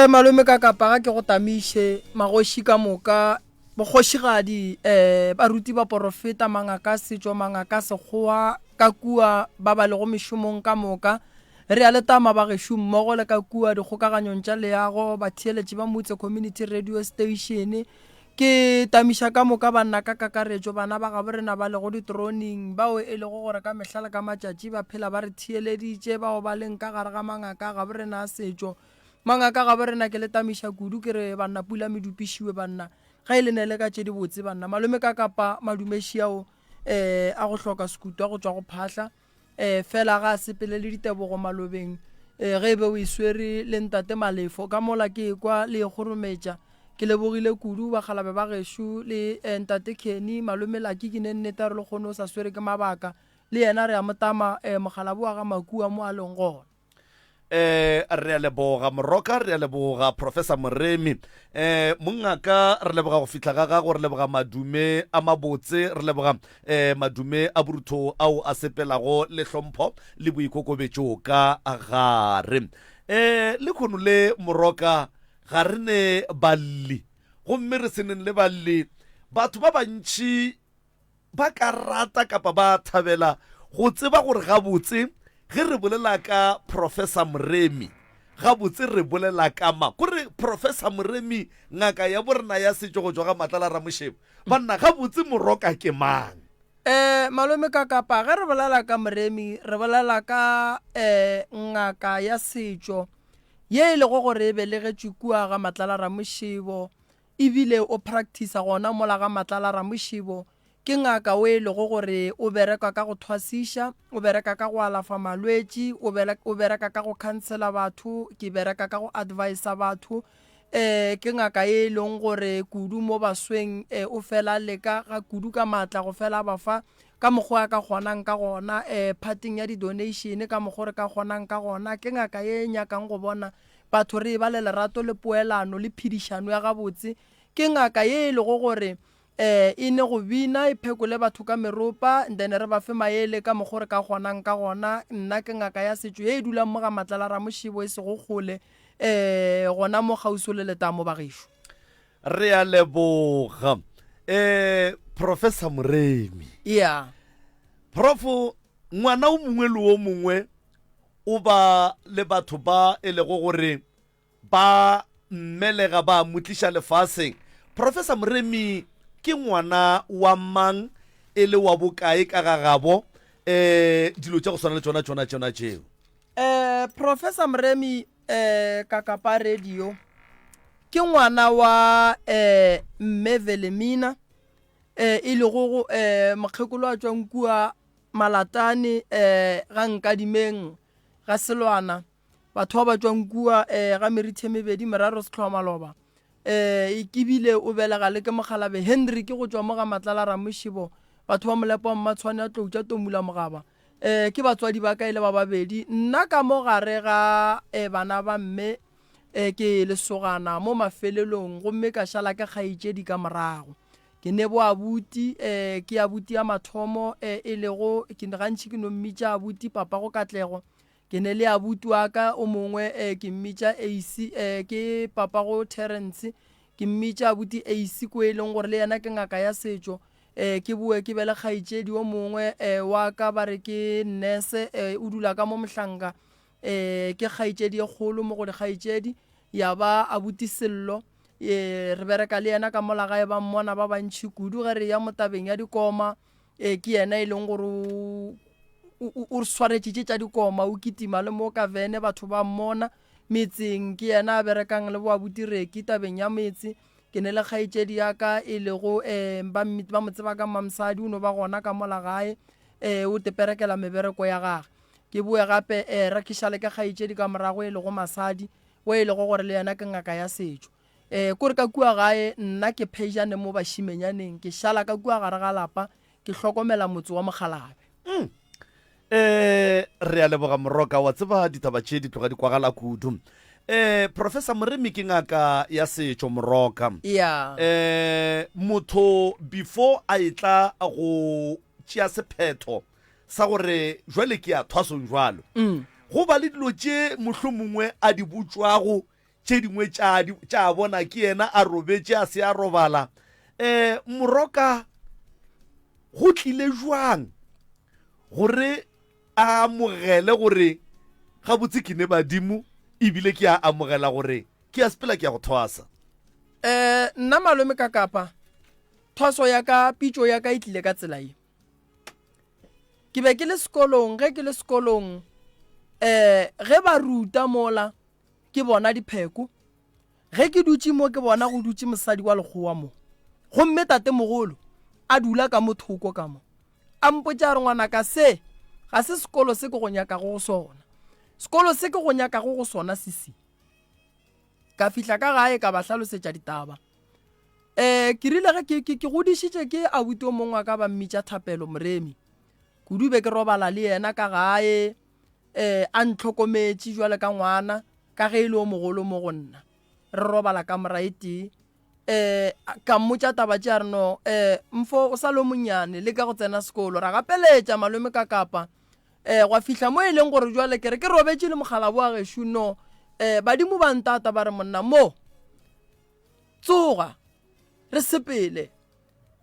Eh malome ka kapa ga ke go tamiše magoši ka moka bokgošigadi eh baruti ba porofeta mangaka setšo mangaka sekgowa ka kua ba ba lego mešomong ka moka re a le tama ba gešo mmogo le ka kua dikgokaganyong tša leago batheeletši ba Motse Community Radio Station Ke tamiša ka moka banna ka kakaretšo, bana ba gabo rena ba lego diteroning, bao e lego gore ka mehla le ka matšatši ba phela ba re theeleditše, bao ba leng ka gare ga mangaka a gabo rena a setšo. Mangaka a gabo rena ke le tamiša kudu, ke re banna pula medupišiwe banna, ge e le ne le ka tše dibotse banna. Malome ka kapa madumeši ao um a go hloka sekutu a go tšwa go phahla. E, fela ga a sepele le ditebogo malobeng e, ge e be o e swere le ntate Malefo ka mola ke ekwa le e kgorometša. Ke lebogile kudu bakgalabe ba gešo le e, ntate Kenny, malome Lucky ke ne nnete a re lekgono o sa swere ke mabaka le yena re a mo tama e, mokgalabo wa ga Makua mo a leng gona. Eh, re a leboga Moroka, re a leboga Professor Moremi. Eh, mongaka, re leboga go fihla ga gago, re leboga madume a mabotse, re leboga eh, madume a borutho ao a sepelago le hlompho le boikokobetšo ka gare. Eh, lekhono le Moroka ga re ne balli, gomme re seneng le balli, batho ba bantši ba ka rata kapa ba thabela go tseba gore gabotse ge re bolela ka Professor Moremi, gabotse re bolela ka mang. Kore Professor Moremi, ngaka ya borena ya setšo go tšwa ga Matlala Ramošebo, banna gabotse Moroka ke mang? Eh, malome Kakapa, ge re bolela ka Moremi, re bolela ka eh, ngaka ya setšo ye e lego gore e belegetšwe kua ga Matlala Ramošebo, Ebile o practicer gona mola ga Matlala Ramošebo. Ke ngaka o e lego gore o bereka ka go thwasiša, o bereka ka go alafa malwetši, o o bereka ka go counsela batho, ke bereka ka go adviser batho. Um ke ngaka e leng gore kudu mo basweng um o fela leka ga kudu ka maatla go fela ba fa ka mokgwa a ka kgonang ka gona um phateng ya di-donation ka mokgwa re ka kgonang ka gona. Ke ngaka ye e nyakang go bona Batho re eba le lerato le poelano le phedišano ya gabotse. Ke ngaka ye e lego gore um e ne go bina e phekole batho ka meropa then re ba fe maele ka mokgo re ka kgonang ka gona. Nna ke ngaka ya setšo ye e dulang mo ga Matlala Ramošebo e sego kgole um gona mo kgauswi le letamo bagešo. Re a leboga um Professor Moremi. Yeah. Prof, ngwana o mongwe le o mongwe O ba le batho ba e lego gore ba mmelega ba mo tliša lefaseng. Professor Moremi ke ngwana wa mang e le wa bokae ka ga gabo? Eh, dilo tša go swana le tšona tšona tšona tšeo. Eh, Professor Moremi eh, Kakapa Radio ke ngwana wa eh, Mme Velemina eh, e lego eh, mokgekolo a tšwang kua Malatane eh, ga Nkadimeng, ga Selwana, batho ba ba tšwang kua eh, ga Merithe Mebedi, Meraro Setlhoa Maloba. Eh, ke bile o belega le ke mokgalabe Henry ke go tšwa mo ga Matlala Ramošebo, batho ba Molepo wa Mmatshwane a Tlou tša Tomula Mogaba. Eh, ke batswadi ba ka e le ba babedi. Nna ka mo gare ga eh, bana ba mme eh, ke lesogana mo mafelelong gomme ka šala ke kgaetšedi ka morago. Ke ne bo abuti, eh, ke abuti ya mathomo, eh, e lego, ke gantši ke no mmitša abuti papago Katlego. Ke ne le abuti wa ka o mongwe, eh, ke mmitša Ace, eh, ke papago Terence. Ke mmitša abuti Ace ko e leng gore le yena ke ngaka ya setšo. Eh, ke boe ke be le kgaetšedi o mongwe, eh, wa ka ba re ke nurse, eh, o dula ka mo Mohlanka. Eh, ke kgaetšedi e kgolo mo go dikgaetšedi, ya ba abuti Sello. E, re bereka le yena ka mola gae ba mmona ba bantšhi kudu ge re ya mo tabeng ya dikoma. E, ke yena e leng gore o, o re swaretše tše tša dikoma, o kitima le mo ka vene batho ba mmona metseng. Ke yena a berekang le bo abuti Reki tabeng ya metse. Ke ne le kgaetšedi ya ka e lego um ba, ba mo tseba ka Mmamosadi, o no ba gona ka mola gae, um o teperekela mebereko ya gage. Ke boe gape um re ke šale ke kgaetšedi ka morago e lego Masadi, wo e lego gore le yena ke ngaka ya setšo. E, kore ka kua gae nna ke phejane mo bašimenyaneng, ke šala ka kua gare ga lapa, ke hlokomela motse wa Mokgalabe. Mm. E, re a leboga Moroka, wa tseba ditaba tše di tloga di kwagala kudu. E, Professor Moremi ke ngaka ya setšo Moroka. Yeah. E, motho before a etla go tšea sephetho sa gore jwale ke ya thwasong jwalo, mm. go ba le dilo tše mohlomongwe a di botšwago. Tše dingwe tša, tša bona ke yena a robetše a se a robala. Um Moroka go tlile jwang gore a amogele gore gabotse ke ne badimo ebile ke a amogela gore ke a sepela ke ya go thwasa? Um nna malome ka kapa thwaso ya ka pitšo ya ka e tlile ka tsela ye. Ke be ke le sekolong, ge ke le sekolong um ge ba ruta mola ke bona dipheko. Ge ke dutše mo ke bona go dutše mosadi wa lekgowa mo. Gomme tatemogolo a dula ka mo thoko ka mo. A mpotša a re ngwanaka se ga se sekolo se ke go nyakago go sona. Sekolo se ke go nyakago go sona se se. Ka fihla ka gae ka ba hlalosetša ditaba. Um ke rile ge ke, ke, ke godišitše ke abuti o mongwe wa ka ba mmitša Thapelo Moremi. Kudu be ke robala le yena ka gae. um a ntlhokometše jwale ka ngwana ka ge e le o mogolo mo go nna re robala kamora e tee um ka mmotša taba tše a re no um mfo o sa le o monnyane le ka go tsena sekolo ra gapeletša malome ka kapa um gwa fihla mo e leng gore jwale ke re ke robetše le mogalabo wa gešo no um badimo ba ntata ba re monna mo tsoga re sepele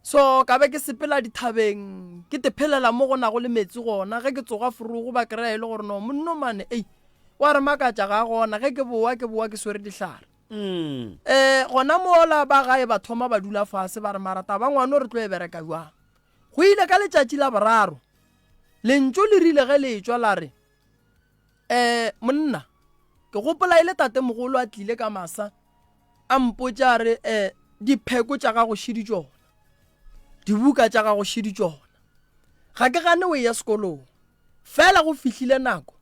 So ka be ke sepela dithabeng ke te phelela mo go nago le metsi gona ge ke tsoga forogo ba kry-a e le gore no monno mane ei wa re makatša ga gona ge ke boa ke boa ke swere dihlare um gona mola ba gae ba thoma ba dula fase ba re mara taba ngwano re tlo e bereka jwang go ile ka letšatši la boraro lentšu le rile ge le etšwa la re um monna ke gopola e le tatemogolo a tlile ka masa a mpotša a re um dipheko tša gago šidi tšona dibuka tša gago šidi tšona ga ke gane o eya sekolong fela go fihlile nako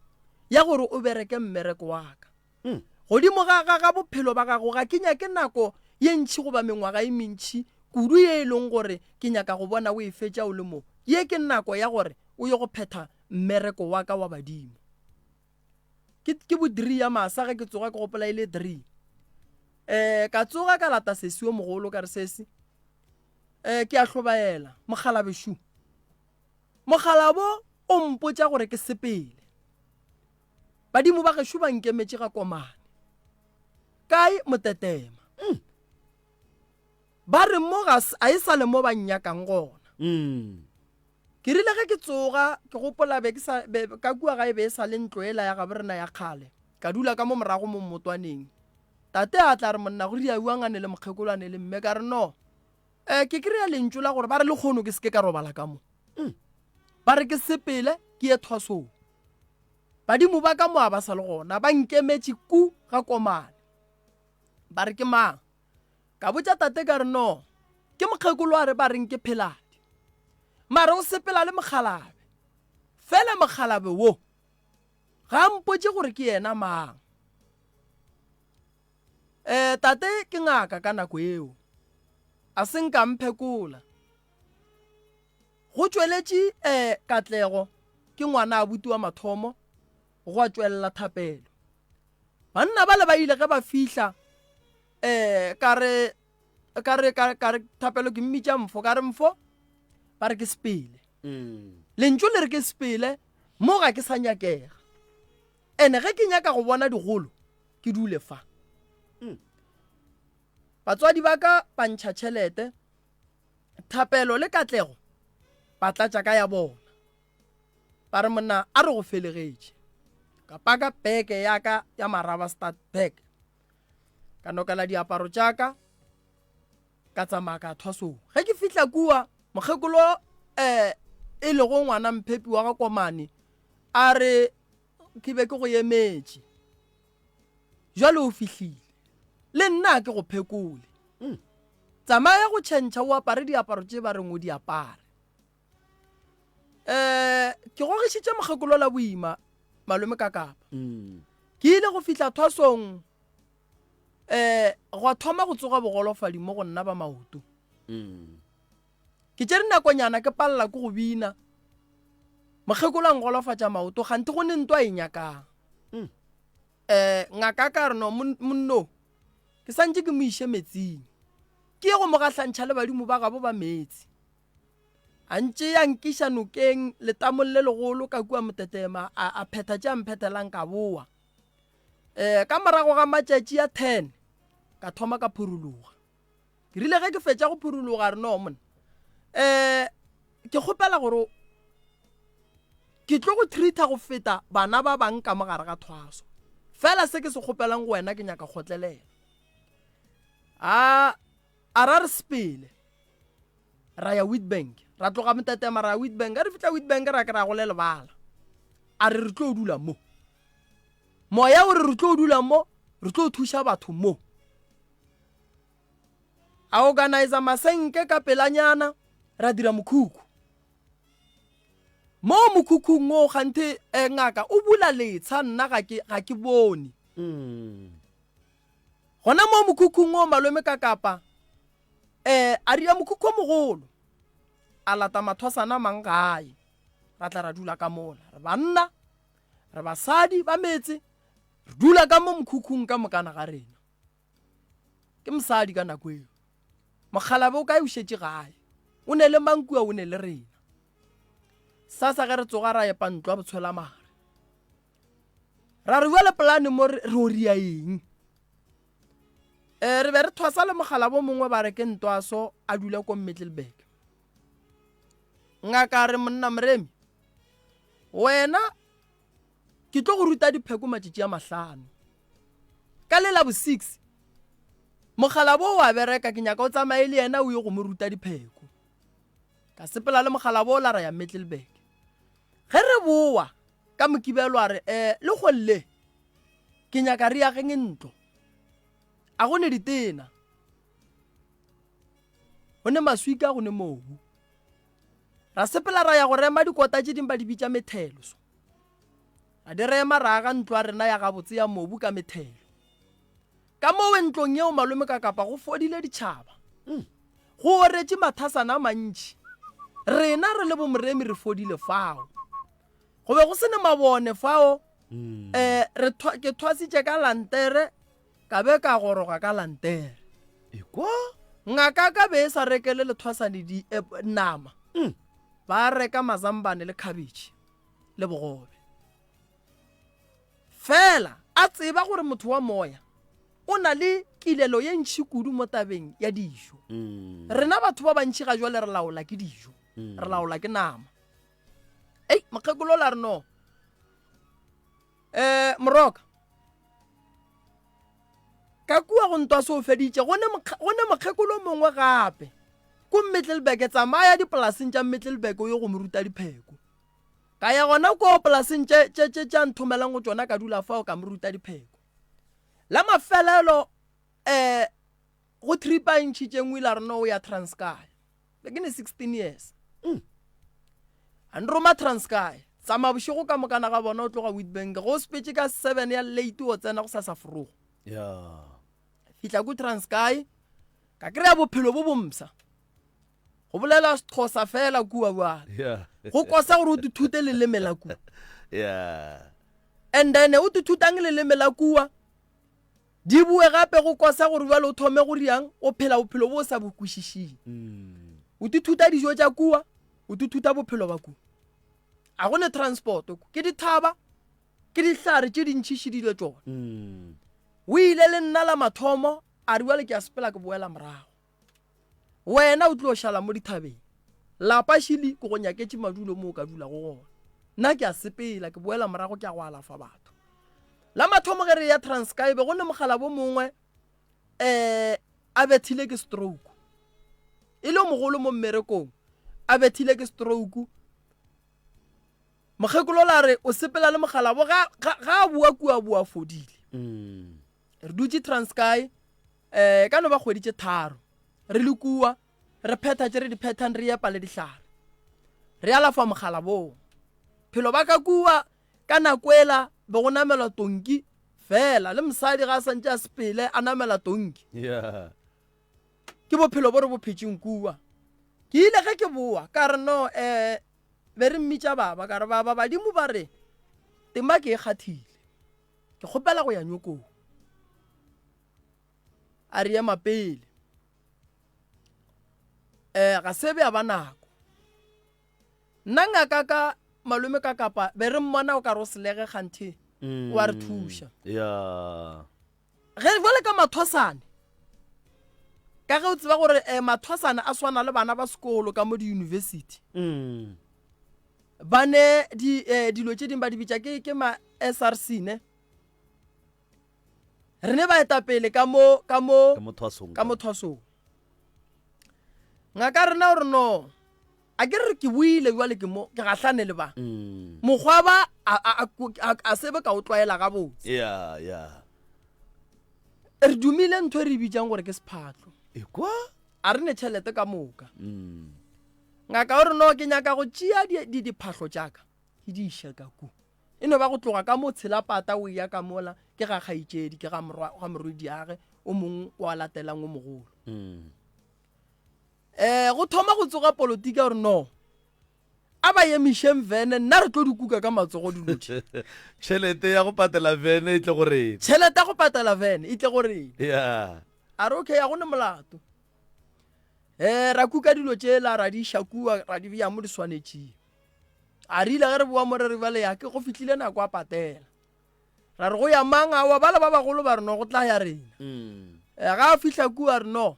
ya gore o bereke mmereko wa ka mm. godimo ga ga ga bophelo ba gago ga ke nyake nako ye ntšhi goba mengwaga e mentšhi kudu ye e leng gore ke nyaka go bona o e fetša o le mo ye ke nako ya gore o ye go phetha mmereko wa ka wa badimo Ke, ke bo dree ya masa ge ke tsoga ke gopola e le dree. Eh, ka tsoga ka lata sesi yo mogolo ka re sesi. Eh, ke a hlobaela mokgalabe šu. Mokgalabo o mpotša gore ke sepele. Badimo ba gešo ba nkemetše ga komane. Kae motetema. Mm. Ba re mo ga a e sa le mo ba nnyakang gona. Mm. Ke rile ge ke tsoga, ke gopola be ke sa, be, ka kua gae be e sa le ntlo yela ya gabo rena ya kgale. Ka dula ka mo morago mo mmotwaneng. Tate a tla a re, Monna, go ria uangane le mokgekolwane le mme. Ka re, No. Eh, ke kry-a lentšu la gore ba re lekgono ke se ke ka robala ka mo. Mm. Ba re ke sepele ke ye thwasong. Badimo ba ka mo a ba sa le gona, ba nkemetše ku ga komane. Ba re ke mang? Ka botša tate ka re, No, ke mokgekolo a re ba reng ke Pheladi. Mare o sepela le mokgalabe. Fela mokgalabe wo ga a mpotše gore ke yena mang. Um tate ke ngaka ka nako eo. A se nka mphekola. Go tšweletše um Katlego ke ngwana abuti wa mathomo, gwa tšwelela Thapelo. Banna bale ba ile ge ba fihla um ka re ka re ka re thapelo ke mmitša mfo ka re mfo ba re ke sepele mm. lentšu le re ke sepele mo ga ke sa nyakega ene ge ke nyaka go bona digolo ke dule fa mm. batswadi ba ka ba ntšha tšhelete thapelo le katlego ba tlatša ka ya bona Ba re monna a re go felegetše. Ka paka peke ya ka ya maraba start bag. Ka nokela diaparo tša ka ka tsamaya ka thwasong. Ge ke fihla kua mokgekolo eh e lego ngwana mphepi wa ga Komane a re ke be ke go emetše. Jwale o fihlile. Le nna ke go phekole. Mm. Tsamaya go tšhentšha o apare diaparo tše ba reng o di apare. um ke gogišitše mokgekolo la boima malome ka kapa mm. ke ile go fihla thwasong um gwa thoma go tsoga bogolofadi mo go nna ba maoto mm. ke tšere nakonyana ke palela ke go bina mokgekolo a ngolofatša maoto gante go ne ntwa e nyakang mm. um ngaka ka re no monno ke santše ke mo iše metsing ke ye go mo gahlantšha le badimo ba gabo ba metsi A ntšea a nkiša nokeng letamong le legolo ka kua Motetema, a, a phetha tše a mphethelang ka boa. Um ka morago ga matšatši a 10 ka thoma ka phuruluga. Ke rile ge ke fetša go phuruluga a re no monna um ke kgopela gore ke tlo go treata go feta bana ba bang ka mo gare ga thwaso. Fela se ke se kgopelang go wena ke nyaka kgotlelela. A a ra re sepele ra ya Witbank ra tloga Motetema ra ya Witbank ge re fihla Witbank ra ke ra go le lebala a re re tlo dula mo moya o re re tlo dula mo re tlo thuša batho mo a organizer masenke ka pelanyana ra dira mokhukhu mo mokhukhung o ganthe eh, ngaka o bula letsha nna ga ke ga ke bone mm. Gona moo mokhukhung wo malome ka kapa eh a ria mokhukhu o mogolo a lata mathwasana a mang gae ra tla ra dula ka mola re banna re basadi ba metse re dula ka mo mokhukhung ka mokana ga rena ke mosadi ka nako eo mokgalabe o kae o šetše gae o ne le mang kua o ne le rena sasa ge re tsoga ra epa ntlo ya botshwela mare Ra re bjale polane mo re o ria eng? Um re be re thwasa le mogala bo mongwe ba re ke ntwaso a dula ko Middelburg. Ngaka re monna Moremi, wena ke tlo go ruta dipheko matšatši a mahlano. Ka le la bo 6 mogala bo wa bereka ke nyaka o tsamaye le yena o ye go mo ruta dipheko. Ka sepela le mogala bo la ra ya Middelburg. Ge re boa Ka Mokibelo a re, Eh, le golle, ke nyaka re ageng ntlo. A go ne ditena. Go ne maswika, go ne mobu. Ra sepela ra ya go rema dikota tše ding ba di bitša methelo so. Ra di rema ra aga ntlo ya rena ya gabotse ya mobu ka methelo. Ka mowe ntlong yeo malome ka kapa go fodile ditšhaba. Mm. Go oretše mathasana a mantši. Rena re le bomoremi re fodile fao. Go be go se ne mabone fao. Mm. Eh, re ke thwasitše ka lantere ka be ka goroga ka lantere. Ekwa? Ngaka ka be e sa rekele lethwasane di eh, nama. Mm. Ba reka mazambane le khabetšhe le bogobe. Fela a tseba gore motho wa moya o na le kilelo ye ntši kudu mo tabeng ya dijo. Mm. Rena batho ba bantši ga jwale re laola ke dijo, mm. re laola ke nama. Ei, mokgekolo la re no. Eh, moroka. Ka kua go ntwa se o feditše, go ne mokgekolo mongwe gape. Ko Middelburg, tsamaya dipolaseng tša Middelburg o ye go mo ruta dipheko. Ka ya gona koo polaseng tše, tše, tše, tše a nthomelang go tšona, ka dula fao ka mo ruta dipheko. La mafelelo, eh, go tripa e ntšhitšeng o ile a re no o ya Transkei. Be ke ne 16 years. Mm. A nroma Transkei. Tsamaya bošego ka mokana ga bona o tloga Witbank. Go o sepetše ka 7 ya late o tsena go sasa forogo. Yeah. Fihla ku Transkei, ka kry-a bophelo bo bompsha. Go bolela Sexhosa fela kua bjale. Yeah. Go kosa gore o tithute leleme la kua. Yeah. And then o tithutang leleme la kua, di boe gape go kosa gore bjale o thome go riang o phela bophelo bo o sa bo kwešišing. Mm. O tithuta dijo tša kua, o tithuta bophelo ba kua. A go ne transport, ke dithaba, ke dihlare tše dintši šidile tšona. Mm. O ile le nna la mathomo, a re bjale ke a sepela ke boela morago. Wena o tlo šala mo dithabeng. Lapa šili ke go nyaketše madulo mo o ka dulago gona. Nna ke a sepela, ke boela morago ke ya go alafa batho. La mathomo ge re ya Transkei be go ne mokgalabo mongwe um a bethile ke stroke. E le mogolo mo mmerekong, a bethile ke stroke. Mokgekolo la re o sepela le mokgalabo ga ga a boa kua boa fodile. Mm. Re dutše Transkei um ka no ba kgwedi tše tharo re le kua re phetha tše re di phethang re epa le dihlare re alafa mogala boo phelo ba ka kua ka nako ela be go namelwa tonki fela le mosadi ga a santše a sepele a namela tonki yeah. ke bophelo bo re bo phetšeng kua ke ile ge ke boa ka re no um be re mmitša baba ka re baba badimo ba re tema ke e kgathile ke kgopela go ya nyokong A re ema pele. Eh, ga se be a ba nako. Nna ngaka ka malome ka kapa be re mmona o ka re o selege kganthe. O a re thuša. Ya. Ge jwale ka mathwasane, ka ge o tseba gore um mathwasane a swana le bana ba sekolo ka mo diyunibesithi, Mm. ba ne di, eh, dilo tše dingwe ba di bitša ke, ke ma SRC ne. Re ne baetapele ka mo, ka mo, Ka mo thwasong. ka mo thwasong. Ngaka rena o re no, a ke re ke boile jwale ke mo, ke gahlane le ba. Mm. Mokgwa ba a, a, a, a, a sebe ka o tlwaela gabotse. Ya, ya. Re dumile ntho e re e bitsang gore ke sephatlo. Ekwa? A re ne tšhelete ka moka. Mm. Ngaka o re no, ke nyaka go tšea di, di, diphahlo tša ka, ke di iše ka ku. E no ba go tloga ka mo tshela pata o eya ka mola, ke ga kgaetšedi, ke ga morwa, ga morwediage, o mongwe wa latelang o mogolo. Mm. Eh, go thoma go tsoga polotiki ya gore no, a ba emišeng vene, nna re tlo di kuka ka matsogo dilo tše. Tšhelete ya go patela vene e tle go rena. Tšhelete ya go patela vene e tle go rena. Yeah. A re okay, a go ne molato. Eh, ra kuka dilo tšela, ra di iša kua, ra di bea mo di swanetšeng. A rile ge re boa mo re re bjale ya ke go fihlile nako ya patela. Ra re go ya mang awa bala ba bagolo ba re no go tla ya rena. Mm. Eh, ga a fihla kua re no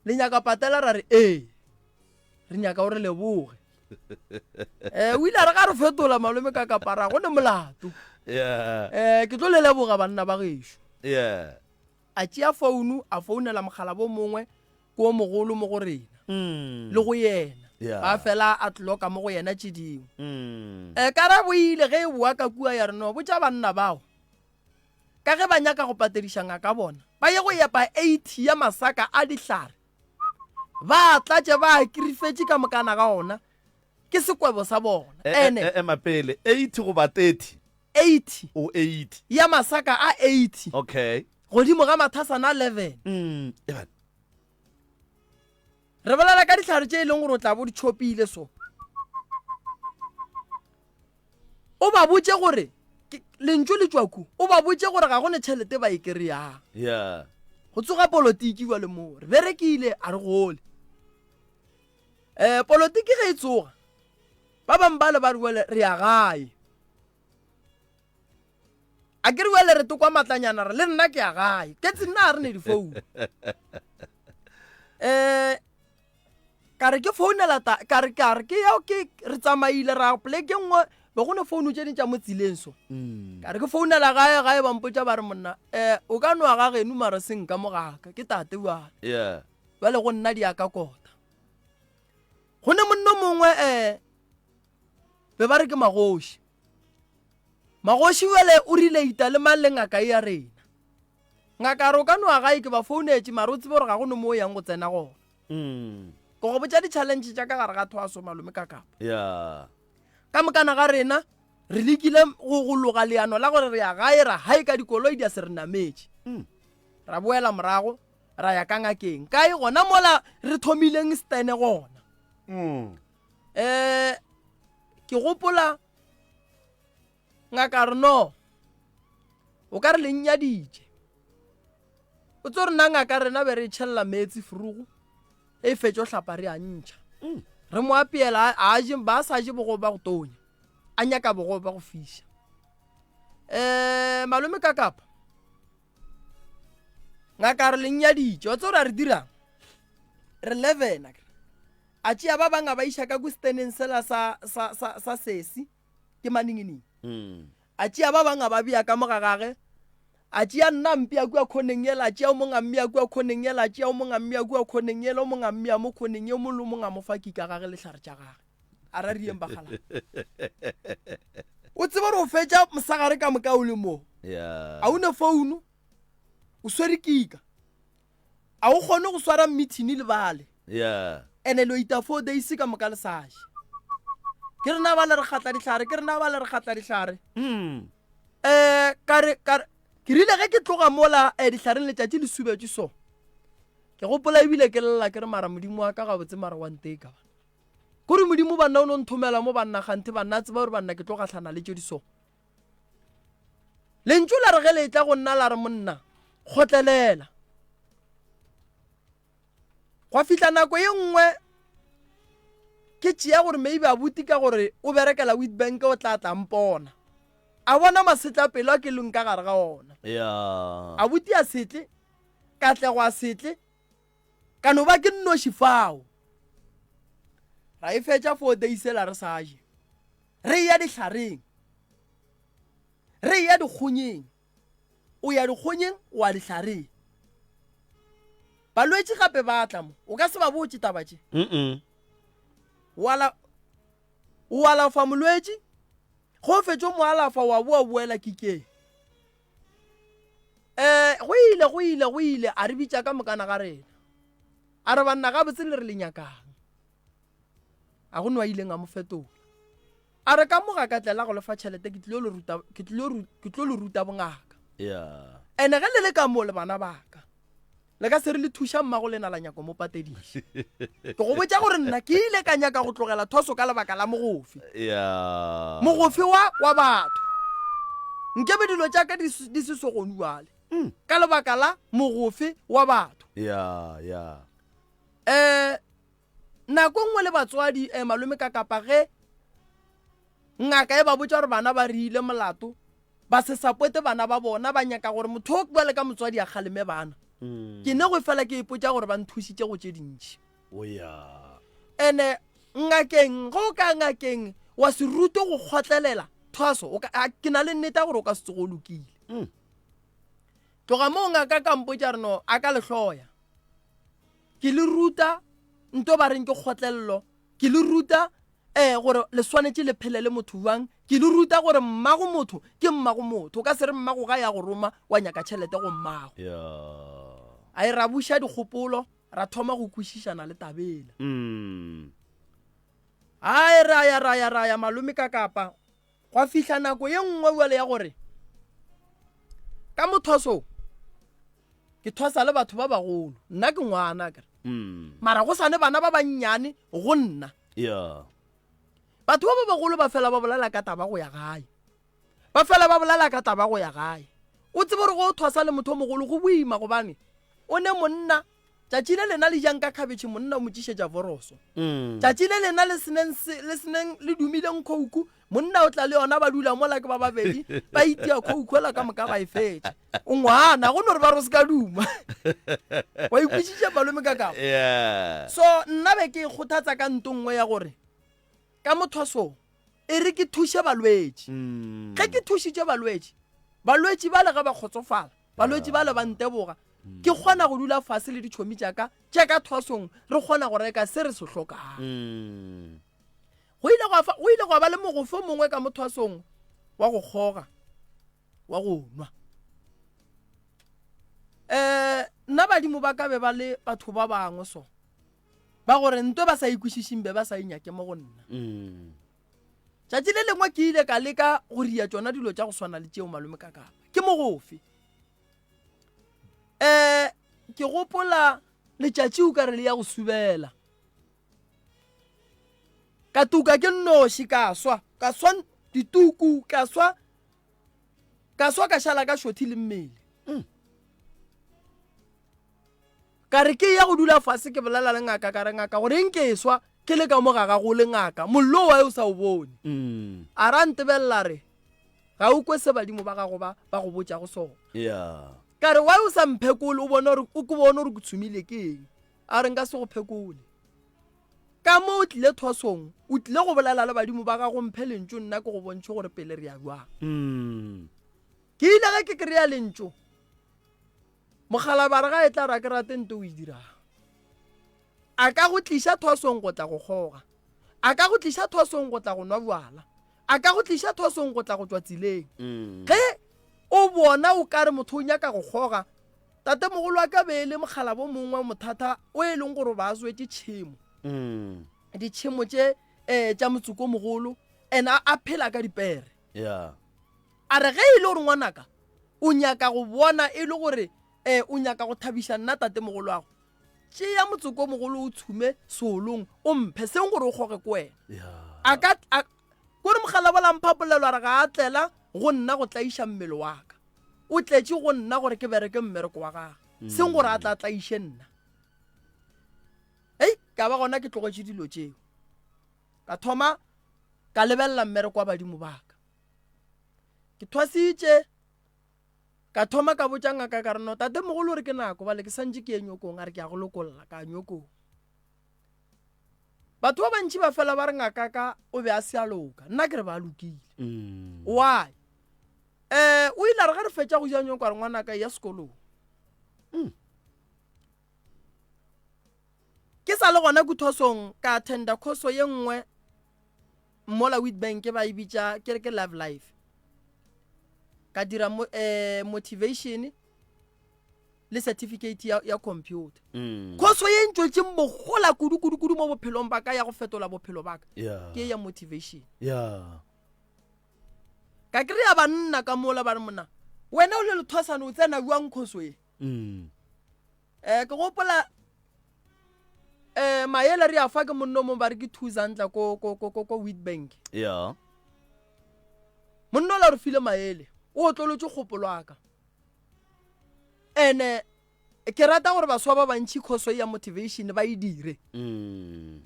le nyaka patela ra re ee re nyaka o re leboge. Eh, o ile a re ga re fetola malome ka kapara go ne molato. Yeah. Eh, ke tlo le leboga banna ba gešo. Yeah. A tšea founu a founela mogala bo mongwe ko mogolo mo go rena. Mm. Le go yena. Yeah. Ba fela a tloka mo go yena tše dingwe. Mm. Eh, karabo e ile ge e boa ka kua ya re no botša banna bao ka ge ba nyaka go patediša ngaka bona ba ye go epa 80 ya masaka a dihlare ba tlatše ba kirifetše ka mokana ga ona ke sekwebo sa bona E, e, ene e, ema pele 80 goba 30 80 o 80 ya masaka a 80 okay godimo ga mathasana a 11 mm. Eban. Re bolela ka dihlare tše e leng gore o tla bo di tšhopile so. O ba botše gore lentšu le tšwa ku. O ba botše gore ga go ne tšhelete ba e kry-ang. Yeah. Go tsoga polotiki jwale moo. Re berekile a re gole. Um polotiki ge e tsoga ba bangwe bale ba re jwale re ya gae. A ke re bjale re tokwa matlanyana re le nna ke ya gae ke tse nna a re ne difounu um ka re ke founela ta ka re ka re ke ya ke re tsamaile ra poleke nngwe be go ne founu tše ding tša mo tseleng so Mm. ka re ke founela gae gae ba mpotša ba re monna um o ka noa ga geno mara seng ka mo gaka ke tate bjale Yeah. bjale go nna di ya ka kota go ne monno mongwe um be ba re ke magoši Magoši bjale o rile ita le mang le ngaka e ya rena. Ngaka a re o ka no ya gae ke ba founetše mara o tsebe gore ga go no mo o yang go tsena gona. Mm. Ke go botša di-challenge tša ka gare ga thwaso malome ka kapa. Yeah. Ka mokana ga rena re lekile go go loga leano la gore re ya gae ra hae ka dikoloi di a se re nametše. Mm. Ra boela morago ra ya ka ngakeng. Kae gona mola re thomileng stene gona. Mm. Eh ke gopola Ngaka a re, No, o ka re le nnyaditše. O tso re na ngaka rena be re e tšhelela meetse frugu e fetšo hlapa re a ntšha. Mm. Re mo apeela a je ba sa je bogobe ba go tonya. A nyaka bogobe ba go fiša. Eh malome ka kapa. Ngaka a re le nnyaditše. Wa tso re a re dirang? Re 11 akere. A tšea ba bang a ba iša ka ku steneng sela sa sa sa sa sesi. Ke maninginingi. Mm. A tšea ba bang a ba bea ka mo ga gage. A tšea nna a mpea kua khoneng yela, a tšea o mong a mmea kua khoneng yela, a tšea o mong a mmea kua khoneng yela, o mong a mmea mo khoneng ye, o mong le o mong a mo fa kika gage le hlare tša gage. A ra rieng bakgalabje. O tsebe gore o fetša mosagare ka moka o le mo. Yeah. A o ne founu, o swere kika. A o kgone go swara meeting le bale. Yeah. Ene lo ita 4 days ka moka le sa je. Ke rena ba le re kgatla dihlare, ke rena ba le re kgatla dihlare. Mm. Eh ka re ka ke rile ge ke tloga mola eh, dihlareng letšatši le subetše so. Ke gopola ebile ke lla ke re mara modimo wa ka gabotse mara wa nteka. Kore modimo banna o no nthomela mo banna ganthe banna tseba gore banna ke tlo gahlana le tše di so. Lentšu la re ge le etla go nna la re monna, kgotlelela. Gwa fihla nako ye nngwe ke tšea gore maybe abuti ka gore o berekela Witbank o tla tla mpona. A bona masetlapelo a ke leng ka gare ga ona. Yeah. Abuti a setle, Katlego a setle, ka no ba ke nnoši fao. Ra e fetša four days ela re sa je. Re eya dihlareng. Re eya dikgonyeng. O ya dikgonyeng, o a dihlareng. Balwetši gape ba tla mo. O ka se ba botše taba tše. Mm-mm. O ala o alafa molwetši, ge o fetša o mo alafa wa boa boela kikeng. Um go ile go ile go ile a re bitša ka mokana ga rena. A re banna gabotse le re le nyakang. A go no a ileng a mo fetola. A re ka mo ga ka tlela go le fa tšhelete ke tlilo le ruta ke tlilo ke tlo le ruta bongaka. Yeah. Ene ge le le ka mo le bana ba ka. Le ka se re le thuša mmago lena la nyako mo patediša. Ke go botša gore nna ke ile ka nyaka go tlogela thoso ka lebaka la mogofe. Yeah. Mogofe wa wa batho. Nkebe dilo tša ka di di se so gonu bjale. Mm. Ka lebaka la mogofe wa batho. Yeah, yeah. Eh Nako nngwe le batswadi eh, malome ka kapa ge ngaka e ba botša gore bana ba rile molato ba se sapote bana ba bona ba nyaka gore motho o bjale ka motswadi a kgaleme bana Mm. ke ne go fela ke ipotša gore ba nthušitše go tše dintši O ya. ene ngakeng ge o ka ngakeng wa se rute go kgotlelela thwaso o ka- a- ke na le nnete ya gore o ka se tsoge o lokile Mm. tloga moo ngaka ka mpotša re no a ka lehloya Ke le ruta nto ba reng ke kgotlelelo. Ke le ruta um gore le swanetše le phele le motho bjang. Ke le ruta gore mmago motho ke mmago motho. O ka se re mmago ga ya go roma wa nyaka tšhelete go mmago. Yeah. A e ra buša dikgopolo ra thoma go kwešišana le tabela. Mm. Ai ra ya ra ya ra ya malome ka kapa gwa fihla nako ye nngwe bjale ya gore ka mothoso ke thwasa le batho ba bagolo nna ke ngwana kere mm. mara go sane bana ba bannyane go nna yeah. batho ba ba bagolo ba fela ba bolela ka taba go ya gae ba fela ba bolela ka taba go ya gae o tsebe gore go thwasa le motho o mogolo go boima gobane o ne monna tšatši le lena le jang ka khabetšhe monna o mo tšišetša voroso mm. tšatši le lena le seneng le seneng le dumileng khouku monna o tla le yona ba dula mola ke ba babedi ba itia khouku ela ka moka ba e fetša o ngwana go no re ba re o se ka duma wa ikwešiša malome ka kapa yeah. so nna be ke ikgothatsa ka nto nngwe ya gore ka mothwasong e re ke thuše balwetši mm. ge ke thušitše balwetši balwetši bale ge ba kgotsofala balwetši bale ba nteboga ke kgona go dula fase le ditšhomi tša ka tša ka thwasong re kgona go reka se re se hlokang Mm. Go ile gwa fa, go ile gwa ba le mogofe o mongwe ka mo thwasong wa go kgoga, wa go nwa. Eh, nna badimo ba ka be ba le batho ba bangwe so, ba gore nto ba sa ikwešišing be ba sa inyake mo go nna. Mm. Tšatši le lengwe ke ile ka leka go ria tšona dilo tša go swana le tšeo malome ka kapa. Ke mogofe. Eh, ke gopola letšatši o ka re le ya go subela. Ka tuka ke nnoši ka swa, ka swa dituku, ka swa, ka swa ka šala ka šothi le mmele. Mm. Ka re ke ya go dula fase ke bolela le ngaka ka re ngaka gore eng ke swa ke le ka mo ga gago le ngaka mollo wa o sa o bone. Mm. A ra ntebelela re ga o kwe se badimo ba gago ba ba go botšago sona. Yeah. Ka re why o sa mphekole o bone gore o ke bone gore ke tshumile ke eng. A re nka se go phekole. Ka mo o tlile thwasong, o tlile go bolela le badimo ba gago mphe lentšu nna ke go bontšhe gore pele re ya bjang. Mm. Ke ile ge ke kry-a lentšu, mokgalabare ga e tla ra ke rate nto o e dirang. A ka go tliša thwasong go tla go kgoga. A ka go tliša thwasong go tla go nwa bjala. A ka go tliša thwasong go tla go tšwa tseleng. Mm. Ge o bona o ka re motho o nyaka go kgoga, Tatemogolo wa ka be e le mokgalabo mongwe mothata o e leng gore ba swetše tšhemo. Mm. Ditšhemo tše eh tša motsoko mogolo and a, a phela ka dipere. Yeah. A re ge e le gore ngwanaka o nyaka go bona e le gore eh o nyaka go thabiša nna tatemogolo wago tšea motsoko mogolo o tshume seolong o mphe seng gore o kgoge ko wena. Yeah. A ka a, kore mokgalabo la mpha polelo a re ga a tlela go nna go tlaiša mmele wa ka. O tletše go nna gore ke bereke mmereko wa gagwe, seng gore a tla tlaiše nna. Ei, ka ba gona ke tlogetše dilo tšeo. Ka thoma ka lebelela mmereko wa badimo ba ka. Ke thwasitše, ka thoma ka botša ngaka ka re no tate mogolo o re ke nako bale ke santše ke ye nyokong a re ke a go lokolla ka ya nyokong. Batho ba bantši ba fela ba re ngaka ka o be a se a loka nna ke re ba lokile. Mm. Why? Eh o ile a re ge re fetša go ja nyoko a re ngwanaka ya sekolong. Mm. Ke sa le gona kuthosong ka attenda khoso ye nngwe mola Witbank ba e bitša ke re ke Love Life. Ka dira mo, eh, motivation le certificate ya, ya computer. Mm. Khoso ye ntšwetšeng bogola kudu kudu kudu mo bophelong ba ka ya go fetola bophelo ba ka Yeah. ke ya motivation. Yeah. Ka kry-a banna ka mola ba re monna wena o le lethwasane o tsena bjang khoso ye? Mm. Eh ke gopola eh maele re a fa ke monno mo ba re ke thuzantla ko ko ko ko ko Witbank. Yeah. Monno la re file maele o otlolotše kgopolo aka. Ene ke rata gore baswa ba bantši khoso ya motivation ba e dire. Mm.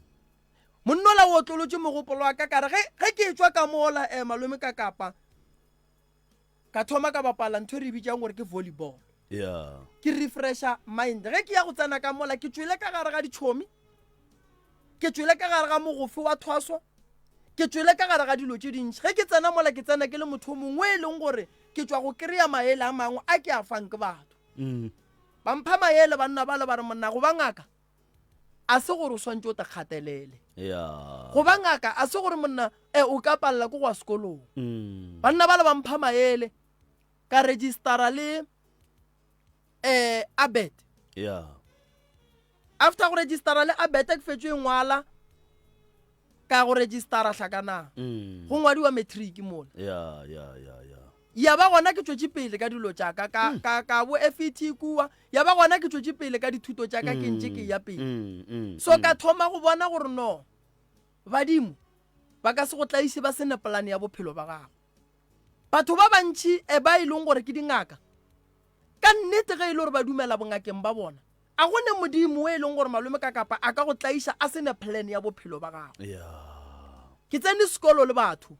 Monno la o otlolotše mogopolo wa ka ka re ge ge ke tšwa ka mola eh malome ka kapa Ka thoma ka bapala ntho e re e bitšang gore ke volleyball. Yeah. Ke refresha mind. Ge ke ya go tsena ka mola ke tšwele ka gare ga ditšhomi, ke tšwele ka gare ga mogofe wa thwaso, ke tšwele ka gare ga dilo tše dintši. Ge ke tsena mola ke tsena ke le motho o mongwe e leng gore ke tšwa go kry-a maele a mangwe a ke a fang ke batho. Mm. Ba mpha maele banna bale ba re monna go ba ngaka a se gore o swantše o te kgatelele. Yeah. Go ba ngaka a se gore monna e o ka palela ke go ya sekolong. Mm. Banna bale ba mpha maele ka registera le eh Abet. Yeah. After go registera le Abet ke fetšo e ngwala ka go registera hlakanang. Mm. Go ngwadiwa matric mola. Yeah, yeah, yeah, yeah. Ya ba gona ke tšwetše pele ka dilo tša ka, ka, ka, ka bo FET kua. Ya ba gona ke tšwetše pele ka dithuto tša ka, ke ntše ke eya pele. Mm, mm, So ka thoma go bona gore no, badimo ba ka se go tlaiše ba se ne polane ya bophelo ba gago. Batho ba bantši e ba e leng gore ke dingaka, ka nnete ge e le gore ba dumela bongakeng ba bona, a go ne modimo o e leng gore malome ka kapa a ka go tlaiša a se ne plan ya bophelo ba gago. Yeah. Ke tsene sekolo le batho.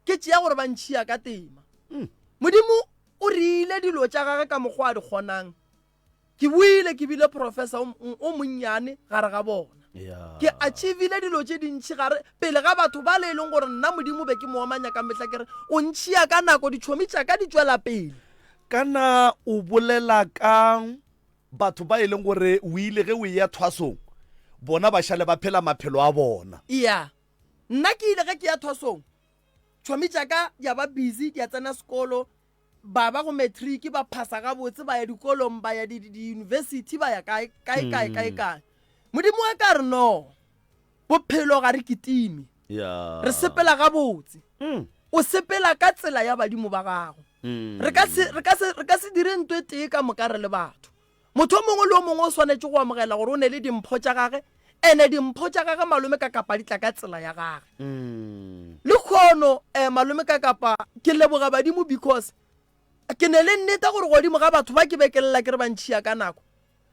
Ke tšea gore ba ntšhia ka tema. Mm. Modimo o riile dilo tša gage ka mokgwa a di kgonang. Ke boile ke bile professor o, o monnyane gare ga bona. Yeah. Ke achievile dilo tše dintši gare pele ga batho bale e leng gore nna Modimo be ke mo omanya ka mehla ke re o ntšhia ka nako ditšhomi tša ka di tšwela pele. Kana o bolela ka batho ba e leng gore o ile ge o eya thwasong bona ba šale ba phela maphelo a bona. Yeah. Nna ke ile ge ke ya thwasong, tšhomi tša ka di a ba busy, di a tsena sekolo, ba ba go matric, ba phasa gabotse, ba ya dikolong, ba ya di-university, ba ya kae, kae, kae, kae, kae. Modimo wa ka a re, No, bophelo ga re kitime. Yeah. Re sepela gabotse. Mm. O sepela ka tsela ya badimo ba gago. Mm. Re ka se, re ka se, re ka se dire nto e tee ka moka re le batho. Motho o mongwe le o mongwe o swanetše go amogela gore o ne le dimpho tša gage, ene dimpho tša gage malome ka kapa di tla ka tsela ya gage. Lekhono eh, malome ka kapa ke leboga badimo because ke ne le nneta gore godimo ga batho ba ke be ke lla ke re ba ntšhia ka nako,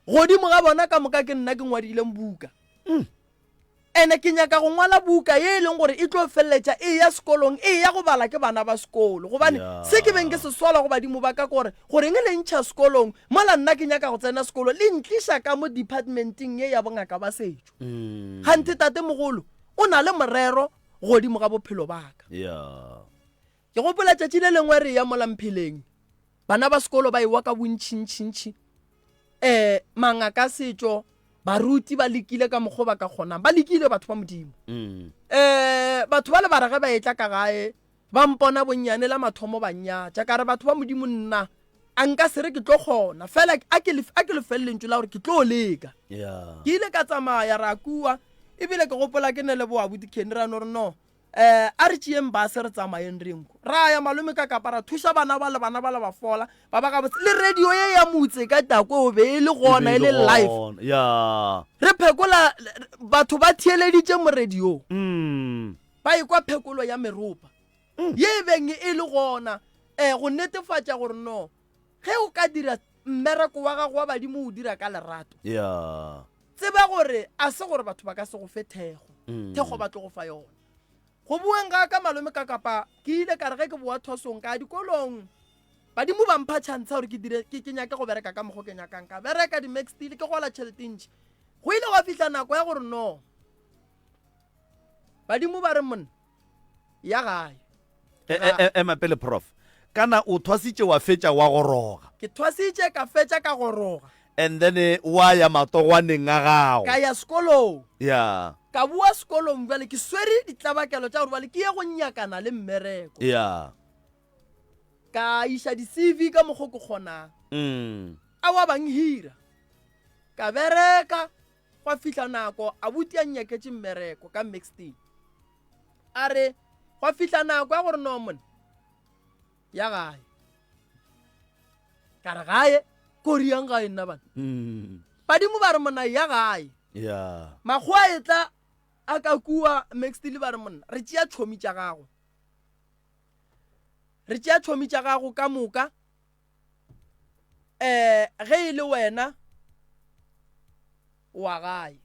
godimo ga bona ka moka ke nna ke ngwadileng buka. Ene ke nyaka go ngwala buka ye e leng gore e tlo feleletša e eya sekolong, e eya go bala ke bana ba sekolo. Gobane se ke beng ke se sola go badimo ba ka ke gore, goreng le ntšha sekolong mola nna ke nyaka go tsena sekolo, le ntliša ka mo departmenteng ye ya bongaka ba setšo. Kganthe tatemogolo o na le morero godimo ga bophelo ba ka. Ke gopola tšatši le lengwe re eya mola Mpheleng, bana ba sekolo ba ewa ka bontšintšintši. um mangaka a setšo baruti ba lekile ka mokgwa ba ka kgonang ba lekile batho ba modimo um batho ba le bare ge ba etla ka gae ba mpona bonnyane la mathomo ba nnyatša ka re batho ba modimo nna a nka se re ke tlo kgona fela a ke le fele lentšu la gore ke tlo leka ke ile ka tsamaya ra kua ebile ke gopola ke ne le boabuti kenny ra no re no Eh, a re tšeeng base re tsamayeng re nko. Ra ya malome ka kapa ra thuša bana ba le bana ba le ba fola ba ba gabotse. Le radio ye ya motse ka tako o be e le gona e le live. Ya. Re phekola batho ba theeleditše mo radiong. Mm. Ba ekwa phekolo ya meropa. Mm. Ye e beng e le gona eh go netefatša gore no ge o ka dira mmereko wa gago wa badimo o dira ka lerato. Ya. Tseba gore a se gore batho ba ka se go fe thekgo. Mm. Thekgo ba tlo go fa yona. Go boeng ga ka malome ka kapa ke ile ka re ge ke boa thwasong ka ya dikolong badimo ba mpha chance gore ke dire ke ke nyake go bereka ka mokgo ke nyakang ka bereka di max steel ke gola tšhelete ntši go ile gwa fihla nako ya gore no badimo ba re monna ya gae e, e, e, ema pele prof kana o thwasitše wa fetša wa goroga ke thwasitše ka fetša ka goroga and then eh, wa ya matogwaneng a gago ka ya sekolong ya ka boa sekolong bjale ke swere ditlabakelo tša gore bjale ke ye go nyakana le mmereko ya ka iša di-cv ka mokgo ke kgonang mm. a wa bang hira ka bereka gwa fihla nako abuti a nnyaketše mmereko ka mixteam a re gwa fihla nako ya gore no mone ya gae ka re gae ko riang gae nna bana mm. badimo ba re monna ya gae yeah. makgowa e tla a ka kua maxtile ba re monna re tšea tšhomi tša gago re tšea tšhomi tša gago ka moka eh ge e le wena wa gae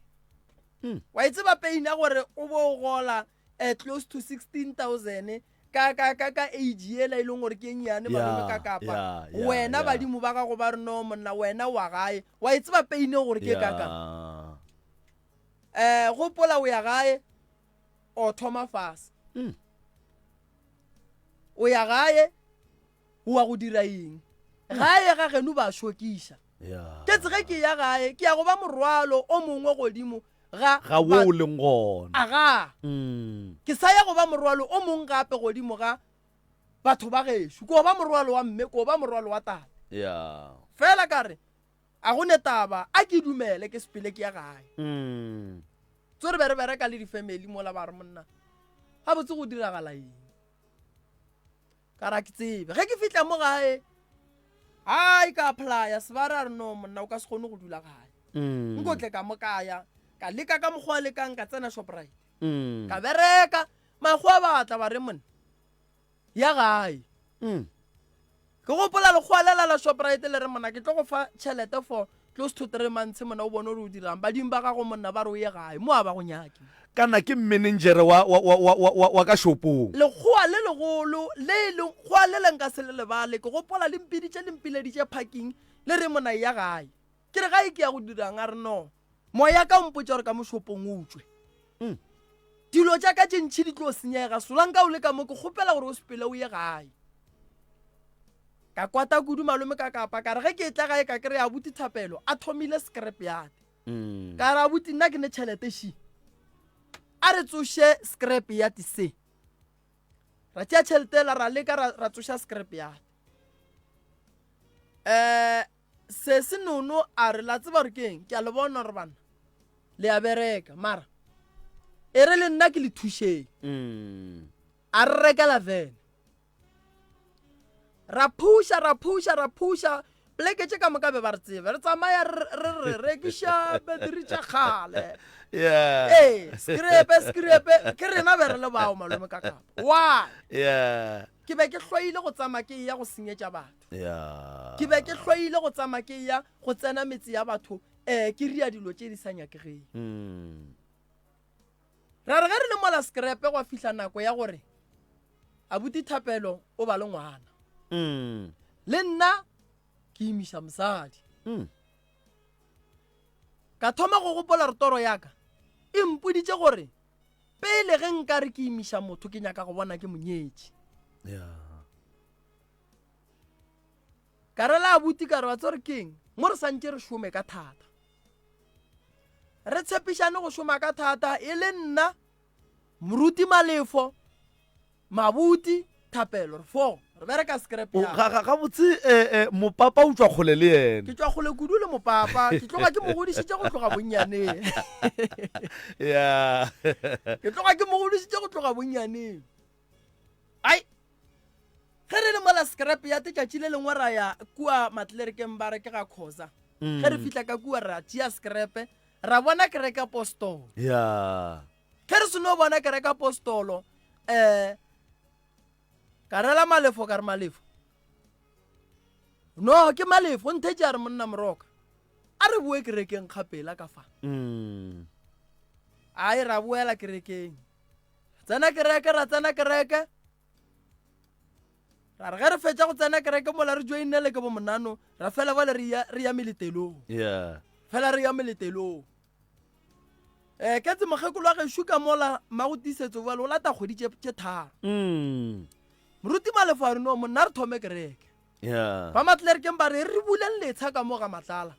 hmm. wa e tseba pain ya gore o bo o gola eh, close to 16000 ka ka ka ka age yela e leng gore ke e nnyane malome ka kapa wena badimo ba gago ba re no monna wena wa gae wa e tseba pain e gore ke kaka eh gopola o ya gae o thoma fase hmm. o ya gae o wa go dira eng gae ga geno ba šokiša ke tsege ke ya gae ke ya go ba morwalo o mongwe godimo ga ga wo o leng gona aga mm. ke sa ya go ba morwalo o mongwe gape godimo ga batho ba gešo ko ba morwalo wa mme ko ba morwalo wa tate yeah. fela ka re a go ne taba a ke dumele ke sepele ke ya gae mm. tso re be re bereka le di-family mola ba re monna gabotse go diragala eng Ka ra ke tsebe. Ge ke fihla mo gae, ai ka applya sebare a re no monna o ka se kgone go dula gae. Mm. Nko tle ka mo kaya, ka leka ka mokgwa a lekang ka tsena Shoprite. Mm. Ka bereka, makgowa ba tla ba re monna ya gae. Mm. Ke gopola lekgowa lela la Shoprite le re monna ke tlo go fa tšhelete for close to 3 months monna o bone gore o dirang. Badimo ba gago monna ba re o ye gae mo a ba go nyake. Kana ke mmenenjere wa, wa, wa, wa, wa, wa ka shopong. Lekgowa le legolo le e leng kgowa le le nka se le lebale. Ke gopola le mpiditše le mpileditše parking le re monna eya gae. Ke re gae ke ya go dirang? A re no. Moya ka o mpotša gore ka mo shopong o tšwe. Mm. Dilo tša ka tše ntši di tlo senyega. Solanka o le ka mo ke kgopela gore o sepele o ye gae. Ka kwata kudu malome ka kapa ka re ge ke etla gae ka kry abuti Thapelo a thomile scrap yard. Mm. Ka re abuti nna ke ne tšhelete ši. A re tsoše scrap yard se. Ra tšea tšhelete la ra leka ra, ra tsoša scrap yard. Eh Sesi Nono a re, La tseba gore ke eng? Ke a le bona gore banna le a bereka, mara e re le nna ke le thušeng. Mm. A re rekela vene. Ra phuša, ra phuša, ra phuša. Poleke tše ka moka be ba re tseba. Re tsamaya re re re rekiša beteri tša kgale. Yeah. Ee, skrepe, skrepe. Ke rena be re le bao malome ka kapa. Why? Yeah. Ke be ke hloile go tsamaya ke eya go senyetša batho. Yeah. Ke be ke hloile go tsamaya ke eya go tsena metse ya batho um ke ria dilo tše di sa nyakegeng. Mm. Ra re ge re le mola skrepe gwa fihla nako ya gore abuti Thapelo o ba le ngwana. Mm. Le nna ke imiša mosadi. Mm. Ka thoma go gopola gore toro ya ka e mpoditše gore pele ge nka re ke imiša motho ke nyaka go bona ke monyetše. Yeah. Ka re la abuti ka re wa tsore keng mo re santše re šome ka thata. Re tshepišane go šoma ka thata e le nna moruti Malefo, Mabuti, Thapelo re fo re bereka scrap ya. Ga ga gabotse eh, eh, mopapa o tšwa kgole le yena. Ke tšwa kgole kudu le mopapa, ke tloga ke mo godišitše go tloga bonnyaneng. Yeah. Ke tloga ke mo godišitše go tloga bonnyaneng. Ai Ge re le mola scrap ya tšatši le lengwe ra ya kua matlerekeng ba re ke ga Khoza. Ge re fihla ka kua ra tšea scrap ra bona kereke apostolo. Yeah. Ge re seno bona kereke apostolo eh ka rela Malefo ka re Malefo. No ke Malefo nthetše a re monna Moroka. A re boe kerekeng kgapela ka fa. Mm. Ai ra boela kerekeng. Tsena kereke, ra tsena kereke. Ra re ge re fetša go tsena kereke mola re joinele ke bo monano, ra fela bale re ya re ya meletelong. Yeah. Fela re ya meletelong. Eh ke tse mokgekolo wa gešo ka mola magotisetso bale o lata kgwedi tše tše tharo. Mm. Moruti Malefo a re no monna re thome kereke. Yeah. Ba matlerekeng ba re re buleng letsha ka mo ga matlala.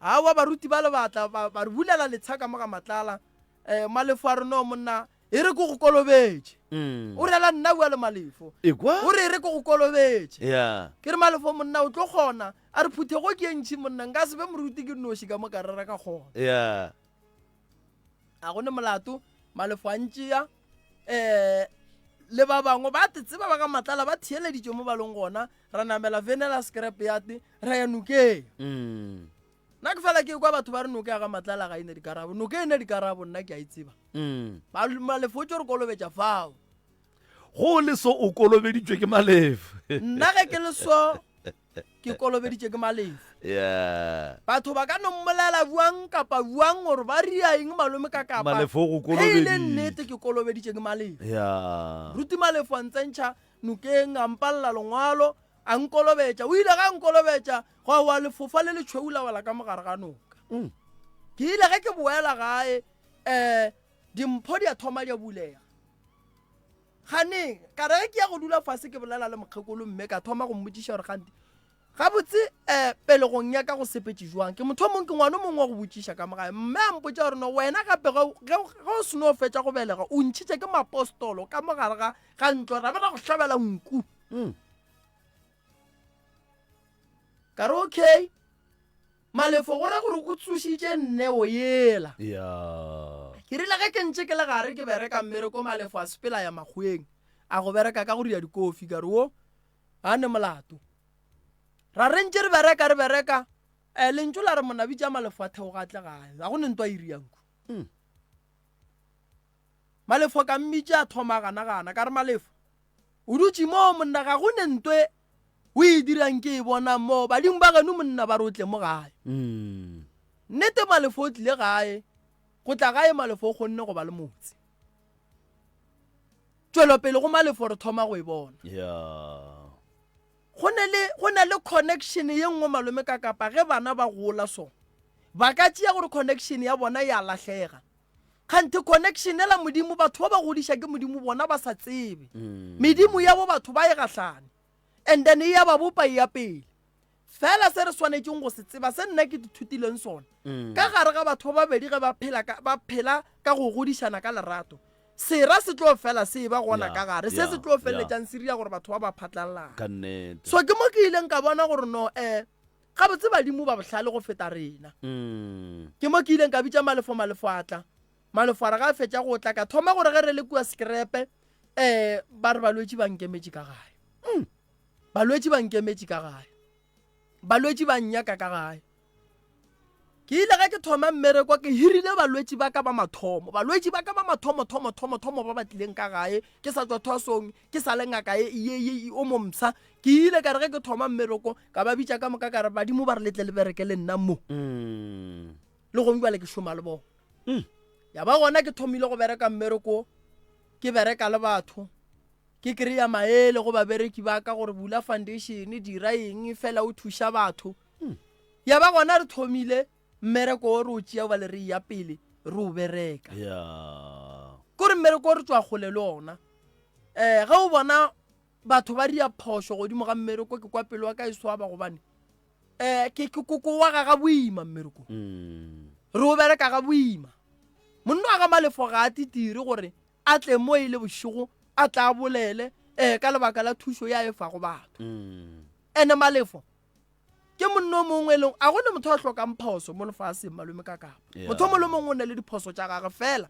Aowa baruti ba le batla ba, ba re bulela letsha ka mo ga matlala. Eh, Malefo a re no monna e re ke go kolobetše. Mm. O rela nna bua le Malefo. Ekwa? O re e re ke go kolobetše. Yeah. Ke re Malefo monna o tlo kgona. A re phuthego ke e ntši monna nka se be moruti ke noši ka mo ka rera ka kgona. Yeah. A go ne molato Malefo a ntšea eh le ba bangwe ba te tseba ba ga matlala ba theeleditše mo ba leng gona ra namela venela scrap yate ra ya nokeng mm. nna ke fela ke kwa batho ba re noke ya ga matlala ga ene dikarabo noke ene dikarabo nna ke a e tseba mm. malefo tso re kolobetša fao go le so o kolobeditšwe ke malefo nna ge ke le so ke kolobeditše ke malefo yeah batho ba ka no mmolela buang kapa buang gore ba ria eng malome ka kapa malefo go ge e le kolobeditše nnete ke kolobeditše ke malefo yeah ruti malefo a ntsentšha nokeng a mpalela lengwalo a nkolobetša o ile ga nkolobetša gwa wa lefofa le letšhweu la wela ka mogare ga noka mm. ke ile ge ke boela gae um dimpho di a thoma di a bulega Ganeng, ka re ge ke ya go dula fase ke bolela le mokgekolo mme ka thoma go mmotšiša gore gante gabotse um pelegong ya ka go sepetše jwang. Ke motho o mongwe, ke ngwana o mongwe wa go botšiša ka mo gae. Mme a mpotša gore no wena gape ge o seno fetša go belega o ntšhitše ke mapostolo ka mo gare ga ga ntlo ra be ra go hlabela nku. Mm. Ka re okay. Malefo go ra gore o tsošitše neo yela. Ya. Ke rile ge ke ntše ke le gare ke bereka mmereko Malefo a sepela a ya makgoweng a go bereka ka go ria dikofi. Ka re wo ga ne molato. Ra re ntše re bereka re bereka eh, lentšu la re monna bitša Malefo a theoga a tle gae. Ga go ne ntwa e riang ku. Mm. Malefo ka mmitša a thoma a gana-gana. Ka re Malefo o dutše moo monna ga go ne ntwe o e dirang ke e bona mo badimo ba geno monna ba re o tle mo gae mm. nnete malefo o tlile gae go tla gae malefo o kgonne go ba le motse tšwelopele go malefo re thoma go e bona yeah. go ne le go na le connection ye nngwe malome ka kapa ge bana ba gola so ba ka tšea gore connection ya bona ya lahlega kganthe connection ela modimo batho ba ba godiša ke modimo bona ba sa tsebe mm. medimo ya bo batho ba e gahlane and then e ya ba bopa e ya pele fela se re swanetšeng go se tseba se nna ke dithutileng sona mm. ka gare ga batho ba babedi ge ba phela ka, ba phela ka go godišana ka lerato sera se tlo fela se e ba gona ka gare se se tlo feleletšang se ria gore batho ba ba phatlalelana so ke mo ke ileng ka bona gore no um Gabotse badimo ba bohlale go feta rena. Mm. Ke mo ke ileng ka bitša Malefo, Malefo a tla. Malefo a re ga a fetša go tla, ka thoma gore ge re le kua sekerepe, um ba re balwetši ba nkemetše ka gae. Mm. Balwetši ba nkemetše ka gae. Balwetši ba nnyaka ka gae. Ke ile ge ke thoma mmereko ke hirile balwetši ba ka ba mathomo. Balwetši ba ka ba mathomo thomo thomo thomo ba ba tlileng ka gae ke sa tšwa thwasong ke sa le ngaka ye ye ye o momsa. Ke ile ka re ge ke thoma mmereko ka ba bitša ka moka ka re badimo ba re letle le bereke le nna mo. Mm. Le gong bjale ke šoma le bona. Mm. Ya ba gona ke thomile go bereka mmereko ke bereka le batho ke kry-a maele go babereki ba ka gore bula foundation dira eng fela o thuša batho. Hmm. Ya ba gona re thomile mmereko o re o tšea bale re ya pele re o bereka. Yeah. Kore mmereko o re tšwa kgole le ona. Eh ge o bona batho ba ria phošo godimo ga mmereko ke kwa pelo wa ka e swaba gobane eh ke ke koko wa ga ga boima mmereko. Mm. Re o bereka ga boima. Monna wa ga Malefo ga a titire gore a tle mo e le bošego a tla bolele eh ka lebaka la thušo ya e fago batho. Mm. Ene Malefo ke monna o mongwe e leng a go ne motho a hlokang phoso mo lefaseng malome ka kapa Yeah. motho o mongwe le mongwe o na le diphoso tša gage fela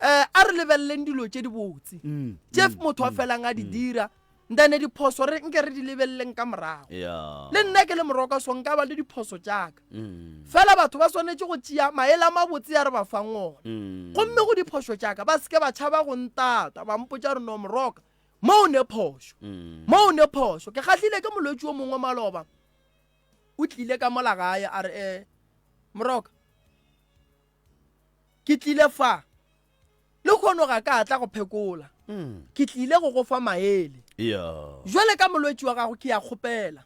um a re lebeleleng dilo tše dibotse Mm, tše mm, motho a felang a di dira ntane diphoso re nke re di lebeleleng ka morago Yeah. le nna ke le moroka so nka ba le diphoso tšaka Mm, fela batho ba swanetše go tšea maele a mabotse ya re ba fang ona mm. gomme go diphoso tšaka ba seke ba tšhaba go ntata ba mpotša re no moroka Mo o ne phošo. Mm. Mo o ne phošo. Ke kgahlile ke molwetši o mongwe maloba. O tlile ka mola gae a re, eh, Moroka, ke tlile fa. Le Lehono ga ka tla go phekola, ke tlile go go fa maele. Jwale ka molwetši wa gago ke a kgopela,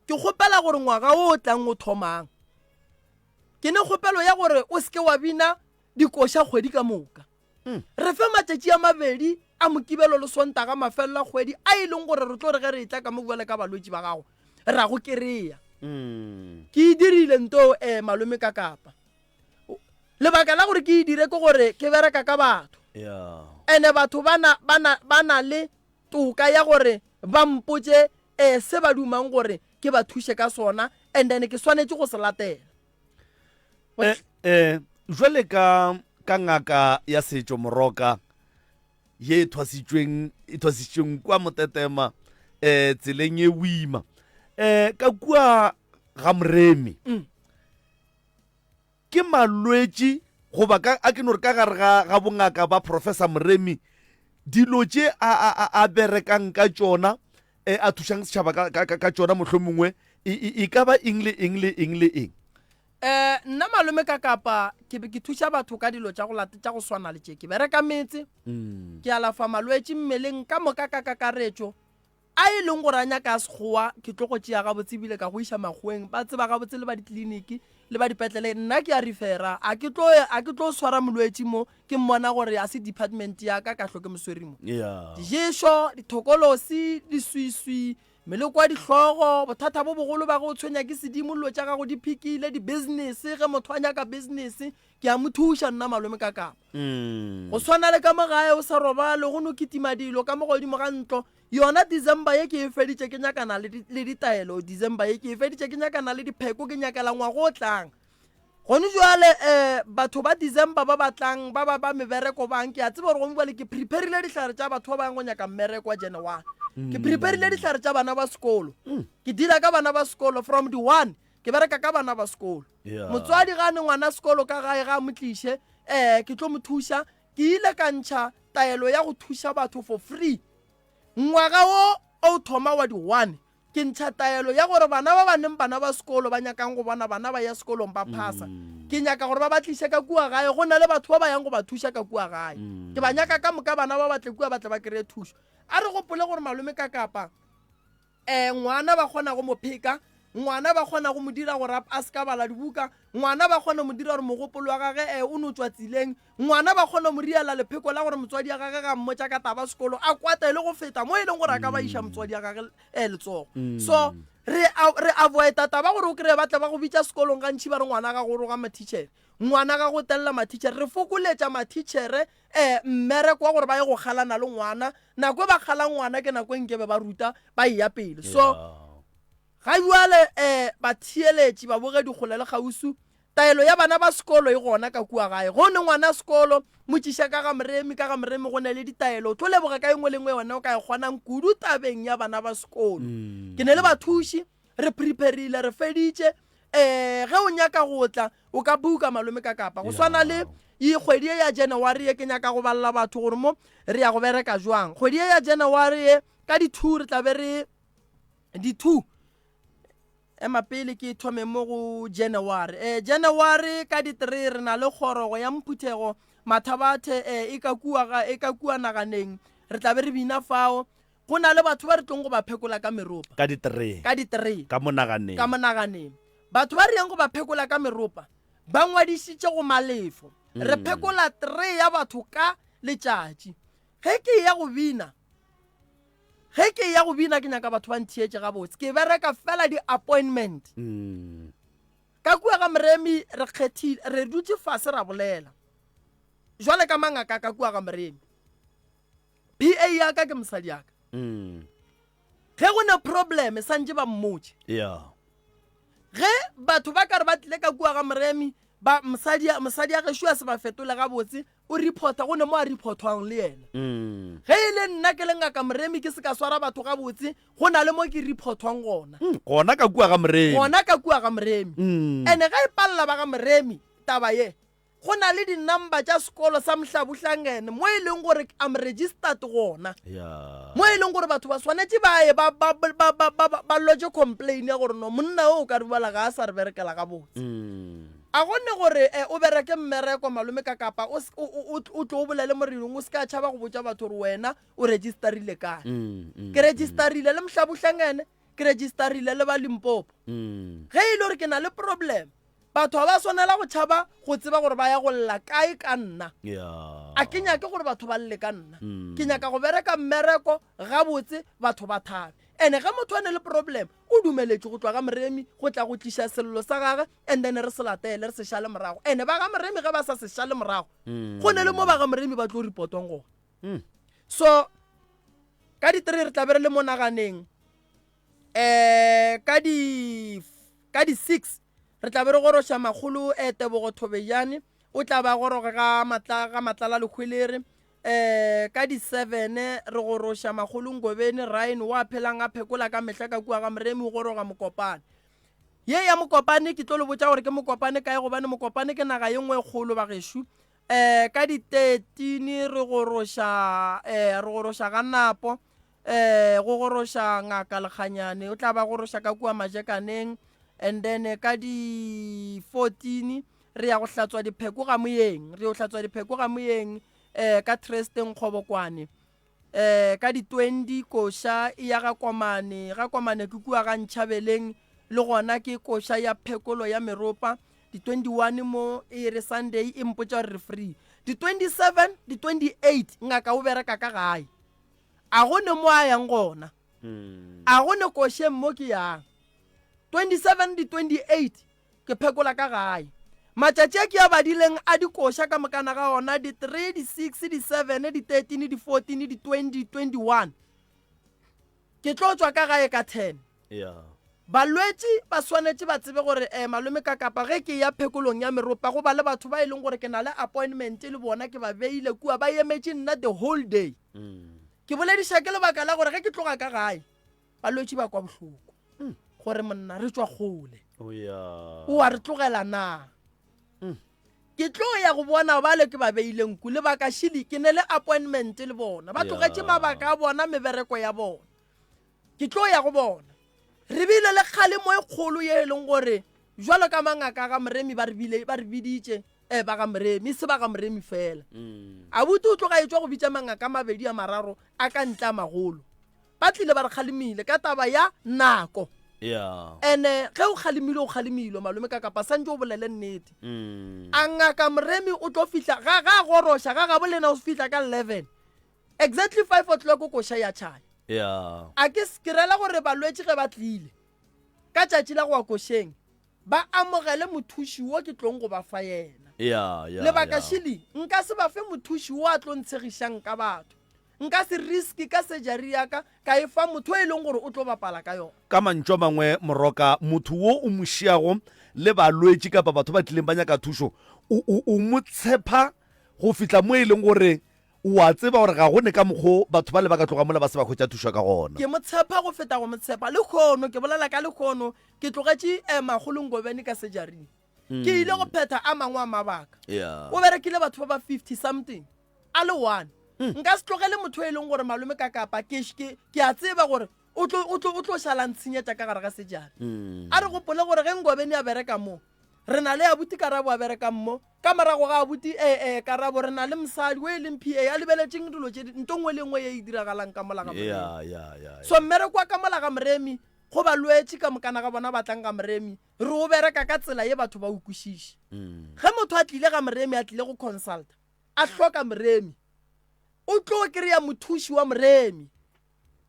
ke kgopela gore ngwaga o o tlang o thomang, ke ne kgopelo ya gore o se ke wa bina dikoša kgwedi ka moka. Re fe matšatši a mabedi a Mokibelo le Sontaga mafelelo a kgwedi a e leng gore re tlo re ge re etla ka mo bjale ka balwetši ba gago ra go kereya. Ke e dirile nto eh malome ka kapa. Lebaka la gore ke e dire ke gore ke bereka ka batho. Ene batho ba na, ba na, ba na le toka ya gore ba mpotše eh se ba dumang gore ke ba thuše ka sona and then ke swanetše go se latela. Eh, eh, jwale ka ka ngaka ya setšo moroka ye e thwasitšweng e thwasitšweng kua motetema eh tseleng e boima eh ka kua ga moremi mm. ke malwetši goba ka a ke no re ka gare ga ga bongaka ba professor moremi dilo tše a a a berekang ka tšona e a thušang setšhaba ka, ka, ka, ka tšona mohlomongwe e, e, e ka ba eng le eng le eng le eng? Eh, nna malome ka kapa ke be ke thuša batho ka dilo tša go late tša go swana le tše ke bereka metse mm. ke alafa malwetši mmeleng ka moka ka kakaretšo a e leng gore a nyaka a sekgowa ke tlo go tšea gabotse ebile ka go iša makgoweng ba tseba gabotse le ba ditleliniki le ba dipetlele nna ke a refera a ke tlo a ke tlo swara molwetši mo ke mmona gore a se department ya ka ka hlo ke mosweri mo yeah. diješo dithokolosi diswiswi meleko ya dihlogo bothata bo bogolo ba go tshwenya ke sedimo dilo tša gago di phikile di-business ge motho a nyaka business ke a mo thuša nna malome ka kapa mm. go swana le ka mo gae o sa robale go no kitima dilo ka mo godimo ga ntlo Yona December ye ke e feditše ke nyakana le, le ditaelo. December ye ke e feditše ke nyakana le dipheko, ke nyakela ngwago o tlang. Gone jwale eh, batho ba December ba batlang ba ba ba mebereko bang ke a tseba gore gone jwale ke preparile dihlare tša batho ba bang go nyaka mmereko wa January. Ke preparile dihlare tša bana ba sekolo. Ke deala ka bana ba sekolo from the one ke bereka ka bana ba sekolo. Yeah. Motswadi ga ne ngwana sekolo ka gae ga a mo tliše eh ke tlo mo thuša. Ke ile ka ntšha taelo ya go thuša batho for free. Ngwaga wo o thoma wa di one, ke ntšha taelo ya gore bana ba ba neng bana ba sekolo ba nyakang go bona bana ba ya sekolong ba phasa, ke nyaka gore ba ba tliše ka kua gae. Go na le batho ba ba yang go ba thuša ka kua gae. Ke ba nyaka ka moka bana ba ba tle kua ba tle ba kry-e thušo. A re gopole gore malome ka kapa um ngwana ba kgona go mo pheka, ngwana ba kgona go mo dira gore a se ka bala dibuka, ngwana ba kgona mo dira gore mogopolo wa gage um o no tšwa tseleng, ngwana ba kgona mo riela lepheko la gore motswadi ya gage ga mmotša ka taba sekolo a kwate le go feta mo e leng gore a ka ba iša motswadi ya gage um letsogo. So re re avoida taba gore o kry-e ba tle ba go bitša sekolong gantši ba re ngwana ga go roga mathitšhere, ngwana ga go telela mathitšhere. Re fokoletša mathitšhere um mmereko wa gore ba ye go kgalana le ngwana. Nako e ba kgalang ngwana ke nako e nkebe ba ruta ba eya pele. So ga jwale um batheeletši, babogedi kgole le kgauswi, taelo ya bana ba sekolo e gona ka kua gae. Go ne ngwana sekolo, mo tšiša ka ga Moremi, ka ga Moremi go ne le ditaelo. O tlo leboga ka e nngwe le nngwe wena o ka e kgonang kudu tabeng ya bana ba sekolo. Ke ne le bathuši, re preparile, re feditše. Um ge o nyaka go tla, o ka buka malome ka kapa. Go swana le ye kgwedi ye ya January ye, ke nyaka go balela batho gore mo re ya go bereka jwang. Kgwedi ye ya January ye, ka di-two re tla be re di-two ema pele ke thome mo go January. Eh, January ka di-three re na le kgorogo ya mphuthego Mathabathe eh, e ka kua ga e ka kua naganeng re tla be re bina fao. Go na le batho ba re tlong go ba phekola ka meropa. Ka di-three. Ka di-three. Ka monaganeng. Ka monaganeng. Batho ba re yang go ba phekola ka meropa ba ngwadišitše go malefo. Re phekola three ya batho ka letšatši. Ge ke eya go bina, ge ke eya go bina ke nyaka batho ba ntheetše gabotse. Ke bereka fela di-appointment. Mm. Ka kua ga Moremi re kgethile, re dutše fase ra bolela. Jwale ka mangaka ka kua ga Moremi. PA ya ka ke mosadi ya ka. Mm. Ge go ne problem santše ba mmotše. Yeah. Ge batho ba ka re ba tlile ka kua ga Moremi ba mosadi mosadi ya gešo a se ba fetole gabotse o reporta go ne mo a reportwang le yena. Mm. Ge e le nna ke le ngaka Moremi ke se ka swara batho gabotse go na le mo ke reportwang gona. Mm, gona ka kua ga Moremi. Gona ka kua ga Moremi. Mm. Ene ge e palela ba ga Moremi taba ye. Go na le di-number tša sekolo sa Mohlabuhlangene mo e leng gore I'm registered gona. Yeah. Mo e leng gore batho ba swanetše ba ye ba, ba, ba, ba, ba, ba, ba lodge complain ya gore no monna o o ka re bala ga a sa re berekela gabotse. Mm. A go ne gore eh, o bereke mmereko malome ka kapa o, o, o, o tlo o bolele morenong o se ka tšhaba go botša batho gore wena o registerile kae. Mm, mm, Ke registerile le Mohlabuhlangene, ke registerile le ba Limpopo. Mm. Ge e le gore ke na le problem Batho ga ba swanela go tšhaba go tseba gore ba ya go lla kae ka nna. Yeah. A ke nyake gore batho ba lle ka nna. Mm. Ke nyaka go bereka mmereko gabotse batho ba thabe. Ene ge motho a ne le problem o dumeletše go tloga ga Moremi go tla go tliša sello sa gage and then re se latele re se šale morago. Ene ba ga Moremi ge ba sa se šale morago Mm. go ne le mo ba ga Moremi ba tlo reportwang gona. Mm. So ka di-three re tla be re le mo naganeng um ka di ka di-six re tla be re goroša makgolo um Tebogo Thobejane o tla ba goroga ga matla ga Matlala Lehwelere um ka di-seven re goroša makgolo Ngobeni Ryan wa phelang a phekola ka mehla ka kua ga Moremi o goroga Mokopane. Ye ya Mokopane ke tlo le botša gore ke Mokopane kae gobane Mokopane ke naga ye nngwe e kgolo bagešo. Um ka di-thirteen re goroša um re goroša ga Napo um go goroša ngaka Lekganyane o tla ba goroša ka kua Majekaneng and then ka di 14 re ya go hlatswa dipheko ga moyeng re yo hlatswa dipheko ga moyeng um ka Tresteng Kgobokwane um ka di 20 koša e ya ga Komane ga Komane ke kua ga Ntšhabeleng le gona ke koša ya phekolo ya meropa di 21 mo e re Sunday e mpotša gore re free di 27 di 28 ngaka o bereka ka gae A go ne mo a yang gona. A go ne košeng mo ke yang. 27 di 28 ke phekola ka gae. Matšatši a ke a badileng a dikoša ka mokana ga ona di 3, di 6, di 7, di 13, di 14, di 20, di 21. Ke tlo tšwa ka gae ka 10. Yeah. Balwetši ba swanetše ba tsebe gore eh, malome ka kapa ge ke ya phekolong ya meropa go ba le batho ba e leng gore ke na le appointment le bona ke ba beile kua ba emetše nna the whole day. Mm. Ke bolediša ke lebaka la gore ge ke tloga ka gae balwetši ba kwa bohloko mm. gore monna re tšwa kgole oh, yeah. o a re tlogela na mm. Ke tlo ya go bona bale ke ba beileng ku lebaka šili ke ne le appointment le bona ba tlogetše Yeah. mabaka a bona mebereko ya bona. Ke tlo ya go bona. Re bile le kgalemo e kgolo ye e leng gore jwalo ka mangaka a ga Moremi ba re bile ba re biditše eh ba ga Moremi e se ba ga Moremi fela. Mm. Abuti o tloga etšwa go bitša mangaka a mabedi a mararo a ka ntle a magolo. Ba tlile ba re kgalemile ka taba ya nako. Yeah. Ene ge o kgalemile o kgalemilwe malome ka kapa santše o bolele nnete. Mm. A ngaka Moremi o tlo fihla ga ga goroša ga gabo lena o fihla ka 11. Exactly 5 o'clock koša ya tšhaya. Yeah. A ke ke rela gore balwetši ge ba tlile ka tšatši la go wa košeng ba amogele mothuši wo ke tlong go ba fa yena. Yeah, yeah, Lebaka yeah. šele nka se ba fe mothuši wo a tlo ntshegišang ka batho. Nka se riske ka surgery ya ka ka e fa motho e leng gore o tlo bapala ka yona. Ka mantšu a mangwe, Moroka, motho wo o mo šiago le balwetši kapa batho ba tlileng ba nyaka thušo, o, o, o mo tshepa go fihla mo e leng gore O a tseba gore ga go ne ka mokgo batho bale ba ka tloga mola ba se ba hwetša thušo ka gona. Ke mo tshepa go feta go mo tshepa. Lehono, ke bolela ka lehono, ke tlogetše eh, Makgolo Ngobeni ka sejaring. Ke ile go phetha a mangwe a mabaka. Yeah. O berekile batho ba ba 50 something a le one. Nka se tlogele motho e leng gore malome ka kapa ke, ke, ke a tseba gore o tlo, o tlo, o tlo šala ntshenyetša ka gare ga sejari. A re gopole gore ge Ngobeni a bereka mo, Re na le abuti Karabo a berekang mo. Ka morago ga abuti eh, eh, Karabo re na le mosadi o e leng PA a lebeletšeng dilo tše di, nto nngwe le nngwe ye e diragalang ka mola ga Moremi. Yeah, yeah, yeah, So mmereko wa ka mola ga Moremi go balwetši ka mokana ga bona ba tlang ga Moremi, re o bereka ka tsela ye batho ba o kwešiše. Mm. Ge motho a tlile ga Moremi a tlile go consulta, a hloka Moremi, o tlo kry-a mothuši wa Moremi.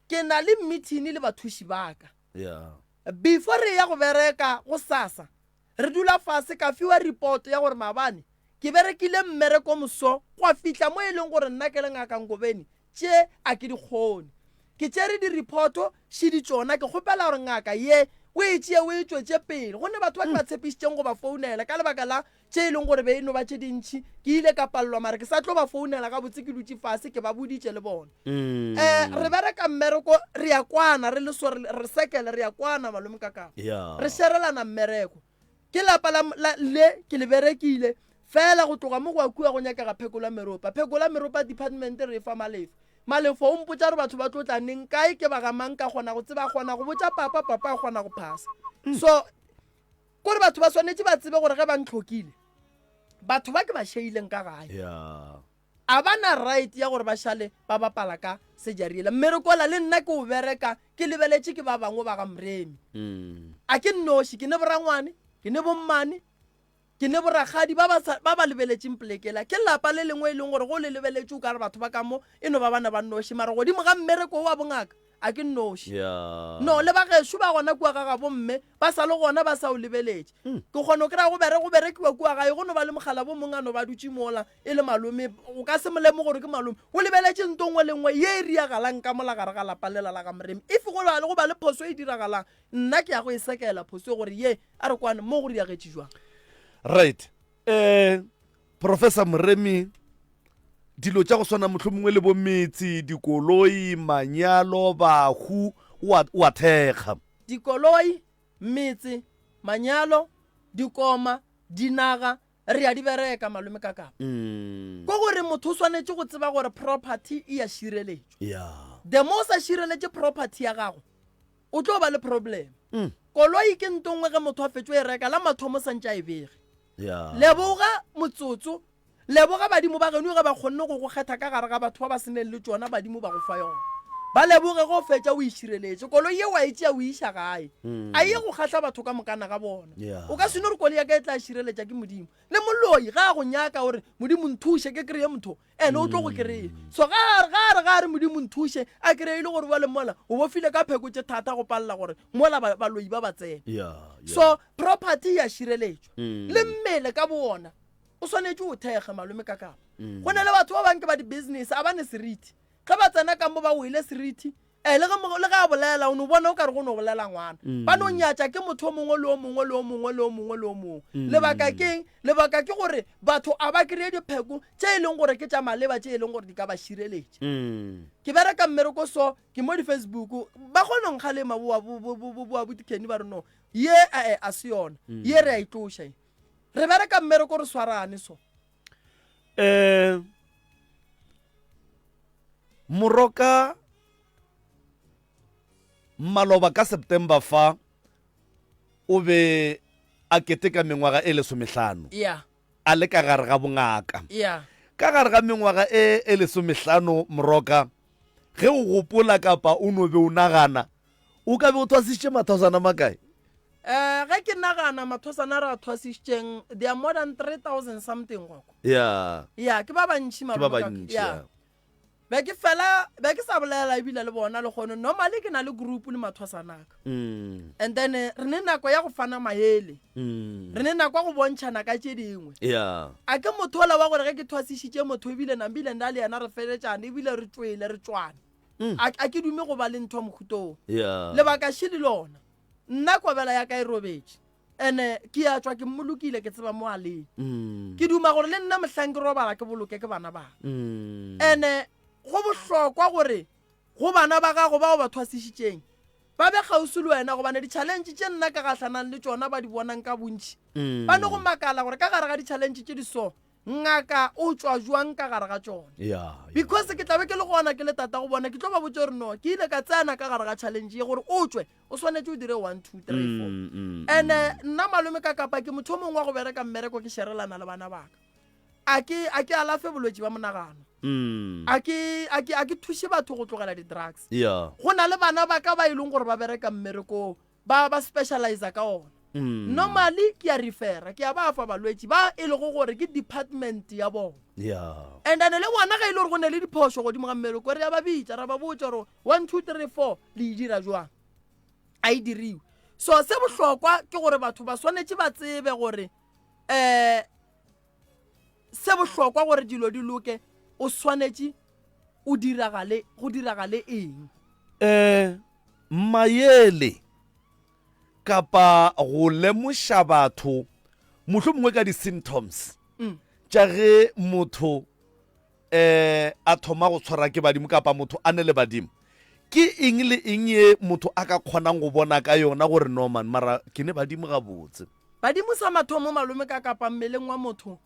Ke na le meeting le bathuši ba ka. Yeah. Before re ya go bereka gosasa, re dula fase ka fiwa report ya gore maabane ke berekile mmereko moso gwa fihla mo e leng gore nna ke le Ngaka Ngobeni tše a ke di kgone. Ke tšere di-report šidi tšona ke kgopela gore ngaka ye o e tšee o e tšwetše pele. Go ne batho ba ke ba tshepišitšeng go ba founela ka lebaka la tše e leng gore be e no ba tše dintši ke ile ka palelwa mara ke sa tlo ba founela gabotse ke dutše fase ke ba boditše le bona Mm. um re bereka mmereko re ya kwana re le so re re sekele re ya kwana malome ka kapa Yeah. re sherelana mmereko ke lapa la, la, le ke le berekile. Fela go tloga mo go ya kua go nyakega phekolo ya meropa. Phekolo ya meropa department re e fa Malefo. Malefo o mpotša gore batho ba tlo tla neng, kae, ke ba ga mang, ka kgona go tseba, a kgona go botša papa, papa a kgona go phasa. So kore batho ba swanetše ba tsebe gore ge ba ntlhokile, batho ba ke ba šeileng ka gae. Yeah. A ba na right ya gore ba šale ba bapala ka sejariela. Mmerekola le nna ke o bereka ke lebeletše ke ba bangwe ba ga Mremi. A ke nnoši, ke ne borangwane, ke ne bommane, ke ne borakgadi ba ba sa, ba ba lebeletšeng polekela. Ke lapa le lengwe e leng gore ge o le lebeletše o ka re batho ba ka mo e no ba bana ba nnoši, mara godimo ga mmereko wo wa bongaka a ke nnoši. Yeah. No, le ba gešo ba gona kua ga gabo mme ba sa le gona ba sa o lebeletše. Mm. Ke kgona go kry-a go bere go berekiwa kua gae go no ba le mogala bo mongwe a no ba dutše mola e le malome o ka se mo lemoge gore ke malome o lebeletše nto nngwe le nngwe ye e riagalang ka mola gare ga lapa lela la ga Moremi. If go ba le go ba le phoso e diragalang nna ke ya go e sekela phoso e gore ye a re kwane mo go riagetše jwang. Right. Eh Professor Moremi, dilo tša go swana mohlomongwe le bo metse, dikoloi, manyalo, bahu, o a, o a thekga. Dikoloi, metse, manyalo, dikoma, dinaga, re a di bereka, Malome Kakapa. Mm. Ko gore motho o swanetše go tseba gore property e a šireletšwa. Yeah. The more o sa šireletše property ya gago, o tlo ba le problem. Mm. Koloi ke nto nngwe ge motho a fetšo e reka, la mathomo santše a e bege. Yeah. Leboga motsotso, leboga badimo ba geno ge ba kgonne go go kgetha ka gare ga batho ba ba seneng le tšona badimo ba go fa yona. Ba leboge ge o fetša o e šireletše. Koloi ye wa e tšea o e iša gae. Mm. A ye go kgahla batho ka mokana ga bona. Yeah. O ka se no re koloi ya ka e tla šireletša ke Modimo. Le moloi ga a go nyaka o re Modimo nthuše ke kry-e motho ene o tlo go kry-a. So ga a re, ga a re, ga a re Modimo nthuše a kry-e le gore bjale mola o bofile ka pheko tše thata go palela gore mola ba, baloi ba ba tsene. Yeah, yeah. So property ya šireletšwa. Mm. Le mmele ka bowona o swanetše o thekge malome ka kapa. Mm. Go na le batho ba bangwe ke ba di-business a ba ne seriti. Ge ba tsena ka mo ba wele seriti Eh, le ge le ge a bolela o no bona o ka re go no bolela ngwana. Mm. Ba no nyatša ke motho o mongwe le o mongwe le o mongwe le o mongwe le o mongwe. Mm. Lebaka keng? Lebaka ke gore batho a ba kry-e dipheko tše e leng gore ke tša maleba tše e leng gore di ka ba šireletša. Mm. Ke bereka mmereko so, ke mo di-Facebook, ba kgona go nkgalema boa bo bo bo bo bo abuti Kenny ba re no, ye eh a se yona, ye re a e tloša ye. Re bereka mmereko re swarane so. Eh Moroka maloba ka September fa o be a keteka mengwaga e lesomehlano Yeah. a le ka gare ga bongaka. Yeah. Ka gare ga mengwaga e e lesomehlano Moroka ge o gopola kapa o no be o nagana o ka be o thwasitše mathwasana makae? Eh, ge ke nagana mathwasana a re a thwasitšeng they are more than 3000 something goko. Yeah. Yeah, ke ba bantši Ke ba malome ka- bantši. Yeah. Yeah. Be ke fela be ke sa bolela ebile le bona le kgono normally ke na le group le mathwasana ka. Mm. And then eh, re ne nako ya go fana maele. Mm. Re ne nako ya go bontšhana ka tše dingwe. Yeah. A ke motho ola wa gore ge ke thwasišitše motho ebile nambile nna le yena re feletšane ebile re tšwele re tšwane. Mm. A a ke dume go ba le ntho ya mohuta oo. Yeah. Lebaka še le lona. Nna kobela ya ka e robetše. Ene ke a tšwa ke mmolokile ke tseba mo a leng. Mm. Ke duma gore le nna mohlang ke robala ke boloke ke bana ba. Mm. Ene go bohlokwa gore go bana ba gago bao ba thwasišitšeng ba be kgauswi le wena gobane di-challenge tše nna ka gahlanang le tšona ba di bonang ka bontši. Mm. Ba no go makala gore ka gare ga di-challenge tše di so ngaka o tšwa jwang ka gare ga tšona. Yeah, yeah. Because ke tla be ke le gona ke le tata go bona ke tlo ba botša gore no ke ile ka tsena ka gare ga challenge ye gore o tšwe o swanetše o dire 1 2 3 4 Mm, mm, and eh, nna malome ka kapa ke motho o mongwe wa go bereka mmereko ke sherelana le bana baka a ke a ke alafe bolwetši ba monagano mm. a ke a ke a ke thuše batho go tlogela di-drugs Yeah. go na le bana ba ka ba e leng gore ba bereka mmerekong ba ba specializer ka ona Mm. normally ke a refera ke a ba fa balwetši ba e lego gore ke department ya bona Yeah. and then le bona ge e le gore go ne le diphošo godimo ga mmereko re a ba bitša ra ba botša gore 1 2 3 4 le e dira jwang a e diriwe so se bohlokwa ke gore batho ba swanetše ba tsebe gore um se bohlokwa gore dilo di loke o swanetše o diragale go diragale eng um mayele kapa go lemoša batho mohlomongwe ka di-symptoms mm. tša ge motho eh a thoma go tshwara ke badimo kapa motho a ne le badimo ke eng le eng ye motho a ka kgonang go bona ka yona gore no man mara ke ne badimo gabotse badimo sa mathomo malome ka kapa mmeleng wa motho.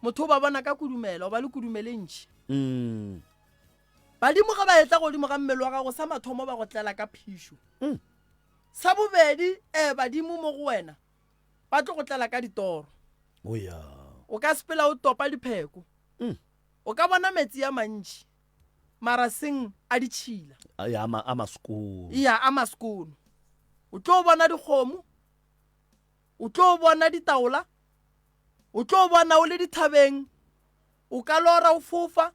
Motho o ba bona ka kudumela, o ba le kudumele ntši. Mm. Badimo ge ba etla godimo ga mmele wa gago, sa mathomo ba go tlela ka phišo. Mm. Sa bobedi, eh, badimo mo go wena ba tlo go tlela ka ditoro. Oh ya. O ka sepela o topa dipheko. Mm. O ka bona metsi a mantši, mara seng a ditšhila. A ya ma a maskono. Ya a maskono. O tlo bona dikgomo, o tlo bona ditaola, o tlo bona o le dithabeng, o ka lora o fofa,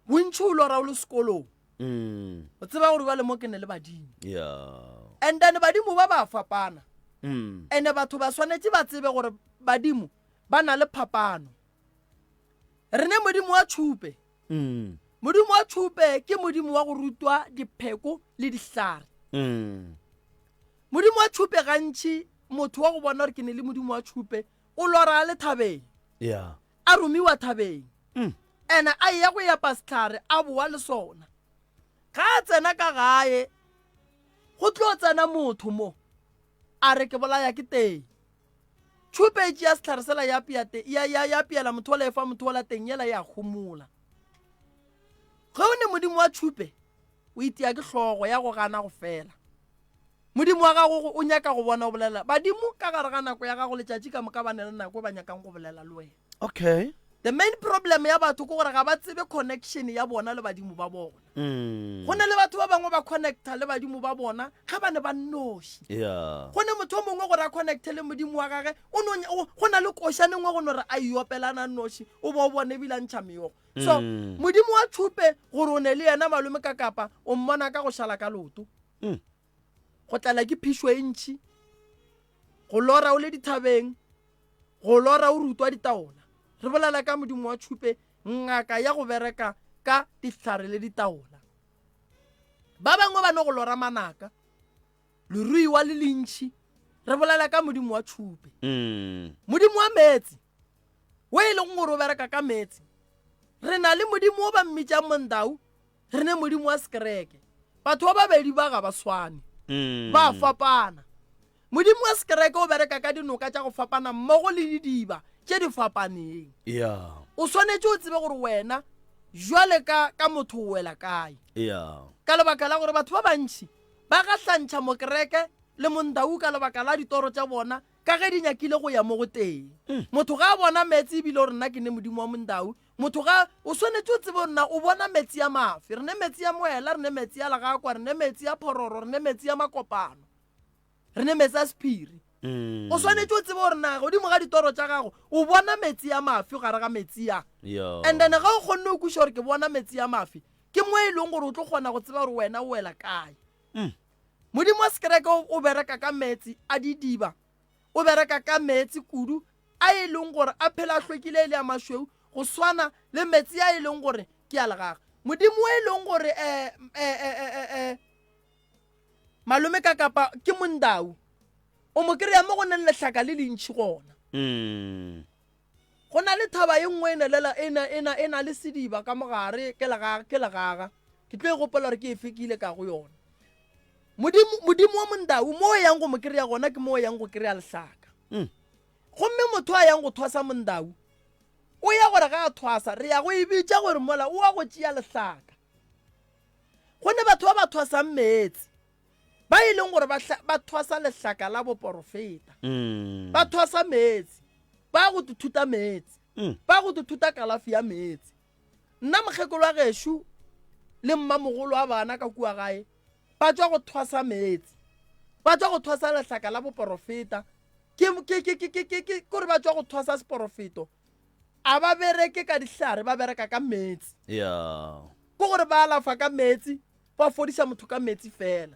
bontši o lora o le sekolong. Mm. O tseba gore bjale mo ke ne le badimo. Yeah. And then badimo ba ba fapana. Mm. Ene batho ba swanetše ba tsebe gore badimo ba na le phapano. Re ne modimo wa tšhupe. Mm. Modimo wa tšhupe ke modimo wa go rutwa dipheko le dihlare. Mm. Modimo wa tšhupe gantši motho wa go bona gore ke ne le modimo wa tšhupe o lora a le thabeng. Yeah. A romiwa thabeng. Mm. Ene a eya go epa sehlare a boa le sona. Ga a tsena ka gae go tlo tsena motho mo a re ke bolaya ke teng. Tšhupe e tšea sehlare sela ya apea te, ya, ya, ya apeela motho ola e fa motho ola teng yela ya homola. Ge o ne modimo wa tšhupe o itia ke hlogo ya go gana go fela. Modimo wa gago o nyaka go bona o bolela. Badimo ka gare ga nako ya gago letšatši ka moka ba ne le nako e ba nyakang go bolela le wena. Okay. The main problem ya batho ke gore ga ba tsebe connection ya bona le badimo ba bona. Mm. Go ne le batho ba bangwe ba connecta le badimo ba bona ge ba ne ba nnoši. Yeah. Go ne motho o mongwe gore a connecte le modimo wa gage, o no, go na le košane nngwe go no re a iopelana nnoši, o bo o bone ebile a ntšha meogo. So, Mm. modimo wa tšhupe gore o ne le yena malome ka kapa, o mmona ka go šala ka leoto. Mm. Go tlala ke phišo e ntši, go lora o le dithabeng, go lora o rutwa ditaola. Re bolela ka modimo wa tšhupe, ngaka ya go bereka ka dihlare le ditaola. Ba bangwe ba no go lora manaka, leruiwa le lentši. Re bolela ka modimo wa tšhupe. Mm. Modimo wa meetse, wo e leng gore o bereka ka meetse. Re na le modimo o ba mmitšang Mondau, Re ne Modimo wa sekereke. Batho ba babedi ba ga ba swane. Mm. Ba fapana. Modimo wa sekereke o bereka ka dinoka tša go fapana mmogo le didiba tše di fapaneng. Yeah. O swanetše o tsebe gore wena jwale ka, ka motho o wela kae. Yeah. Ka lebaka la gore batho ba bantši ba gahlantšha mokereke le mondau ka lebaka la ditoro tša bona ka ge di nyakile go ya mo go tee. Mm. Motho ga a bona meetse ebile o re nna ke ne Modimo wa mondau, Motho ga, o swanetše o tsebe gore na o bona metsi a mafe. Re ne metsi a moela, re ne metsi a legakwa, re ne metsi a phororo, re ne metsi a makopano, re ne metsi a sephiri. Mm. O swanetše o tsebe gore na godimo ga ditoro tša gago o bona metsi a mafe gare ga metsi a. Yo. And then ga o kgonne o kweša gore ke bona metsi a mafe, ke mo e leng gore o tlo kgona go tseba gore wena o wela kae. Mm. Modimo wa sekereke o, o bereka ka metsi a didiba, o bereka ka meetse kudu a e leng gore a phela a hlwekile e le a mašweu go swana le meetse a e leng gore ke a legaga. Modimo o e leng gore um um malome ka kapa ke mondau o mo kry-a mo go neng lehlaka le lentšhi gona. Mm. Go na le thaba ye nngwe e nelela e na e na e na le sediba ka mogare ke legaga ke legaga. Ke tlo e gopola gore ke efe ke ile ka go yona. Modimo Modimo wa mondau mo o yang go mo kry-a gona ke mo o yang go kry-a lehlaka. Mm. Gomme motho a yang go thwasa mondau o ya gore ga a thwasa re ya go e bitša gore mola o wa go tšea lehlaka. Go ne batho ba ba thwasang meetse ba e leng gore ba, ba thwasa lehlaka la boporofeta. Mm. Ba thwasa meetse ba go tuthuta meetse mm. ba go tuthuta kalafi ya meetse. Nna mokgekolo wa gešo le mmamogolo wa bana ka kua gae ba tšwa go thwasa meetse, ba tšwa go thwasa lehlaka la boporofeta, ke, ke, ke, ke, ke, ke, ke gore ba tšwa go thwasa seporofeto. A ba bereke ka dihlare, ba bereka ka meetse. Yeah. Ke gore ba alafa ka meetse, ba fodiša motho ka meetse fela.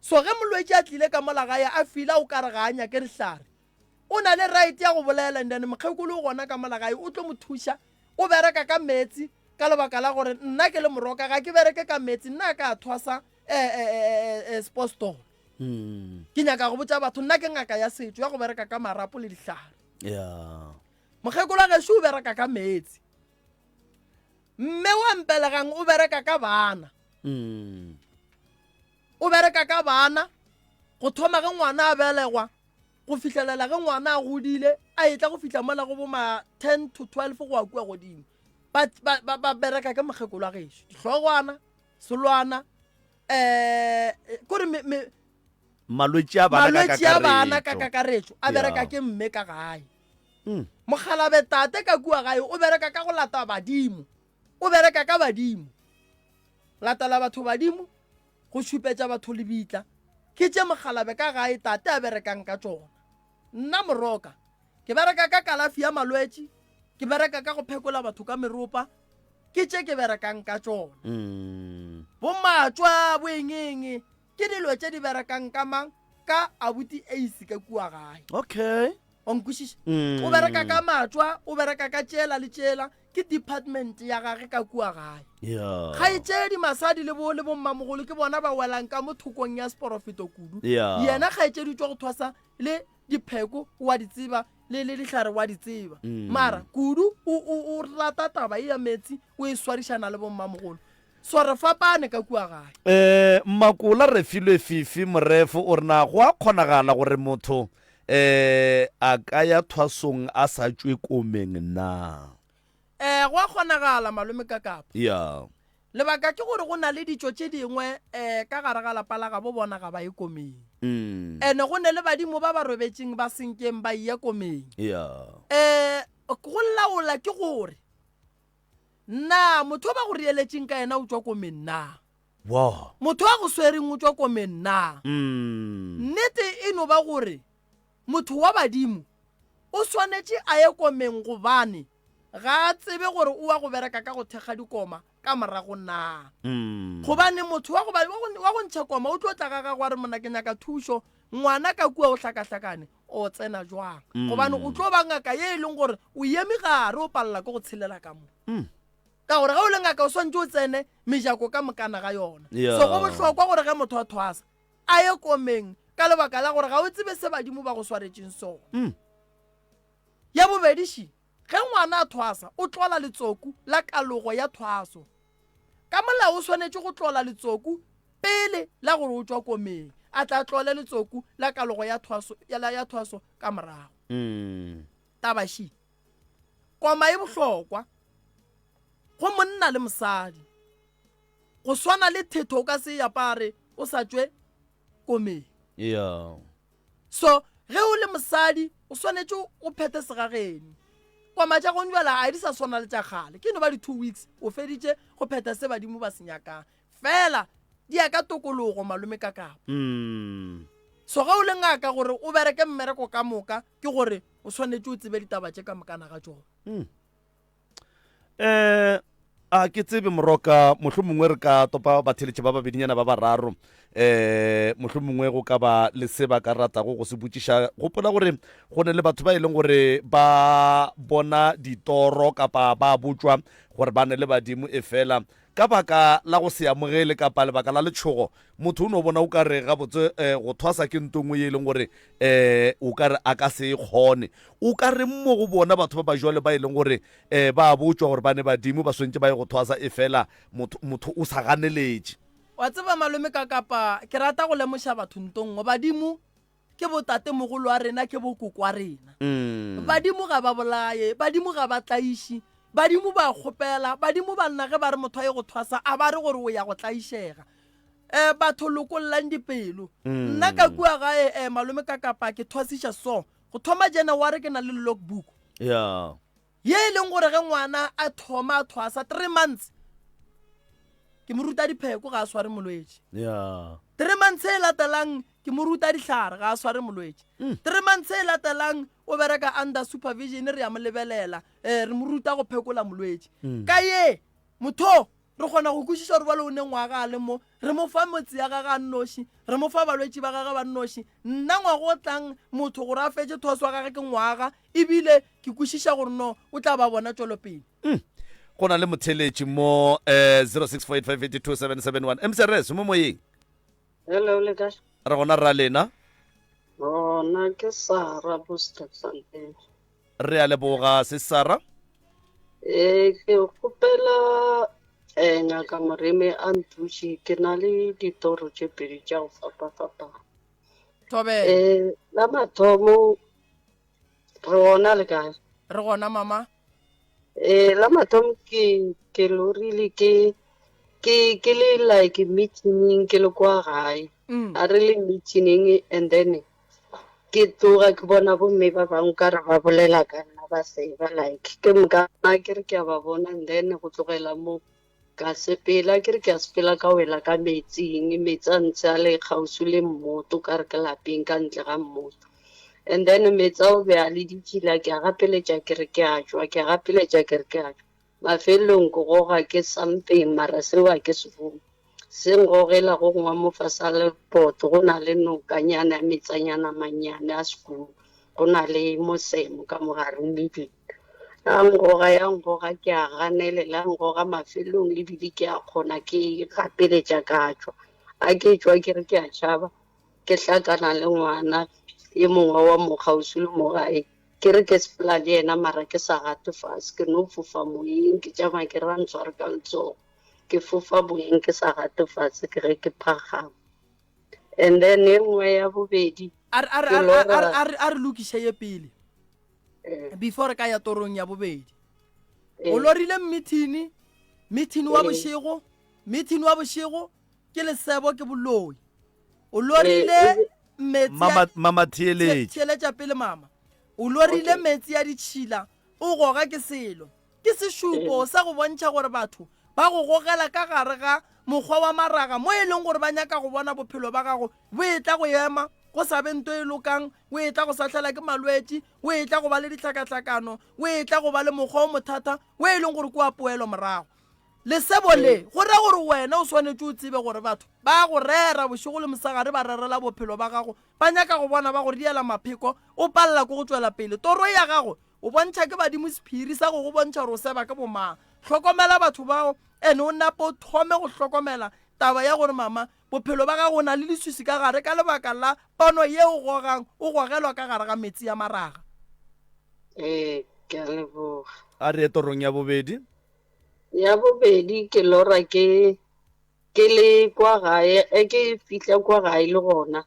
So ge molwetši a tlile ka mola gae a fila o kare ga a nyake dihlare, O na le right ya go bolela and then mokgekolo o gona ka mola gae o tlo mo thuša. O bereka ka meetse ka lebaka la gore nna ke le moroka ga ke bereke ka meetse nna ka thwasa eh, eh, eh, eh, spostolo. Mm. Ke nyaka go botša batho nna ke ngaka ya setšo ya go bereka ka marapo le dihlare. Yeah. Mokgekolo wa gešo o bereka ka meetse. Mme wa mpelegang o bereka ka bana. Mm. O bereka ka bana go thoma ge ngwana a belegwa. Go fihlelela ge ngwana a godile, a etla go fihla mola go bo ma 10 to 12 go ya kua godimo. Ba, ba, ba, ba bereka ke mokgekolo wa gešo. Dihlogwana, selwana, eh, kore me, me, Malwetši a bana ka malwetši a bana ka kakaretšo. kakaretšo a bereka Yeah. ke mme ka gae. Mm. Mokgalabe tate ka kua gae o bereka ka go lata badimo. O bereka ka badimo. Latela batho badimo, go šupetša batho lebitla. Ke tše mokgalabe ka gae tate a berekang ka tšona. Nna Moroka, ke bereka ka kalafi ya malwetši, ke bereka ka go phekola batho ka meropa, ke tše ke berekang ka tšona. Mm. Bo matšwa, bo engeng, ke dilo tše di berekang ka mang? Ka abuti Ace ka kua gae. Okay. Wa nkwešiša? Mm. O bereka ka matšwa, o bereka ka tšela le tšela, ke department ya gage ka kua gae. Yeah. Kgaetšedi masadi le bo le bommamogolo ke bona ba welang ka mo thokong ya seporofeto kudu. Yeah. Yena kgaetšedi o tšwa go thwasa le dipheko o a di tseba le le dihlare wa di tseba. Mm. Mara kudu o o o rata taba ye ya meetse o e swarišana le bommamogolo. So re fapane ka kua gae. Eh, Mmakola Refilwe Fifi Morefo o re na go a kgonagala gore motho eh a ka ya thwasong a sa tšwe komeng na? Eh, go a kgonagala malome Kakapa. Ya. Lebaka ke gore go na le ditšo tše dingwe eh ka gare ga lapa la gabo bona ga ba ye komeng. Mm. Ene go ne le badimo ba ba robetšeng ba senkeng ba eya komeng. Ya. Eh, go laola ke gore Na motho o ba go reeletšeng ka yena o tšwa komeng na? Wow. Motho a go swereng o tšwa komeng na? Mm. Nnete e no ba gore motho wa badimo o swanetše a ye komeng gobane ga a tsebe gore o wa go bereka ka go thekga dikoma ka morago na. Mm. Gobane motho wa go, ba, wa go, wa go ntšha koma o tlo tla ga gagwe a re monna ke nyaka thušo, ngwana ka kua o hlakahlakane, o tsena jwang mm. gobane o tlo ba ngaka ye e leng gore o eme gare o palela ke go tshelela ka mo mm. ka gore ga o le ngaka o swantse o tsene mejako ka mokana ga yona yeah. so go bohlokwa gore ge motho a thwasa a ye komeng ka lebaka la gore ga o tsebe se badimo ba go swaretšeng sona mm. ya bobediši ge ngwana a thwasa o tlola letsoku la kalogo ya thwaso Ka molao o swanetše go tlola letsoku pele la gore o tšwa komeng, a tla tlole letsoku la kalogo ya thwaso, ya, ya thwaso ka morago. Mm. Taba še, koma e bohlokwa go monna le mosadi. Go swana le thetho o ka se e apare o sa tšwe komeng. Yeah. So ge o le mosadi o swanetše o phethe segageno. Koma tša gonjwala a di sa swana le tša kgale. Ke no ba di-two weeks o feditše go phetha se badimo ba se nyakang. Fela di ya ka tokologo malome ka kapa. Mm. So ge o le ngaka gore o bereke mmereko ka moka ke gore o swanetše o tsebe ditaba tše ka mokana ga tšona. Mm. Eh, a ke tsebe moroka mohlomongwe re ka topa batheletši ba babedinyana ba bararo eh mohlomongwe go ka ba le se ba ka ratago go se botšiša gopola gore go ne le batho ba e leng gore ba bona ditoro kapa ba botšwa gore ba ne le badimo e fela ka baka la go se amogele kapa lebaka la letšhogo motho o no bona o ka re gabotse um go thwasa ke nto nngwe ye e leng gore um o ka re a ka se e kgone o ka reng mo go bona batho ba ba jwale ba e leng gore um ba botšwa gore ba ne badimo ba swantše ba ye go thwasa e fela motho motho o sa ganeletše Wa tseba malome ka kapa ke rata go lemoša batho nto nngwe badimo Ke botatemogolo wa rena, ke bokoko wa rena. Mm. Badimo ga ba bolaye, badimo ga ba tlaiši, badimo ba kgopela, badimo ba nna ge ba re motho a ye go thwasa, a ba re gore o ya go tlaišega. Um batho lokollang dipelo. Mm. Nna ka kua gae um malome ka kapa ke thwasiša so. Go thoma January ke na le logbook. Yeah. Ye e leng gore ge ngwana a thoma a thwasa three months ke mo ruta dipheko ga a sware molwetši. Yeah. Three months e latelang ke mo ruta dihlare ga a sware molwetši. Mm. Three months e latelang o bereka under supervision re ya mo lebelela eh, re mo ruta go phekola molwetši. Mm. Ka ye motho Re kgona go kwešiša gore bjale o ne ngwaga a le mo, re mo fa motse ya gage a nnoši, re mo fa balwetši ba gage ba nnoši. Nna ngwaga o tlang, motho gore a fetše thoso ya gage ke ngwaga, ebile ke kwešiša gore no o tla ba bona tšwelopele. Mm. Go na le motheeletši mo eh, 0648582771. MCRS, o mo moyeng? Hello, le kae? Re gona rra lena. Gona ke Sarah Bosterfontein. Re a leboga se Sarah. Eh, ke kgopela eh, ngaka Moremi a nthuše ke na le ditoro tše pedi tša go fapafapana. Thobela. Eh, la mathomo re gona le kae? Re gona mama. Eh, la mathomo ke ke lorile ke ke ke le like meeting ke le kwa gae. Mm. A re le meeting and then ke tloga ke bona bomme ba bangwe ka re ba bolela ka nna ba seba like ke moka ke re ke a ba bona and then go tlogela mo ka sepela ke re ke a sepela ka wela ka metsing metsi a ntse a le kgauswi le mmoto ka re ke lapeng ka ntle ga mmoto and then metsi ao be a le ditšhila ke a gapeletša ke re ke a tšwa ke a gapeletša ke re ke a tšwa Mafelelong ke goga ke something mara seo a ke se bone. Se ngogela go gongwe mo fase ga lepoto go na le nokanyana ya metsanyana mannyane a sekolo go na le mosemo ka mo gare meeding. Ya ngoga ya ngoga ke a ganelela ya ngoga mafelelong le bile ke a kgona ke gapeletša ka tšwa. A ke tšwa ke re ke a tšhaba ke hlakana le ngwana e mongwe wa mo kgauswi le mo gae. Ke re ke sepela le yena mara ke sa gate fase, ke no fofa moyeng, ke tšama ke re a ntshware ka letsogo, ke fofa moyeng ke sa gate fase ke ge ke phagama. And then e nngwe ya bobedi A re- a re- ke a re- a re- lora a re- a re lokiše ye pele eh, before re ka ya torong ya bobedi eh, o lorile mmithini mithini wa eh, bošego mithini wa bošego ke lesebo ke boloi o eh, lorile e be- metsi a Mama mama theeletša. Theeletša pele mama. O lorile okay. metsi a ditšhila, o goga ke selo. Ke sešupo Eh, sa go bontšha gore batho ba go gogela ka gare ga mokgwa wa maraga mo e leng gore ba nyaka go bona bophelo ba gago bo etla go ema, go sa be nto e lokang, o etla go sahlela ke malwetši, o etla go ba le dihlakahlakano, o etla go ba le mokgwa o mothata wo e leng gore ke wa poelo morago. Lesebo le, go ra gore wena o swanetše o tsebe gore batho ba go rera bošego le mosegare ba rerela bophelo ba gago, ba nyaka go bona ba go riela mapheko, o palela ke go tšwela pele. Toro ya gago o bontšha ke badimo sephiri sa go go bontšha gore o seba ke bomang. Hlokomela batho bao and o nape o thome go hlokomela taba ya gore mama bophelo ba gago o na le leswiswi ka gare ka lebaka la pono ye o gogang o gogelwa ka gare ga metsi a maraga. Ee, ke a leboga. A re ye torong ya bobedi. Ya bobedi ke lora ke ke le kwa gae, ge ke fihla kwa gae le gona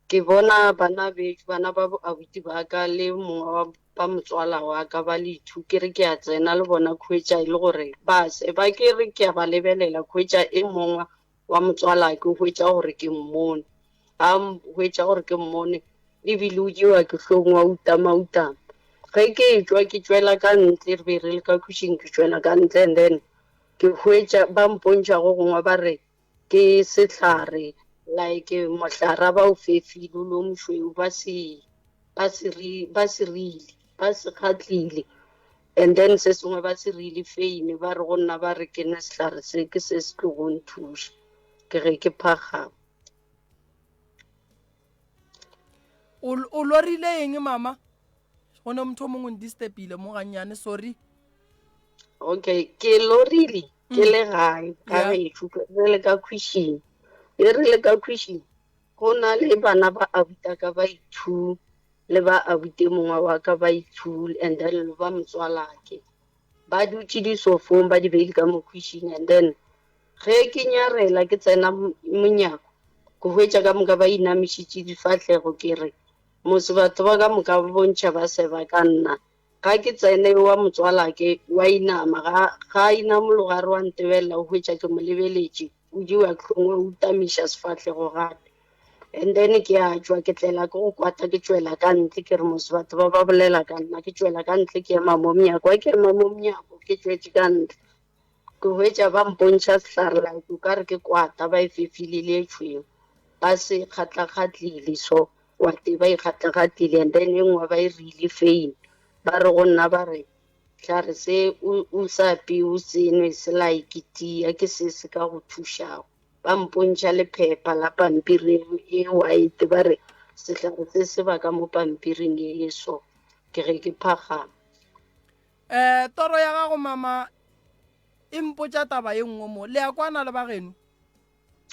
ke bona bana bešo, bana ba bo abuti ba ka le mongwe wa ba motswala wa ka ba le two, ke re ke a tsena le bona khwetša e le gore ba se ba ke re ke a ba lebelela khwetša e mongwe wa motswalake o hwetša gore ke mmone. A hwetša gore ke mmone ebile o jewa ke hlong wa utama utama. Ge ke tšwa ke tšwela ka ntle re be re le ka khušing ke tšwela ka ntle and then ke hwetša ba mpontšha go gongwe ba re ke sehlare like mohlara ba o fefile o le o mošweu ba se ba se ba se rile ba se kgatlile and then se sengwe ba se rile feine ba re go nna ba re ke ne sehlare se ke se se tlo go nthuša ke ge ke phagama. O, o lorile eng mama? Go ne motho o mongwe o ndisturbile mo gannyane, sorry. Okay, ke lorile ke le gae ga Yeah. gešo re le ka khwishing. E re le ka khwishing go na le bana ba abutaka ba ithu le ba abute mongwe wa ka ba ithu and then le ba motswalake. Ba dutše disofong ba di beile ka mo khwishing and then Ge ke nyarela ke tsena monyako, ke hwetša ka moka ba inamišitše difahlego, ke re, Mose batho ba ka moka ba bontšha ba seba ka nna. Ga ke tsene wa motswalake wa inama, ga, ga a inamologa a re wa ntebelela, o hwetša ke mo lebeletše, o jewa hlong wa utamiša sefahlego gape. And then ke a tšwa ke tlela ke go kwata ke tšwela ka ntle ke re mose batho ba ba bolela ka nna, ke tšwela ka ntle ke ema mo monyako, ga ke ema mo monyako ke tšwetše ka ntle. Ke hwetša ba mpontšha sehlare like o ka re ke kwata ba e fefile le e tšhweu ba se kgatlakgatlile so kwate ba e kgatlakgatlile and then e nngwe ba e rile fein ba re go nna ba re hlare se o sa apeye o se nwe se like tia ke se se ka go thušago ba mpontšha lephepha la pampiri e white ba re sehlare se se ba ka mo pampiring e so ke ge ke phagama. Eh, toro ya gago mama e mpotša taba ye nngwe mo. Le ya kwana le bageno?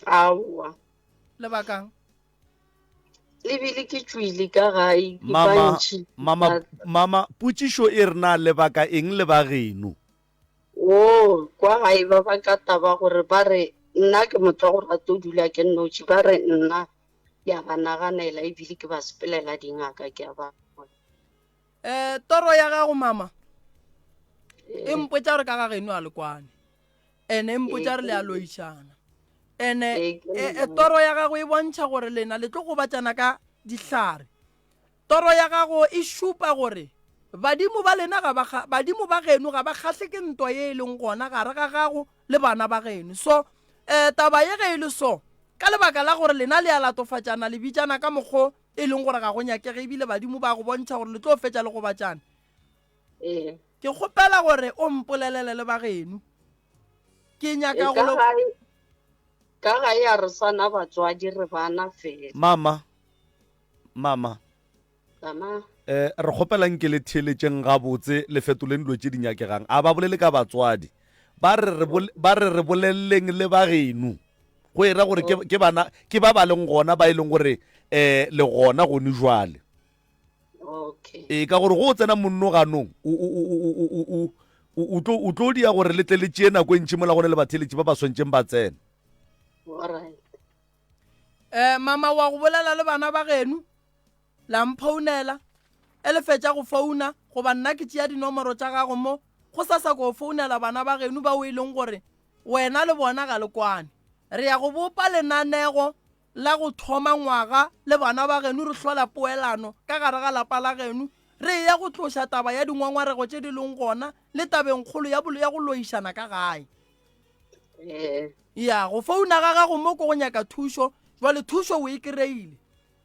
Aowa. Lebakang? Le bile ke tšwile ka gae ke Mama, bantši. mama, mama, potšišo e re na lebaka eng le bageno? Oo, kwa gae ba baka taba gore ba re nna ke motho wa go rata go dula ke nnoši, ba re nna. Ke a ba naganela ebile ke ba sepelela dingaka ke a ba bona. Eh, toro ya gago mama e mpotša gore ka ga geno a le kwane ene e mpotša re le a loišana ene e, e, toro ya gago e bontšha gore lena le tlo gobatšana ka dihlare toro ya gago e šupa gore badimo ba lena ga ba badimo ba geno ga ba kgahle ke ntwa ye e leng gona gare ga gago le bana ba geno so um taba ye ge e le so ka lebaka la gore lena le a latofatšana le bitšana ka mokgo e leng gore ga go nyakege ebile badimo ba go bontšha gore le tlo fetša le gobatšana Ee. Ke kgopela gore o mpolelele le bageno. Ke nyaka E, go ka lo gae ka gae a re sana batswadi re bana fela. Mama, mama, Mama. eh, re kgopela nke le theeletšeng gabotse le fetoleng dilo tše di nyakegang. A ba bolele ka batswadi. Ba re re bole, ba re re boleleleng le bageno. Go e ra gore ke, ke bana, ke ba ba leng gona ba e leng gore eh, le gona gone jwale. Okay. Ee, ka gore go o tsena monnoganong o, o, o, o, o, o, o, o, o tlo, o tlo dia gore le tle le tšee nako e ntši mola go ne le batheeletši ba ba swantšeng ba tsena. Alright. Eh, mama wa go bolela le bana ba geno la mphounela e le fetša go founa goba nna ke tšea dinomoro tša gago mo go sa sa ko founela bana ba geno bao e leng gore wena le bona ga le kwane re ya go bopa lenanego la go thoma ngwaga le bana ba geno re hlola poelano ka gare ga lapa la geno, re eya go tloša taba ya dingongorego tše di leng gona le tabengkgolo ya, ya go loišana ka gae. Ya, go founa ga gago mo ko go nyaka thušo, jwale thušo o e kry-ile.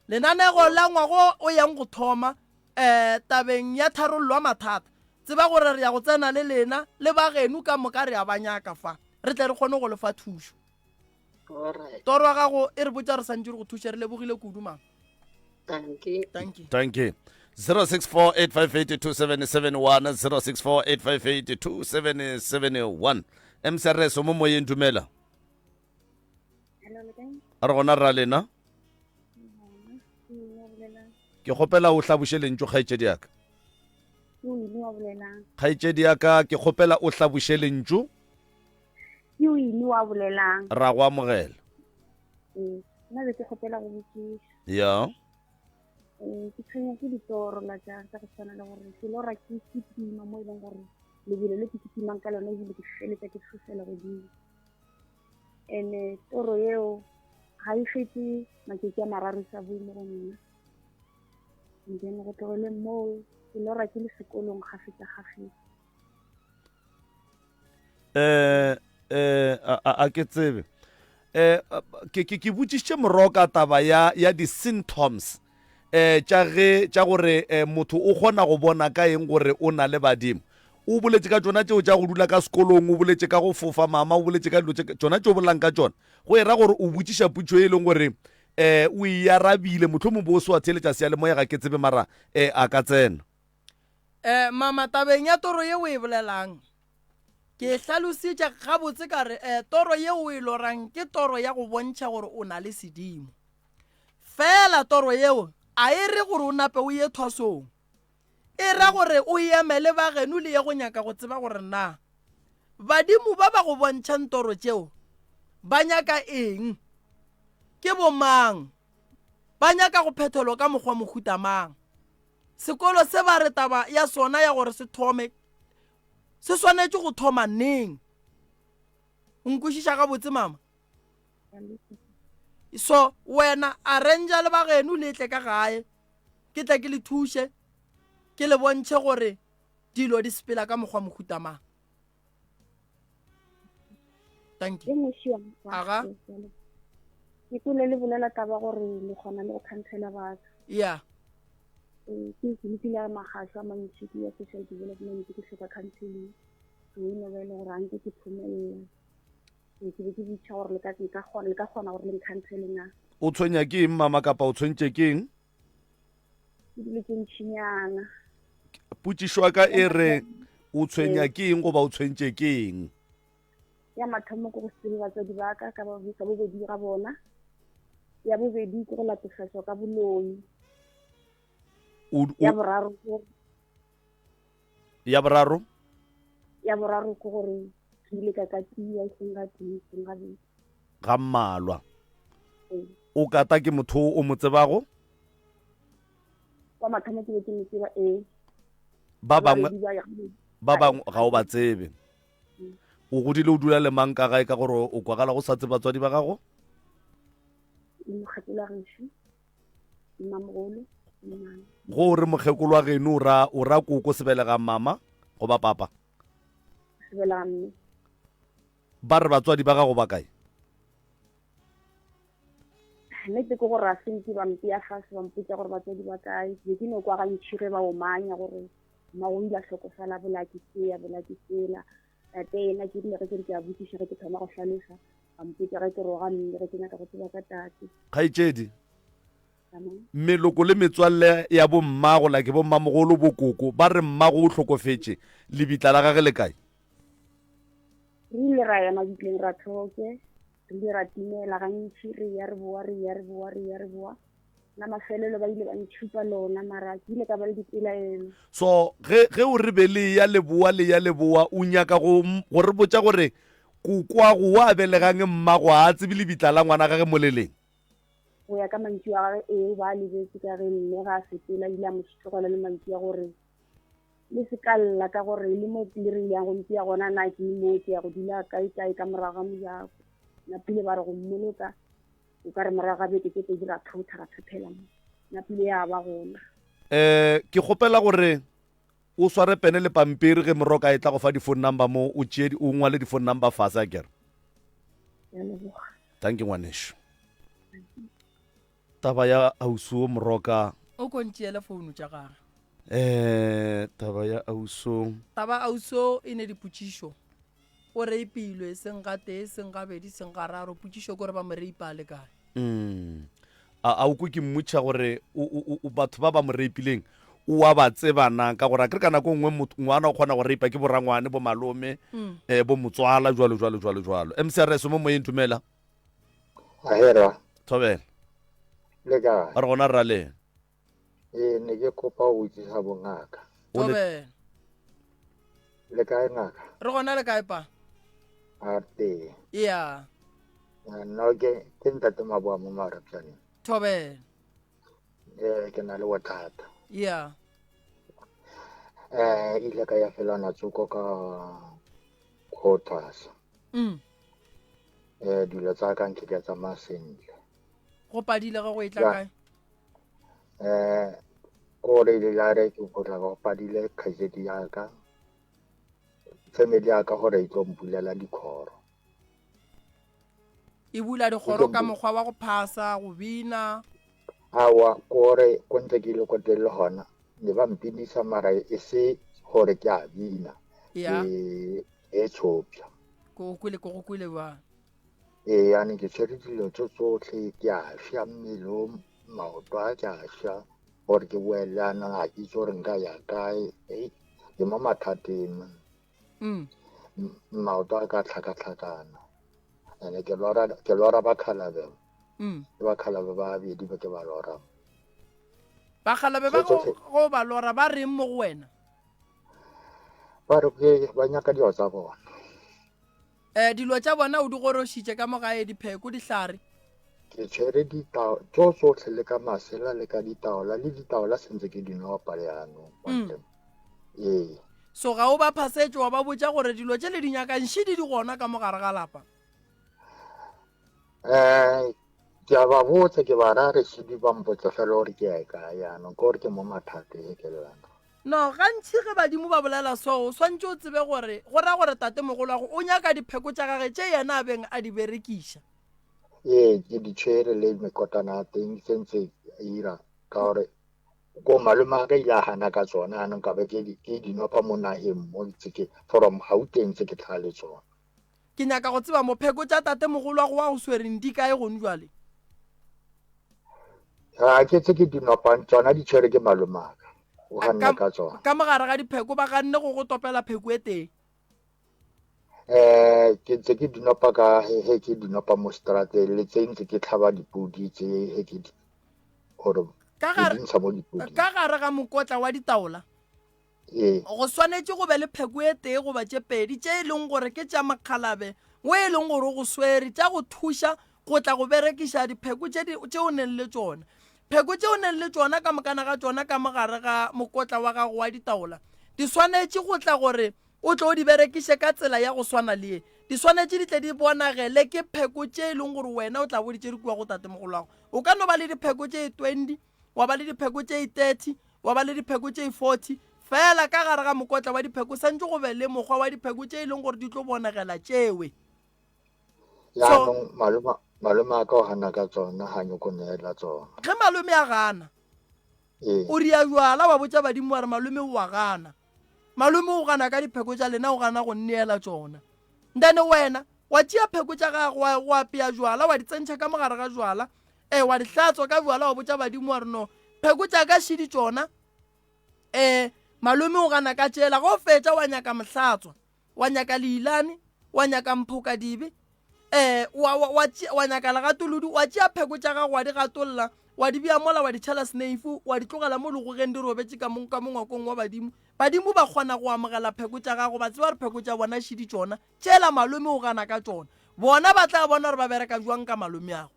Lenanego la ngwago o yang go thoma um tabeng ya tharollo ya mathata, tseba gore re ya go tsena le lena le ba geno ka moka re a ba nyaka fa, re tle re kgone go le fa thušo. Alright. Toro ya gago e re botša re santše re go thuše. Re lebogile kudu mama. Dankie. Dankie. Dankie. 0648582771 0648582771 MCRS o mo moyeng dumela. Hello, le kae? A re gona rra lena. Ke eng wa bolelang? Ke kgopela o hlaboše lentšu kgaetšedi ya ka. Ke o eng wa bolelang? Kgaetšedi ya ka ke kgopela o hlaboše lentšu. Ke o eng wa bolelang? Ra go amogela. Ee, nna be ke kgopela go botšiša. Ya. Ee, ke tshwenya ke ditoro la tša tša go tshwana le gore ke lora ke kitima mo e leng gore lebelo le ke kitimang ka lona ebile ke feletša ke fofela godimo. Ene toro yeo ga e fetse matšatši a mararo e sa boe mo go nna. And then go tlogeleng moo ke lora ke le sekolong kgafetša-kgafetša. Eh, eh, a, a ke tsebe. Eh, ke, ke, ke botšišitše moroka taba ya, ya di-symptoms eh, tša ge, tša gore eh, motho o kgona go bona ka eng gore o na le badimo. O boletše ka tšona tšeo tša go dula ka sekolong, o boletše ka go fofa mama, o boletše ka dilo tše, tšona tšeo bolelang ka tšona. Go e ra gore o botšiša potšo e leng gore eh, o e arabile, mohlomong bo o se wa theeletša seyalemoya ga ke tsebe mara eh, a ka tsena. Eh, mama, tabeng ya toro ye o e bolelang, ke e hlalositše gabotse ka re eh, toro ye o e lorang ke toro ya go bontšha gore o na le sedimo. Fela toro yeo a e re gore o nape o ye thwasong. E ra gore o eme le ba geno le ye go nyaka go tseba gore na badimo ba ba go bontšhang toro tšeo ba nyaka eng, ke bomang, ba nyaka go phethelwa ka mokgwa mohuta mang. Sekolo se ba re taba ya sona ya gore se thome se swanetše go thoma neng? O nkwešiša gabotse mama? So wena arrange le bageno le tle ka gae ke tle ke le thuše ke le bontšhe gore dilo di sepela ka mokgwa mohuta mang. Thank you. Aga. Ke kwele le bolela taba gore le kgona le go khansela batho. Yeah. Ee, ke ke lekile magašo a mantši ke ya social development ke hloka counseling. So e no ba e le gore a nke ke phomelela. Ee, ke be ke botšiša gore le ka nka kgona le ka kgona gore le nkhansele na. O tshwenya ke eng mama kapa o tshwentše ke eng? Ke dilo tše ntšinyana. Potšišo ya ka e re o tshwenya ke eng goba o tshwentše ke eng? Ya mathomo ke go se tsebe batswadi ba ka ka ka bobedi ga bona. Ya bobedi ke go latofatšwa ka boloi. Ya boraro Ya boraro? Ya boraro ke gore ke ile ka katiwa e seng ga tee, e seng gabedi. Ga mmalwa. Ee. O kata ke motho o mo tsebago? Kwa mathomo ke be ke mo tseba ee. Ba bangwe ba bangwe ga o ba tsebe. Mm. O godile o dula le mang ka gae ka gore o kwagala go sa tsebe batswadi ba gago? Mokgekolo wa gešo, mmamogolo, mmane. Go re mokgekolo wa geno o ra o ra koko sebelega mama goba papa? Sebelega mme. Ba re batswadi ba gago ba kae? Nnete ke gore a se nke ba mpea fase ba mpotsa gore batswadi ba kae. Ke be ke no kwa gantši ge ba omanya gore mmago o ile a hlokofala bola ke sea bola ke sela. Tate yena ke rile ge ke re ke a botšiša ge ke thoma go hlalosa ba mpotsa ge ke roga mme ge ke nyaka go tseba ka tate. Kgaetšedi, meloko le metswalle ya bommago like bommamogolo bokoko ba re mmago o hlokofetše lebitla la gage le kae? Re ile ra ya mabitleng ra thoke, re ile ra timela gantši, re ya re boa, re ya re boa, re ya re boa. La mafelelo ba ile ba ntšhupa lona, mara ke ile ka ba le dipelaelo. So ge ge o re be le ya le boa le ya le boa, o nyaka go go re botša gore kokwago wa belegang mmago ga a tsebe lebitla la ngwana gage mo le leng? Go ya ka mantšu a gage, ee, ba lebetse ka ge mme ga a sepela ile a mo tlogela le mantšu a gore Le se ka lla ka gore le mo le re yang go mpea gona na ke mo ke ya go dula kae kae ka morago ga mojako. Napile ba re go mmoloka o ka re morago ga beke tse pedi ra thotha ra thothela mo. Napile ya ba gona. Eh ke kgopela gore o sware pene le pampiri ge moroka e tla go fa di-phone number mo o tšee o ngwale di-phone number fase a kere. Ya leboga. Thank you ngwanešu. Taba ya ausi wo moroka. O ko ntšeele founu tša gage. Eh, taba ya auso. Taba auso e ne dipotšišo. O reipilwe seng ga tee, seng gabedi, seng gararo. Potšišo ke gore ba mo reipa a le kae. Mm. A, a o kwe ke mmotšiša gore o, o, o, batho ba ba mo reipileng o a ba tseba na? Ka gore akere ka nako e nngwe motho, ngwana o kgona go reipa ke borangwane, bo malome, mm. eh, bo motswala, jwalo, jwalo, jwalo, jwalo. MCRS mo moyeng dumela. Ahera. Thobela. Le kae? Re gona rra le. Ee, ne ke kopa go botsisa bongaka. Thobela. Le kae ngaka? Re gona le kae pa? A tee. Yeah. Nna ke ke ntate Maboa mo Marapjaneng. Thobela. Eh ke na le bothata. Yeah. Eh ile ka ya felana tsoko ka quarters. Mm. Eh dilo tsa ka nke di a tsamaya sentle. Go padile ge go e tla kae? Eh ko re ile la re ke go tla go padile kgaitsedi ya ka family ya ka gore e tlo mpulela dikhoro. E bula dikgoro ka mokgwa wa go phasa, go bina. Awa kore ko ntse ke ile ko teng le gona ne ba mpinisa mara e se gore ke a bina. Ya. E e tshopša. Ko go kwele ko go kwele bjang. Ee, yane ke tshwere dilo tso tsotlhe ke a sha mmele o maoto a ke a sha gore ke boele jaanong ga ke itse gore nka ya kae ei ke mo mathateng mm. maoto a ka tlhakatlhakana ene ke lora ke lora bakgalabe mm. ke bakgalabe ba babedi ba ke ba lora bakgalabe ba go ba lora ba reng mo go wena ba re ke ba nyaka dilo tsa bona um dilo tša bona o di gorošitše ka mo gae dipheko dihlare ke tshwere ditao tso tsotlhe le ka masela le ka ditaola le ditaola sentse ke di nopa jaanong mm. ee so ga o ba phasetše wa ba botša gore dilo tše le di nyakang šidi di gona ka mo gare ga lapa um ke a ba botsa ke ba ra re šidi ba mpotsa fela gore ke ya kae jaanong ke gore ke mo mathateng ke lelana No, gantši ge badimo ba bolela so, o swantše o tsebe gore go ra gore tatemogolwago o nyaka dipheko tša gage tše yena a beng a di berekiša. Ee, ke di tshwere le mekotana ya teng se ntse e ira ka gore ko malome a ka ile a gana ka tsona anong ka be ke di ke di nopa mo nageng mo ntse ke from Gauteng ntse ke tla le tsona. Ke nyaka go tseba mo pheko tša tatemogolwago wa go swereng di kae gone jwale? Ga ke tse ke di nopang tsona di tshwere ke malomaka. O ganne ka tsona. Ka mogare ga dipheko ba ganne go go topela pheko e tee. Eh ke ntse ke di nopa ka he he ke di nopa mo strateng le tse ntse ke tlhaba dipodi tse he ke di gore Ka ke gare di ntsha mo dipoding. ka gare ga mokotla wa ditaola. Ee. Go swanetše go be le pheko e tee goba tše pedi tše e leng gore ke tša mokgalabe wo e leng gore o go swere, tša go thuša. go tla go berekiša dipheko tše di tše o neng le tšona. Pheko tše o neng le tšona ka mokana ga tšona ka mo gare ga mokotla wa gago wa ditaola di swanetše go tla gore o tle o di berekiše ka tsela ya go swana le ye. Di swanetše di tle di bonagele ke pheko tše e leng gore wena o tla bo di tšere kua go tatemogolwago. O ka no ba le dipheko tše 20, wa ba le dipheko tše 30, wa ba le dipheko tše 40, fela ka gare ga mokotla wa dipheko santše go be le mokgwa wa dipheko tše e leng gore di tlo bonagela tšewe. Jaanong malome malome a ka o gana ka tsona ga nyoko neela tsona. Ge malome a gana, Ee. o ria jwala wa botša badimo wa re malome o a gana. Malome o gana ka dipheko tša lena o gana go nneela tšona. Then wena wa tšea pheko tša gago wa wa apea jwala wa di tsentšha ka mogare ga jwala, ee wa di hlatswa ka jwala wa botša badimo wa re no pheko tša ka šidi tšona. Ee malome o gana ka tšela ge o fetša wa nyaka mohlatswa. wa nyaka leilane wa nyaka mphokadibe um wa, wa, wa, wa nyaka legatolodi wa tšea pheko tša gago wa di gatolla wa di bea mola wa di tšhela sneifu wa di tlogela mo legogeng di robetše ka mo ka mo ngwakong wa badimo badimo ba kgona go amogela pheko tša gago ba tseba gore pheko tša bona šidi tšona tšela malome o gana ka tšona bona ba tla bona gore ba bereka jwang ka malome ago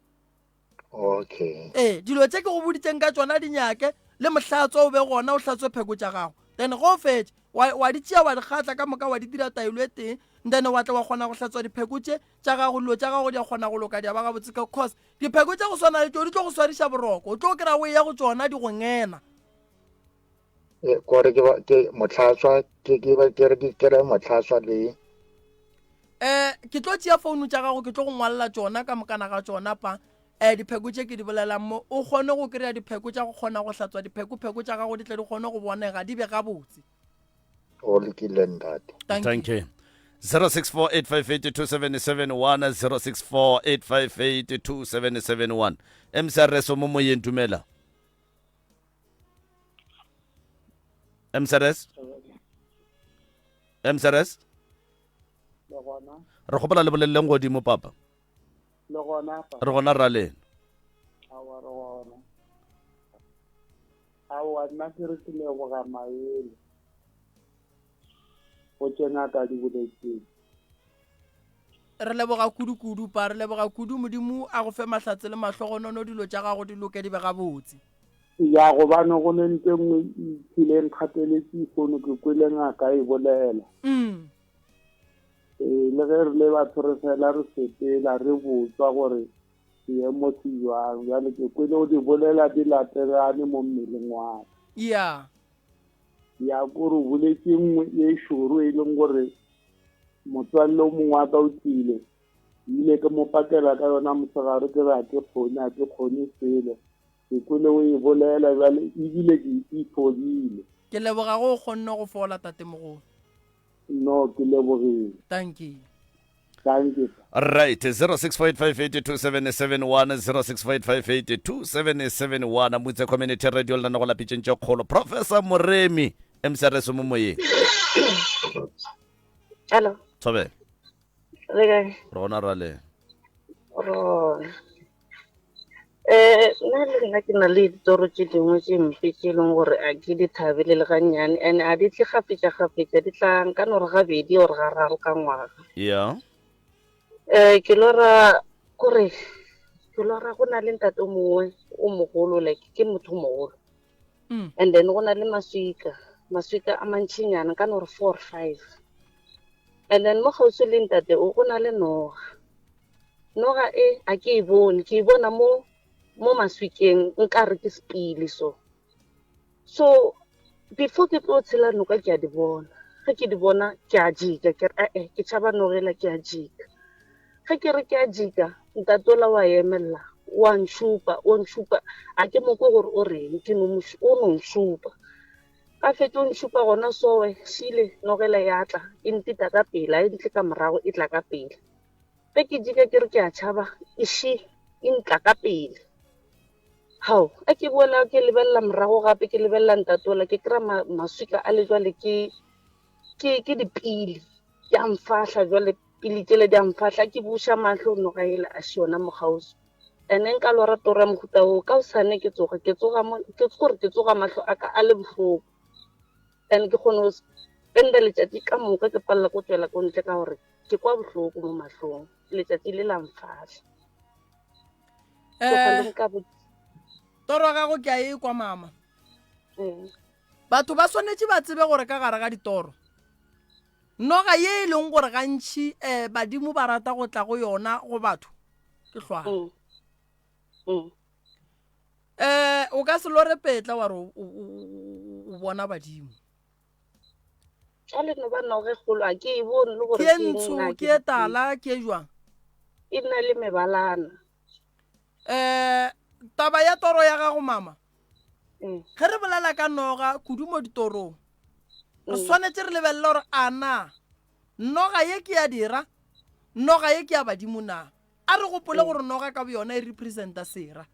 Okay. Ee, dilo tše ke go boditseng ka tšona di nyake, le mohlatswa o be gona o hlatswe pheko tša gago. Then ge o fetša, wa, wa di tšea wa di kgatla ka moka wa di dira taelo e tee, then wa tla wa kgona go hlatswa dipheko tše tša gago, dilo tša gago di a kgona go loka di a ba gabotse ka cause dipheko tša go swana le tšeo di tlo go swariša boroko, o tlo kry-a o eya go tšona di go ngena. E, kore ke ba ke mohlatswa ke ke ba ke re ke ke re mohlatswa le Eh ke tlo tšea founu tša gago ke tlo go ngwalela tšona ka mokana ga tšona pa eh dipheko tše ke di bolelang mo o kgone go kry-a dipheko tša go kgona go hlatswa dipheko pheko tša gago di tle di kgone go bonega di be gabotse. O lokile ntate. Thank Thank you. 0648582771 0648582771 MCRS o mo moyeng dumela. mcrs mcrs re kgopela le boleleleng godimo papa re gona rra lena aowa nna ke re ke leboga maele go tše ngaka di boletseng Re leboga kudu-kudu, Pa. Re leboga kudu. Modimo a go fe mahlatse le mahlogonono, dilo tša gago di loke di be gabotse. Ya, gobane go ne nto e nngwe e tlile e nkgateletše lehono, ke kwele ngaka e bolela. Mm. Ee, le ge re le batho re fela re sepela re botswa gore seemo se jwang, bjale ke kwele o di bolela di latelane mo mmeleng wa ka. Ya. Ya, kore o boletše nngwe ye šoro e leng gore Motswalle o mongwe wa ka o tlile, ke ile ke mo pakela ka yona mosegare ke re a ke kgone, a ke kgone selo. Ke kwele o e bolela bjale ebile ke e fodile. Ke leboga go o kgonne go fola tatemogolo. No, ke lebogile. Dankie. Dankie. Right, 0658582771 0658582771 Mutse Community Radio lena go la pitšeng tše kgolo. Professor Moremi MCRS mo moyeng. Hello. Thobela. Re kae? Re gona ra le. Rona. Eh, nna le nna ke na le ditoro tše dingwe tše mpe tše e leng gore a ke di thabele le gannyane and a di tle gafetša-gafetša di tla nka no re gabedi or gararo ka ngwaga. Yeah. Eh, ke lora kore ke lora go na le ntate o mongwe o mogolo like ke motho o mogolo Mm. And then go na le maswika, maswika a mantšinyana, ka no re four or five. And then mo kgauswi le ntate o go na le noga. Noga e a ke e bone, ke e bona mo mo maswikeng nkare ke sepili so. So before ke tlo tshela noka ke a di bona. Ge ke di bona ke a jika, ke re eh ke tšhaba noga ela ke a jika. Ge ke re ke a jika, ntate ola wa emelela, wa nšupa, o nšupa, a ke mo kwe gore o reng, ke no mo, o no nšupa. Ga fetša o nšupa gona sowe, šile nogela ya tla, e ntita ka pele, a e ntle ka morago, e tla ka pele. Ge ke jika ke re ke a tšhaba, e ši, e ntla ka pele. Hao, a ke boela ke lebelela morago gape, ke lebelela ntate ola, ke kry-a maswika a le jwale ke, ke, ke dipili, di a mfahla jwale. Pele tšela di a mfahla, ke buša mahlo noga yela a še yona mo kgauswi. Ene nka lora toro ya mohuta woo, ka hosane ke tsoga, ke tsoga mo, ke gore ke tsoga mahlo a ka a le bohloko. And ke kgone go spenda letšatši ka moka ke palela ko tšwela ko ntle ka gore ke kwa bohloko mo mahlong. Letšatši le la mfahla. Eh, toro ya gago ke a e kwa mama. Batho ba swanetše ba tsebe gore ka gare ga ditoro noga ye e leng gore gantši um badimo ba rata go tla go yona go batho ke hlwana. Um o ka se lore petla wa re o bona badimo. Tšale no ba noge kgolo a ke e bone le gore ke e ntsho ke e tala ke e jwang. E na le mebalana. Um taba ya toro ya gago mama mm. ge re bolela ka noga kudu mo ditorong re mm. swanetše re lebelele gore a na noga ye ke ya dira noga ye ke ya badimo na a re gopole mm. gore noga ka boyona e representa sera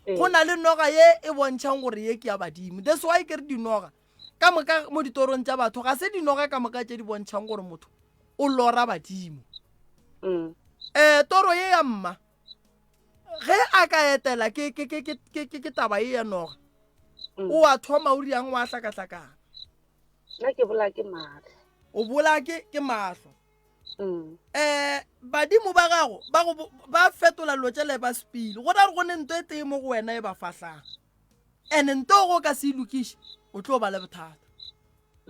go na le noga ye e bontšhang gore ye ke ya badimo that's why ke re dinoga ka moka mo ditorong tša batho ga se dinoga ka moka tše di bontšhang gore motho o lora badimo um toro ye ya mma ge a ka etela ke ke ke ke ke ke taba ye ya noga mm. o a thoma o riang wa hlakahlakana nna ke bola ke mahlo o bola ke ke mahlo mm. eh badimo ba gago ba go ba fetola dilo tšele ba sepile go ra gore go ne nto e tee mo go wena e ba fahlang ene nto go ka se e lokiše o tlo ba le bothata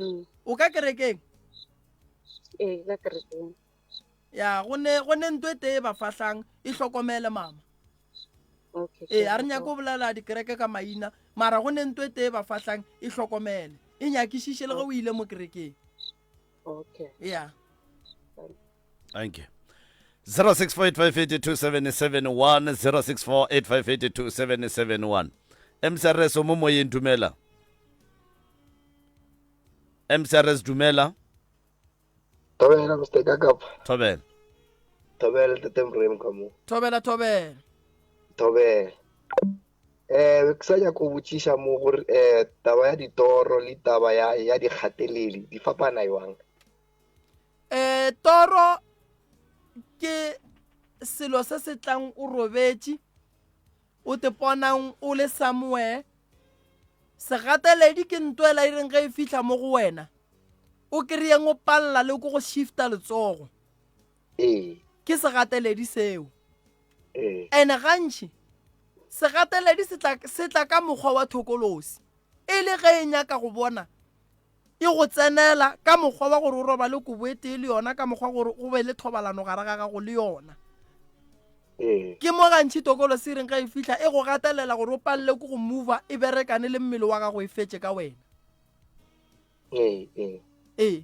mm. o ka kerekeng ee ka kerekeng ya go ne go ne nto e tee e ba fahlang e hlokomele mama okay ee a re nyake go bolela dikereke ka maina mara go ne nto e tee e ba fahlang e hlokomele e nyakišiše le ge o ile mo kerekeng okay ya Thank you. 0648582771 0648582771 MCRS o mo moyeng dumela MCRS dumela Thobela Mr. Kakapa. Thobela. Thobela Tate Mrem ka mo. Thobela thobela. Thobela. Eh ke sa nyaka go botšiša mo gore eh taba ya ditoro le taba ya ya dikgateleli di fapana jwang? Eh toro ke selo se se tlang o robetše o te ponang o le somewhere segateledi ke nto ela e reng ge e fihla mo go wena o kry-eng o palela le ko go shifta letsogo ee ke segateledi seo ee ene gantši segateledi se tla se tla ka mokgwa wa thokolosi e le ge e nyaka go bona e go tsenela ka mokgwa wa gore o robale kobo e tee le yona ka mokgwa gore go be le thobalano gare ga gago le yona ee ke mo gantši tokolosi e reng ge e fihla e go gatelela gore o palele ke go mova e berekane le mmele wa gago e fetše ka wena ee ee ee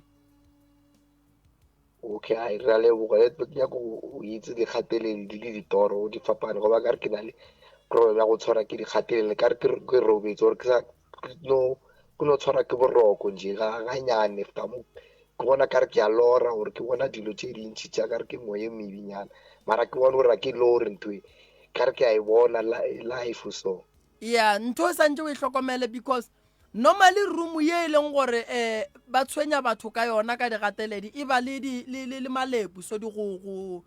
okay ai re a leboga le ke nyaka go itse dikgateledi le ditoro di fapane goba ka re ke na le problem ya go tshwara ke dikgatelelo ka re ke robetse gore ke sa no ke no tshwara ke boroko nje ga ganyane ka mo ke bona ka re ke a lora gore ke bona dilo tše dintši tša ka re ke moya e mebinyana mara ke bone gore ga ke lore ntho e ka re ke a e bona life so ya ntho e santse o e hlokomele because Normally room ye e leng gore eh ba tshwenya batho ka yona ka digateledi e ba le di le le, le malepu so di go go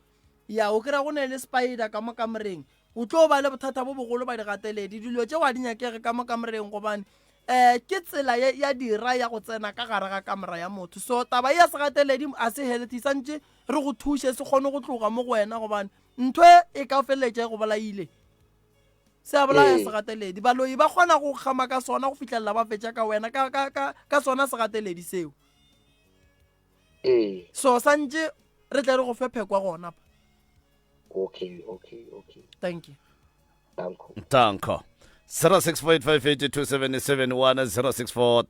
ya o kry-a go ne le spider ka mo kamoreng o tlo ba le bothata bo bogolo ba digateledi dilo tše wa di nyakege ka mo kamoreng gobane eh ke tsela ye ya dira ya go tsena ka gare ga kamora ya motho so taba ya segateledi a se healthy santše re go thuše se kgone go tloga mo go wena gobane ntho e ka feleletša e go bolaile Se a bolaya Ee. segateledi. Baloi ba kgona go kgama ka sona go fihlelela ba fetša ka wena ka, ka, ka, ka sona segateledi seo. Ee. So santše re tle re go fe phekwa gona pa. Okay, okay, okay. Thank you. Danko. Danko. 0648582771 064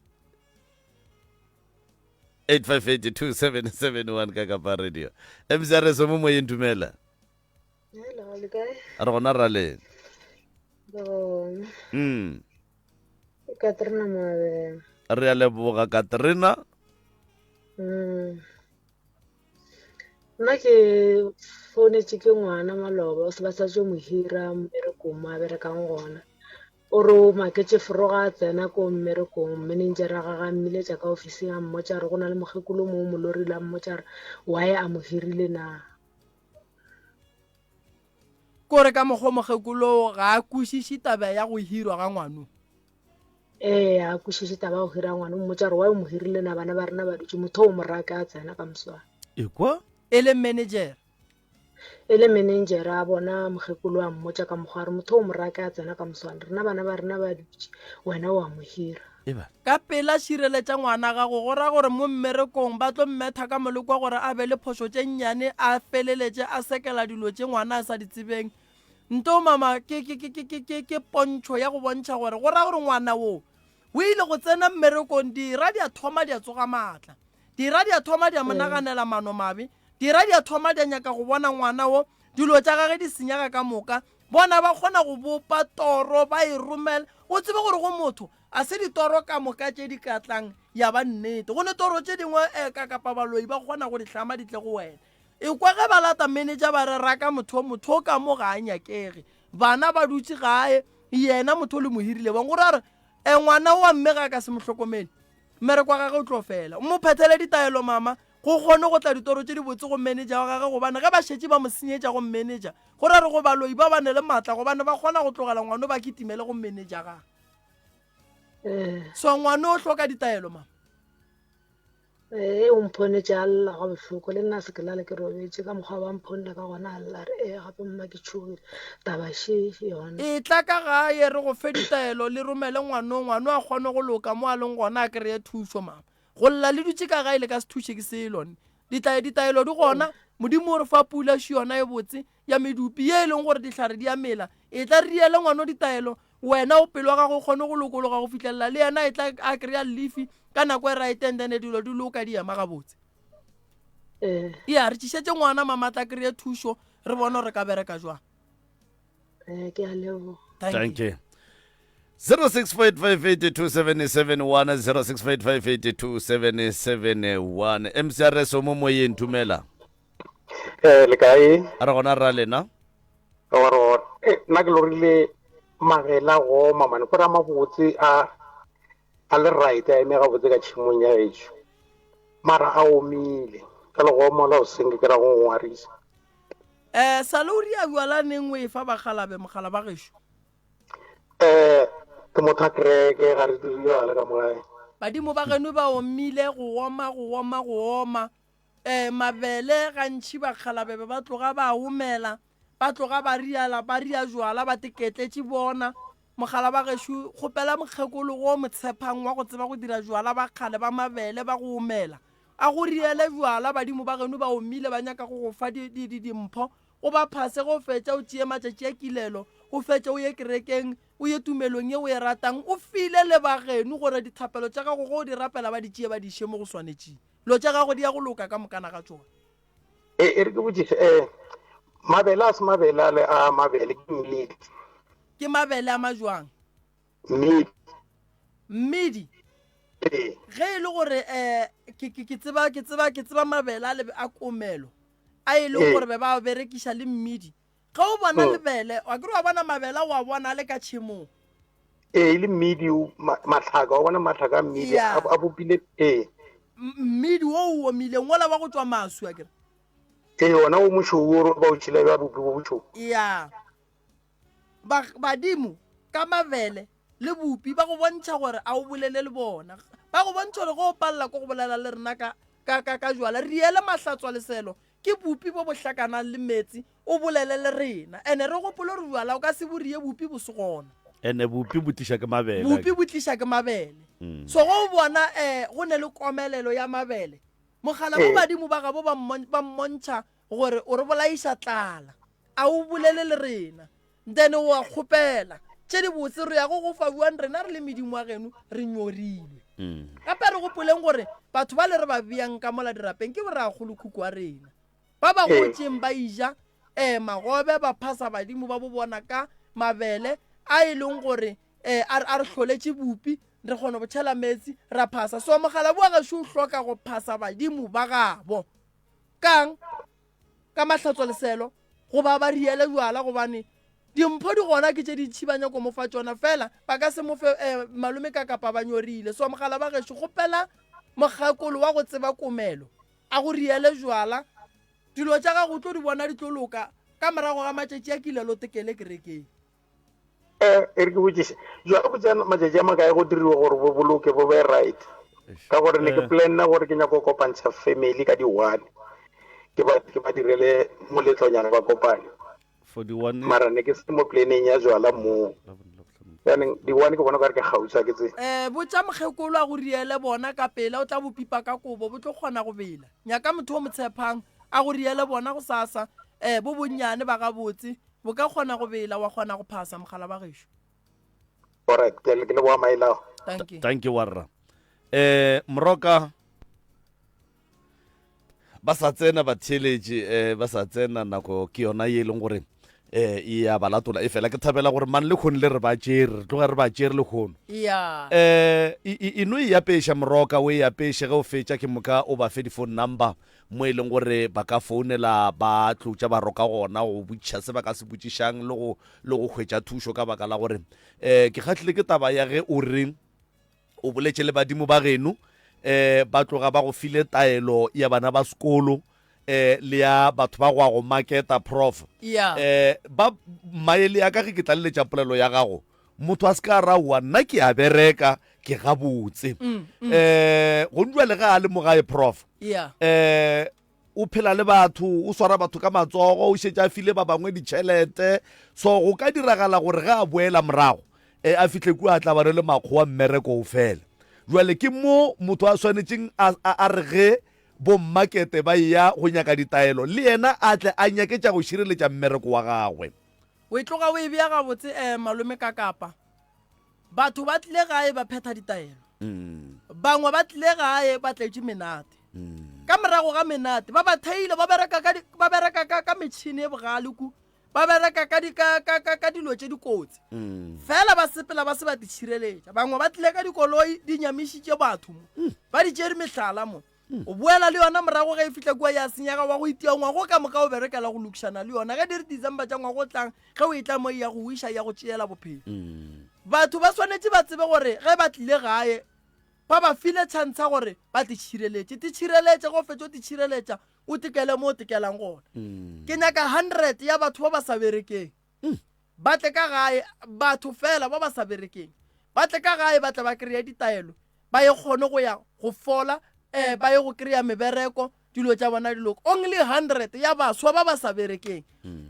8582771 ka kapa radio. MCRS mo moyeng dumela. Hello, le kae? Re gona ra leng. Re gona. Mm. Ke Katrina Moabeng. Re a leboga Katrina. Mm. Nna ke founetše ke ngwana maloba o se ba sa tšo mo hira mmerekong mo a berekang gona. O re o maketše foroga a tsena ko mmerekong mmenenjere ga ga mmiletša ka ofising a mmotša re go na le mokgekolo mo o mo lorile a mmotša re why a mo hirile na. Kore ka mokgwa mokgekolo ga a kwešiše taba ya go hirwa ga ngwano. Ee, a kwešiše taba ya go hira ngwana. O mmotša gore why o mo hirile na bana ba rena ba dutše motho o mo raka a tsena ka moswana. Ekwa? E le manager. E le menenjere a bona mokgekolo a mmotša ka mokgwa a re motho o mo rake a tsena ka moswane rena bana ba rena ba dutše wena o a mo hira. Ka pela šireletša ngwana gago go ra gore mo mmerekong ba tlo mmetha ka molekwa gore a be le phošo tše nnyane a feleletše a sekela dilo tše ngwana a sa di tsebeng. Nto mama ke ke ke ke ke ke pontšho ya go bontšha gore go ra gore ngwana wo o ile go tsena mmerekong dira di a thoma di a tsoga maatla. Dira di a thoma di a mo naganela mano mabe. Dira di a thoma di a nyaka go bona ngwana wo dilo tša gage di senyega ka moka. Bona ba kgona go bopa toro ba e romela. O tsebe gore go motho a se ditoro ka moka tše di ka tlang ya ba nnete. Go ne toro tše dingwe eh, ka kapa baloi ba kgona go di hlama di tle go wena. Ekwa ge ba lata manager ba re raka motho o motho o ka mo ga a nyakege. Bana ba dutše gae yena motho o le mo hirile bang. Go ra gore eh, ngwana wa mme ga a ka se mo hlokomele mmereko wa gage o tlo fela. O mo phethele ditaelo mama go kgone go tla ditoro tše dibotse go manager wa gage gobane ge ba šetše ba mo senyetša go manager go ra re go baloi ba ba ne le maatla gobane ba kgona go tlogela ngwano ba kitimele go manager gage. Eh. So ngwano o hloka ditaelo mama. Ee, o mphonetše a lla ga bohloko le nna se ke lale ke robetše ka mokgwa ba mphonela ka gona a lla re ee gape mma ke tšhogile taba še yona. Etla ka gae re go fe ditaelo le romele ngwano ngwano a kgone go loka mo a leng gona a kry-e thušo mama. Go lla le dutše ka gae le ka se thuše ke selo nne. Ditla ditaelo di gona Modimo o re fa pula še yona e botse ya medupi ye e leng gore dihlare di a mela. Etla re diele ngwano ditaelo Wena o pelo ya gago o kgone go lokologa go fihlelela le yena e tla a kry-a lefi ka nako e right and then dilo di loka di ema gabotse. Eh. Ya re tšišetše ngwana mama tla kry-e thušo re bone gore re ka bereka jwang. Eh, ke a leboga. Thank you. 0658582771 0658582771 MCRS o mo moyeng dumela. Eh, le kae? A re gona ra lena. Gore eh, nna ke lorile magela go oma mane gore a mabotse a a le right a eme gabotse ka tšhemong ya gešo mara a omile ka le go oma la o senge ke ra go ngwarisa Eh sale o ria bjala neng o e fa bakgalabe mogala ba gešo? Eh ke motho a kereke ga re dire bjala ka mo gae. Badimo ba geno ba omile go oma go oma go oma. Um mabele gantši bakgalabe be ba tloga ba omela, ba tloga ba riala, ba ria jwala, ba teketletše bona. Mogala ba gešo, kgopela mokgekolo go o mo tshepang wa go tseba go dira jwala ba kgale ba mabele ba go omela. A go riele jwala, badimo ba geno ba omile ba nyaka go go fa di, di, di, dimpho. O ba phase ge o fetša o tšee matšatši a kilelo, o fetše o ye kerekeng, o ye tumelong ye o e ratang, o file le ba geno gore dithapelo tša gago ge o di rapela ba di tšee ba di iše mo go swanetšeng. Dilo tša gago di ya go loka ka mokana ga tšona. E, e re ke botšiše, eh, mabele a se mabele ale a mabele ke mmidi. Ke mabele a majwang? Mmidi. Mmidi. Ee. Ge e le gore eh ke ke ke tseba ke tseba ke tseba mabele a le a komelo a e leng gore be ba berekiša le mmidi. Ge o bona hmm. lebele, wa kere wa bona mabele wa bona a le ka tšhemong. Ee, e le mmidi matlhaka, wa bona matlhaka a mmidi a bopile ee. Mmidi wo o omileng wola wa go tšwa maswi a kere. Ee, ona o mošweu o ba o tšhela bja bopi bo bošweu. Ya. Ba badimo ka mabele le bopi ba go bontšha gore a o bolele le bona. Ba go bontšha gore go o palela ko go bolela le rena ka ka ka ka jwala riele mahlatswa leselo Ke bupi bo bo hlakanang le meetse, o bolele le rena. Ene re gopole gore bjala o ka se bo rie bupi bo se gona. Ene bupi bo tliša ke mabele. Bupi bo tliša ke mabele. So ge o bona um go ne le komelelo ya mabele, mogala bo badimo ba gabo ba mmontšha gore o re bolaiša tlala, a o bolele le rena. Then o a kgopela tše di botse re ya go go fa buang rena re le medimo wa geno re nyorilwe. Gape re gopoleng gore batho ba le re ba beyang ka mola dirapeng ke borakgolokhukhu wa rena ba ba gotšeng ba ija um magobe ba phasa badimo ba bo bona ka mabele a e leng gore um a re hloletše bupi re kgona go tšhela meetse ra phasa. So mogala wa gešo o hloka go phasa badimo ba gabo kang ka mahlatswa leselo goba ba riele bjala gobane dimpho di gona ke tše dintšhi ba nyako mo fa tšona fela ba ka se mo fe eh, malome ka kapa ba nyorile so mogala ba gešo kgopela mokgakolo wa go tseba komelo a go riele jwala dilo tša gago o tlo di bona di tlo loka ka morago ga matšatši a kilelo tekele kerekeng Eh, e re ke botšiše jwale bo tsena matšatši a makae go diriwa gore bo boloke bo be right ka gore ne ke eh. planna gore ke nyako kopantsha family ka di-one. Ke ba ke ba direle moletlonyana ba kopane. For di one. Mara ne ke se mo planeng ya jwala moo. Jaanong di one ke bona okare ke kgauswi a ke tsebe. Eh, botša mokgekolo a go riele bona ka pela, o tla bo pipa ka kobo, bo tlo kgona go bela. Nyaka motho o mo tshepang a go riele bona gosasa. Eh, bo bonnyane ba gabotse, bo ka kgona go bela, wa kgona go phasa mogala ba gešo. Alright, ke ke leboga maelao. Dankie. Dankie warra. Eh, Moroka ba sa tsena batheeletši eh, ba sa tsena nako ke yona ye e leng gore eh e ya ba latola e fela ke thabela gore mang le kgone le re ba tšere re tloga re ba tšere le kgono ya eh e no e apeša moroka o e apeše ge o fetša ke moka o ba fe di-phone number mo e leng gore ba ka founela ba tlotša ba roka gona go botšiša se ba ka se botšišang le go le go hwetša thušo ka baka la gore um ke kgahlile ke taba ya ge o re O boletše le badimo ba geno, um ba tloga ba go file taelo ya bana ba sekolo, um le ya batho ba go ya go maketa, Prof. Yeah. Um ba maele ya ka ge ke tlaleletša polelo ya gago, motho a se ka ra oa nna ke a bereka ke gabotse. Um gone jwale ge a le mo gae, Prof. Yeah. Um o phela le batho, o swara batho ka matsogo, o šetše a file ba bangwe ditšhelete. So go ka diragala gore ge a boela morago, e, a fihle kua a tlabane le makgowa mmereko o fele. Jwale ke mo motho a swanetšeng a, a, a re ge bommakete ba eya go nyaka ditaelo, le yena a tle a nyake tša go šireletša mmereko wa gagwe. O e tloga o e bea gabotse, eh, malome Kakapa. Batho ba tlile gae ba phetha ditaelo. Bangwe ba tlile gae ba tletše menate. Ka morago ga menate ba ba theile ba bereka ka ba bereka ka ka metšhini e bogale ku ba bereka ka di ka ka ka ka dilo tše dikotsi. Fela ba sepela ba se ba titšhireletša. Bangwe ba tlile ka dikoloi di nyamišitše batho mo. Ba di tšere mehlala mo. O boela le yona morago ge e fihla kua ya senyega wa go itia ngwago ka moka o berekela go lokišana le yona. Ge di re December tša ngwago o tlang ge o etla mo e ya go wiša ya go tšeela bophelo. Batho ba swanetše ba tsebe gore ge ba tlile gae ba ba file chance ya gore ba titšhireletše. Titšhireletše ge o fetša o titšhireletša o tekele mo o tekelang gona. Ke nyaka 100 ya batho ba ba sa berekeng ba tle ka gae, batho fela ba ba sa berekeng ba tle ka gae ba tle ba kry-e ditaelo ba ye kgone go ya go fola um ba ye go kry-a mebereko dilo tša bona di loka. Only 100 ya baswa ba ba sa berekeng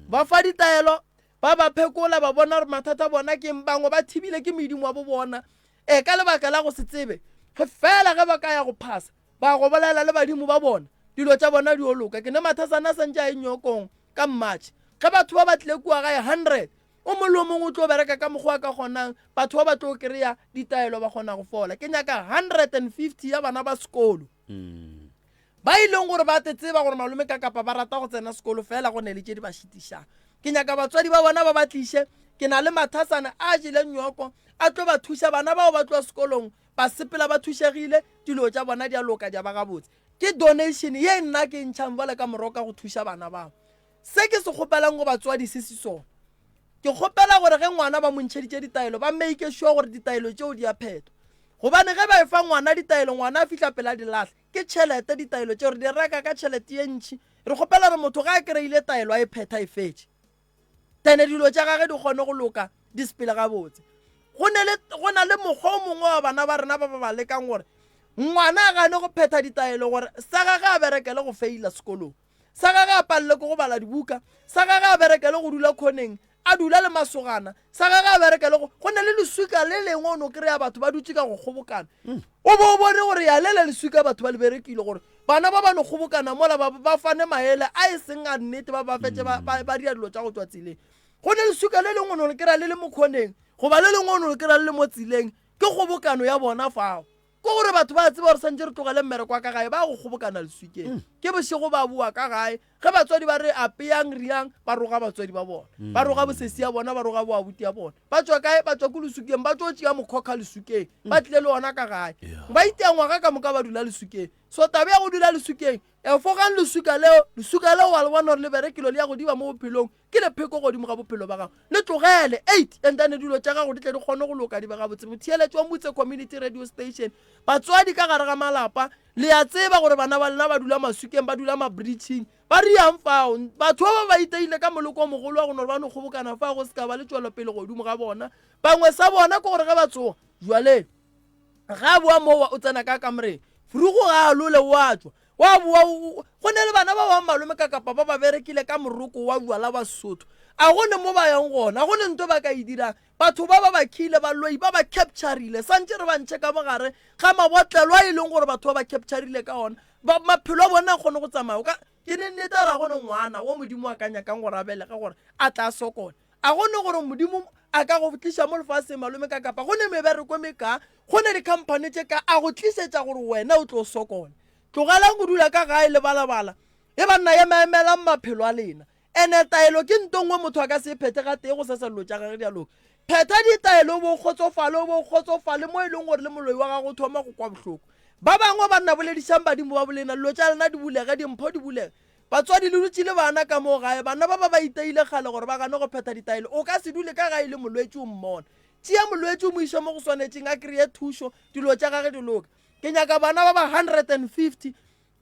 ba fa ditaelo ba ba phekola ba bona gore mathata a bona ke eng. Bangwe ba thibile ke medimo wa bo bona um ka lebaka la go se tsebe ge fela ge ba ka ya go phasa ba go bolela le badimo ba bona dilo tša bona di o loka. Ke ne mathasana a santše a ye nyokong ka March ge batho ba ba tlile kua gae 100 O mongwe le o mongwe o tlo bereka ka mokgwa a ka kgonang, batho ba ba tlo kry-a ditaelo ba kgona go fola. Ke nyaka 150 ya bana ba sekolo ba e leng gore ba te tseba gore malome ka kapa ba rata go tsena sekolo fela go ne le tše di ba šitišang. Ke nyaka batswadi ba bona ba ba tliše, ke na le mathasana a jeleng nyoko a tlo ba thuša bana bao ba tloa sekolong ba sepela ba thušegile, dilo tša bona di a loka di a ba gabotse. Ke donation ye nna ke e ntšhang bjale ka moroka go thuša bana bao. Se ke se kgopelang go batswadi se se sona. Ke kgopela gore ge ngwana ba mo ntšheditše ditaelo ba make sure gore ditaelo tšeo di a phethwa. Gobane ge ba efa ngwana ditaelo ngwana a fihla pele a di lahla, ke tšhelete ditaelo tšeo re di reka ka tšhelete ye ntši. Re kgopela gore motho ge a kry-ile taelo a e phetha e fetše. Then dilo tša gage di kgone go loka di sepele gabotse. Go ne le go na le mokgwa o mongwe wa bana ba rena ba ba ba lekang gore ngwana a gane go phetha ditaelo gore sa gage a berekele go feila sekolong. Sa gage a palelwe ke go bala dibuka, sa gage a berekele go dula khoneng, a dula le masogana, sa gage a berekele go, go na le leswika le lengwe o no kry-a batho ba dutše ka go kgobokana. O bo o bone gore ya lele leswika batho ba le berekile gore bana ba ba no kgobokana mola ba, ba fane maele a e seng a nnete ba ba fetše ba, ba, ba dira dilo tša go tšwa tseleng. Go ne leswika le lengwe o no le kry-a le le mo khoneng goba le lengwe o no le kry-a le le mo tseleng, ke kgobokano ya bona fao. Ke gore batho ba tseba gore santše re tlogele mmereko wa ka gae, ba ya go kgobokana leswikeng. Ke bošego ba boa ka gae. Ge batswadi ba re apeyang, riang, ba roga batswadi ba bona. Ba roga bosesi ya bona, ba roga boabuti ya bona. Ba tšwa kae? Ba tšwa ko leswikeng, ba tšo tšea mokhokha leswikeng, ba tlile le ona ka gae. Ba itea ngwaga ka moka ba dula leswikeng. So taba ya go dula leswikeng, efogang leswika leo, leswika leo wa le bona gore le berekilo le ya go diba mo bophelong. Ke lepheko godimo ga bophelo ba gago. Le tlogele. 8 and then dilo tša gago di tle di kgone go loka di be gabotse. Motheeletši wa Mutse Community Radio Station, batswadi ka gare ga malapa, le a tseba gore bana ba lena ba dula maswikeng, ba dula mabridging, ba riang fao. Batho ba ba ba iteile ka moloko o mogolo wa go no re ba no kgobokana fao go se ka ba le tšwelopele godimo ga bona. Bangwe sa bona ke gore ge ba tsoga, jwale ge a boa mowa o tsena ka kamoreng, frugo ga a lole o a tšwa. Wa boa go ne le bana ba bang malome ka kapa ba ba berekile ka moroko wa jwala ba Sesotho. A go ne mo ba yang gona, a go ne nto ba ka e dirang. Batho ba ba ba khile baloi ba ba capturile, santše re ba ntšhe ka mogare ga mabotlelo a e leng gore batho ba ba capturile ka ona. Ba maphelo a bona a kgone go tsamaya. O ka ke ne nnete gore a go ne ngwana wo Modimo a ka nyakang gore a belege gore a tla sokola. A go ne gore Modimo a ka go tliša mo lefaseng malome ka kapa go ne mebereko e mekaa, go ne dikhamphane tše ka a go tlišetša gore wena o tlo sokola. Tlogelang go dula ka gae le balabala. E banna emaemelang maphelo a lena. Ene taelo ke nto nngwe motho a ka se e phethe gatee go sesa dilo tša gage di a loka. Phetha ditaelo o bo o kgotsofale, o bo o kgotsofale mo e leng gore le moloi wa gago o thoma go kwa bohloko. Ba bangwe banna boledišang badimo ba bolena, dilo tša lena di bulege, dimpho di bulege. Batswadi le dutše le bana ka moo gae, bana ba ba ba iteile kgale gore ba gane go phetha ditaelo. O ka se dule ka gae le molwetši o mmona. Tšea molwetši o mo iše mo go swanetšeng a kreye thušo, dilo tša gage di loke. Ke nyaka bana ba ba 150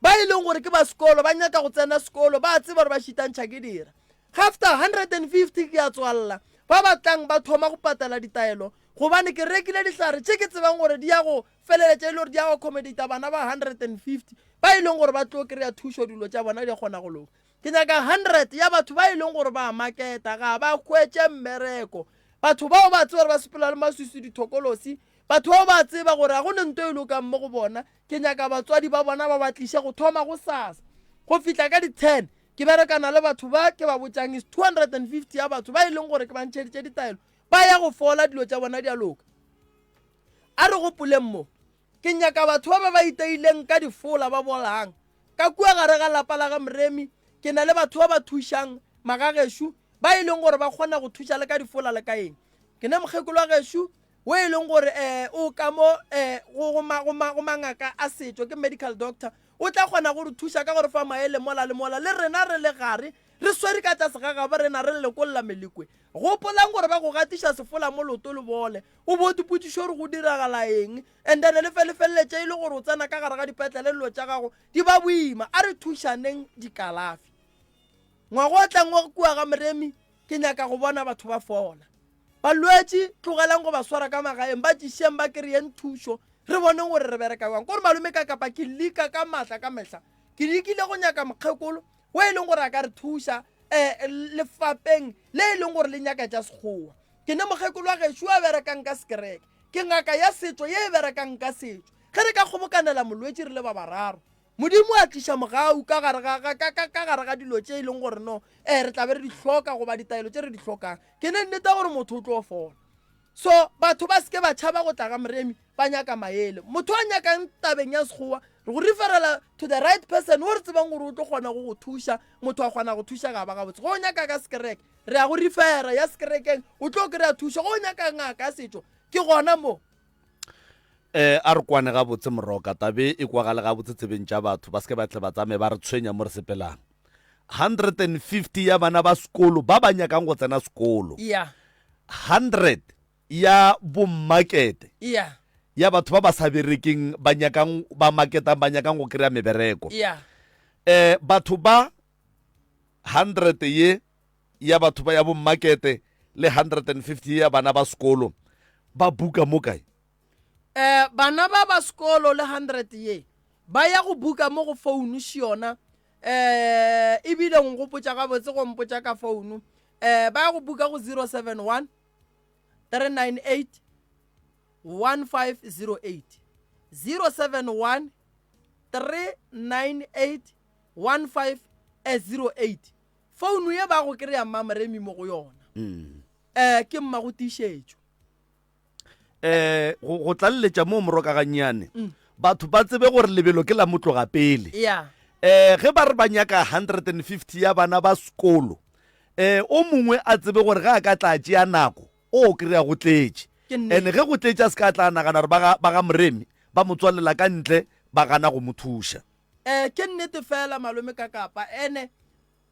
ba e leng gore ke ba sekolo, ba nyaka go tsena sekolo, ba a tseba gore ba šitantšha ke dira. Gafter 150 ke a tswalela, ba ba tlang ba thoma go patela ditaelo gobane ke rekile dihlare tše ke tsebang gore di ya go feleletša e le gore di ya go accommodata bana ba 150 ba e leng gore ba tlo kry-a thušo dilo tša bona di kgona go loka. Ke nyaka 100 ya batho ba e leng gore ba maketa ga ba hwetše mmereko. Batho bao ba tseba gore ba sepela le maswiswi dithokolosi, batho bao ba tseba gore ga go ne nto e lokang mo go bona. Ke nyaka batswadi ba bona ba ba tliše go thoma go sasa go fihla ka di-10. Ke berekana le batho ba ke ba botšang is 250 ya batho ba e leng gore ke ba ntšheditše ditaelo ba ya go fola dilo tša bona di a loka. A re gopoleng mo, ke nyaka batho ba ba ba iteileng ka difola ba bolang. Ka kua gare ga lapa la ga Moremi, ke na le batho ba ba thušang magagešo ba e leng gore ba kgona go thuša le ka difola le ka eng. Ke ne mokgekolo wa gešo wo e leng gore um o ka mo um go, go, go, go mangaka a setšo, ke medical doctor, o tla kgona go re thuša ka go re fa maele mola le mola. Le rena re le gare re swere ka tša segagabo rena re lekolla melekwe. Gopolang gore ba go gatiša sefola mo loto le bole, o bo dipotšišo gore go diragala eng, and then le fe le feleletše e le gore o tsena ka gare ga dipetlele dilo tša gago di ba boima. A re thušaneng dikalafi. Ngwaga o tlang wa kua ga Moremi ke nyaka go bona batho ba fola. Balwetši tlogelang go ba swara ka magaeng, ba tšišeng ba kry-eng thušo, re boneng gore re bereka bjang. Kore malome ka kapa ke lika ka maatla ka mehla, ke lekile go nyaka mokgekolo o e leng gore a ka re thuša um lefapeng le e leng gore le nyaka tša sekgowa. Ke ne mokgekolo wa gešo a berekang ka sekereke, ke ngaka ya setšo ye e berekang ka setšo. Ge re ka kgobokanela molwetši re le ba bararo, Modimo a tliša mogau ka gare ga, ga, ka, ka, ka gare ga dilo tše e leng gore no, eh, re tla be re di hloka goba ditaelo tše re di hlokang. Ke ne nnete gore motho o tlo fola. So, batho ba seke ba tšhaba go tla ga Moremi ba nyaka maele. Motho a nyakang tabeng ya Sekgowa, re go referela to the right person o re tsebang gore o tlo kgona go go thuša, motho a kgona go thuša ga ba gabotse. Go o nyaka ka sekereke, re ya go refera ya sekerekeng, o tlo kry-a thušo. Go o nyaka ngaka ya setšo, ke gona mo. Eh, a re kwane gabotse Moroka, tabe e kwagale gabotse tsebeng tša batho, ba se ke ba tle ba tsamaye ba re tshwenya mo re sepelang. 150 ya bana ba sekolo ba ba nyakang go tsena sekolo. Yeah. 100 ya bommakete. Yeah. Ya batho ba ba sa berekeng ba nyakang ba maketang ba nyakang go kry-a mebereko. Yeah. Eh, batho ba 100 ye ya batho ba ya bommakete le 150 ye ya bana ba sekolo ba buka mo kae? Eh, bana ba ba sekolo le 100 ye ba ya go buka mo go founu šiona eh ebile ngopotša gabotse go mpotša ka founu eh ba ya go buka go 071 398 1508 071 398 1508 Founu ye ba go kry-a Mmamoremi mo go yona um ke mmago tiišetšo. Um go go tlaleletša moo morokagannyane mm. batho ba tsebe gore lebelo ke la motloga pele yeah. um ge ba re ba nyaka 150 ya bana ba sekolo um o mongwe a tsebe gore ge a ka tla tšea nako o kry-a go tletše and ge go tletše a se ka tla nagana gore ba ga moremi ba mo tswalela ka ntle ba gana go mo thuša Eh, ke nnete fela malome ka kapa ene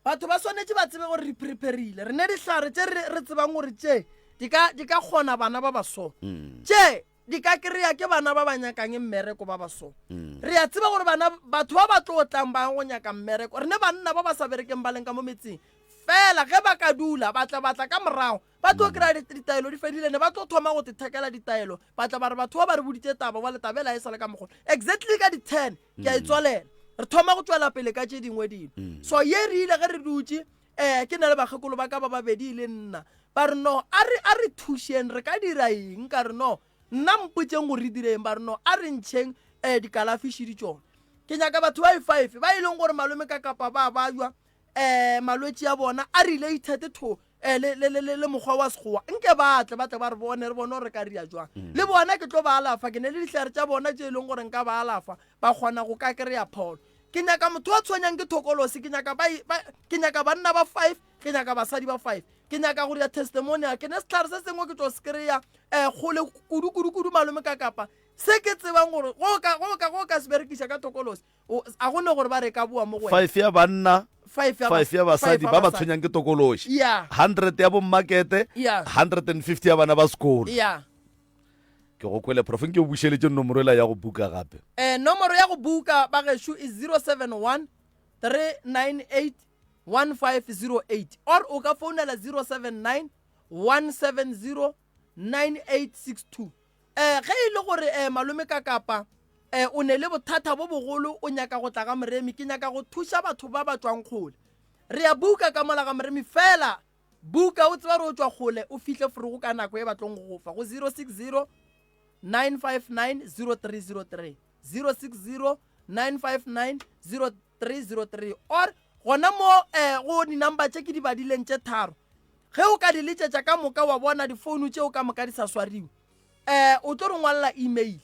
batho ba swanetše ba tsebe gore re preparile re ne dihlare tše re tsebang gore tše di ka di ka kgona bana ba baso mm. tše di ka kry-a ke bana ba ba nyakang mmereko ba baso mm. re a tseba gore bana batho ba ba tlo tlang ba go nyaka mmereko re ne banna ba ba sa berekeng ba leng ka mo metseng fela ge ba ka dula ba tla batla ka morago ba tlo kry-a ditaelo di fedile ne ba tlo thoma go tethekela ditaelo ba tla ba re batho ba ba re boditse taba wa letabela e sa le ka mogolo exactly ka di-ten ke a e tswalela. Re thoma go tšwela pele ka tše dingwe dilo. So ye re ile ge re dutše um ke na le bakgekolo ba ka ba babedi le nna, ba re no a re a re thušeng re ka dira eng? Ka re no nna mpotseng gore re dire eng. Ba re no a re ntšheng um dikalafi šidi tšona. Ke nyaka batho ba e-five ba e leng gore malome ka kapa ba bajwa um malwetši a bona a related to um le, le, le, le mokgwa wa sekgowa nke ba tle ba tle ba re bone re bone gore re ka ria jwang mm. le bona ke tlo ba alafa ke ne le dihlare tša bona tše e leng gore nka ba alafa ba kgona go ka kry-a pholo ke nyaka motho a tshwenyang ke thokolosi ke nyaka ba, ba, ke nyaka banna ba five ke nyaka basadi ba five ke nyaka go dira testimonial ke ne setlhare se sengwe ke tlo se kry-a um kgole kudu kudu kudu malome ka kapa se ke tsebang gore go ka go ka go ka se berekiša ka thokolosi a go ne gore ba re ka boa mo go wena. Five ya banna, Five ya five ya basadi ba ba tshwenyang ke tokološi. Yeah. 100 ya bommakete, Yeah. 150 ya bana ba sekolo. Yeah. Ke go kwele prof, nke o bušeletše nomoro ela ya go buka gape. Eh, nomoro ya go buka ba gešo e 071 398 1508 or o ka founela 079 170 9862. Eh, ge e le gore eh, malome ka kapa eh, o ne le bothata bo bogolo o nyaka go tla ga Moremi, ke nyaka go thuša batho ba ba tšwang kgole. Re ya buka ka mola ga Moremi fela buka o tseba gore o tšwa kgole o fihle forogo ka nako e ba tlong go go fa go 060 959 0303 060 959 0303 or gona mo eh, go di-number tše ke di badileng tše tharo ge o ka di letšetša ka moka wa bona difounu tšeo ka moka di sa swariwe um o tlo re ngwalela email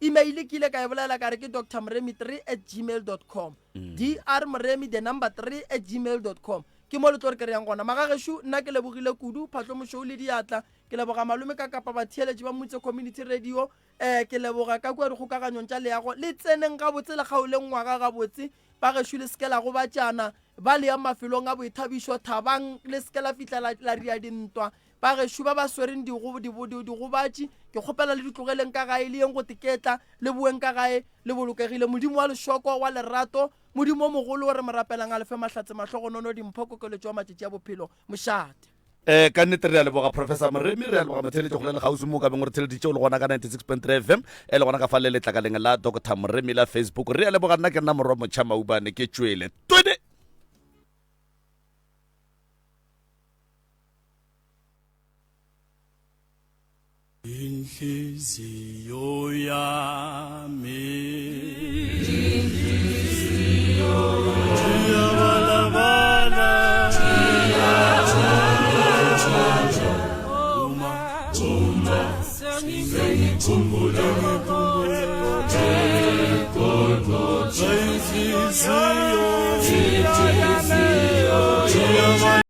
email ke ile ka e bolela ka re ke dr moremi 3 at gmail dot com mm. dr moremi the number 3 at gmail dot com ke mo le tlo re kry-ang gona magagešo nna ke lebogile kudu phatlomošou le diatla ke leboga malome ka kapa batheeletši ba motse community radio um ke leboga ka kua dikgokaganyong tša leago le tseneng gabotse le kgaoleng ngwaga gabotse Ba gešo le se ke la gobatšana, ba le yang mafelong a boithabišo, thabang, le se ke la fihla la, la ria dintwa. Ba gešo ba ba swereng digo, dibo, di, digobatši, ke kgopela le di tlogeleng ka gae, le yeng go teketla, le boeng ka gae le bolokegile. Modimo wa lešoko, wa lerato, Modimo o mogolo o re mo rapelang a le fe mahlatse, mahlogonono, dimpho, kokeletšo ya matšatši a bophelo. Mošate. Eh, ka nnete re a leboga Professor Moremi, re a leboga motheeletši go le kgauswi mo o ka beng o re theeleditše o le gona ka 96.3 FM, e le gona ka fa le letlakaleng la Doctor Moremi la Facebook. Re a leboga, nna ke nna Morwa Motšha Maubane, ke tšwele. Twene! Inhliziyo yami Iyabalabala Uma uma sengikhumbula Inhliziyo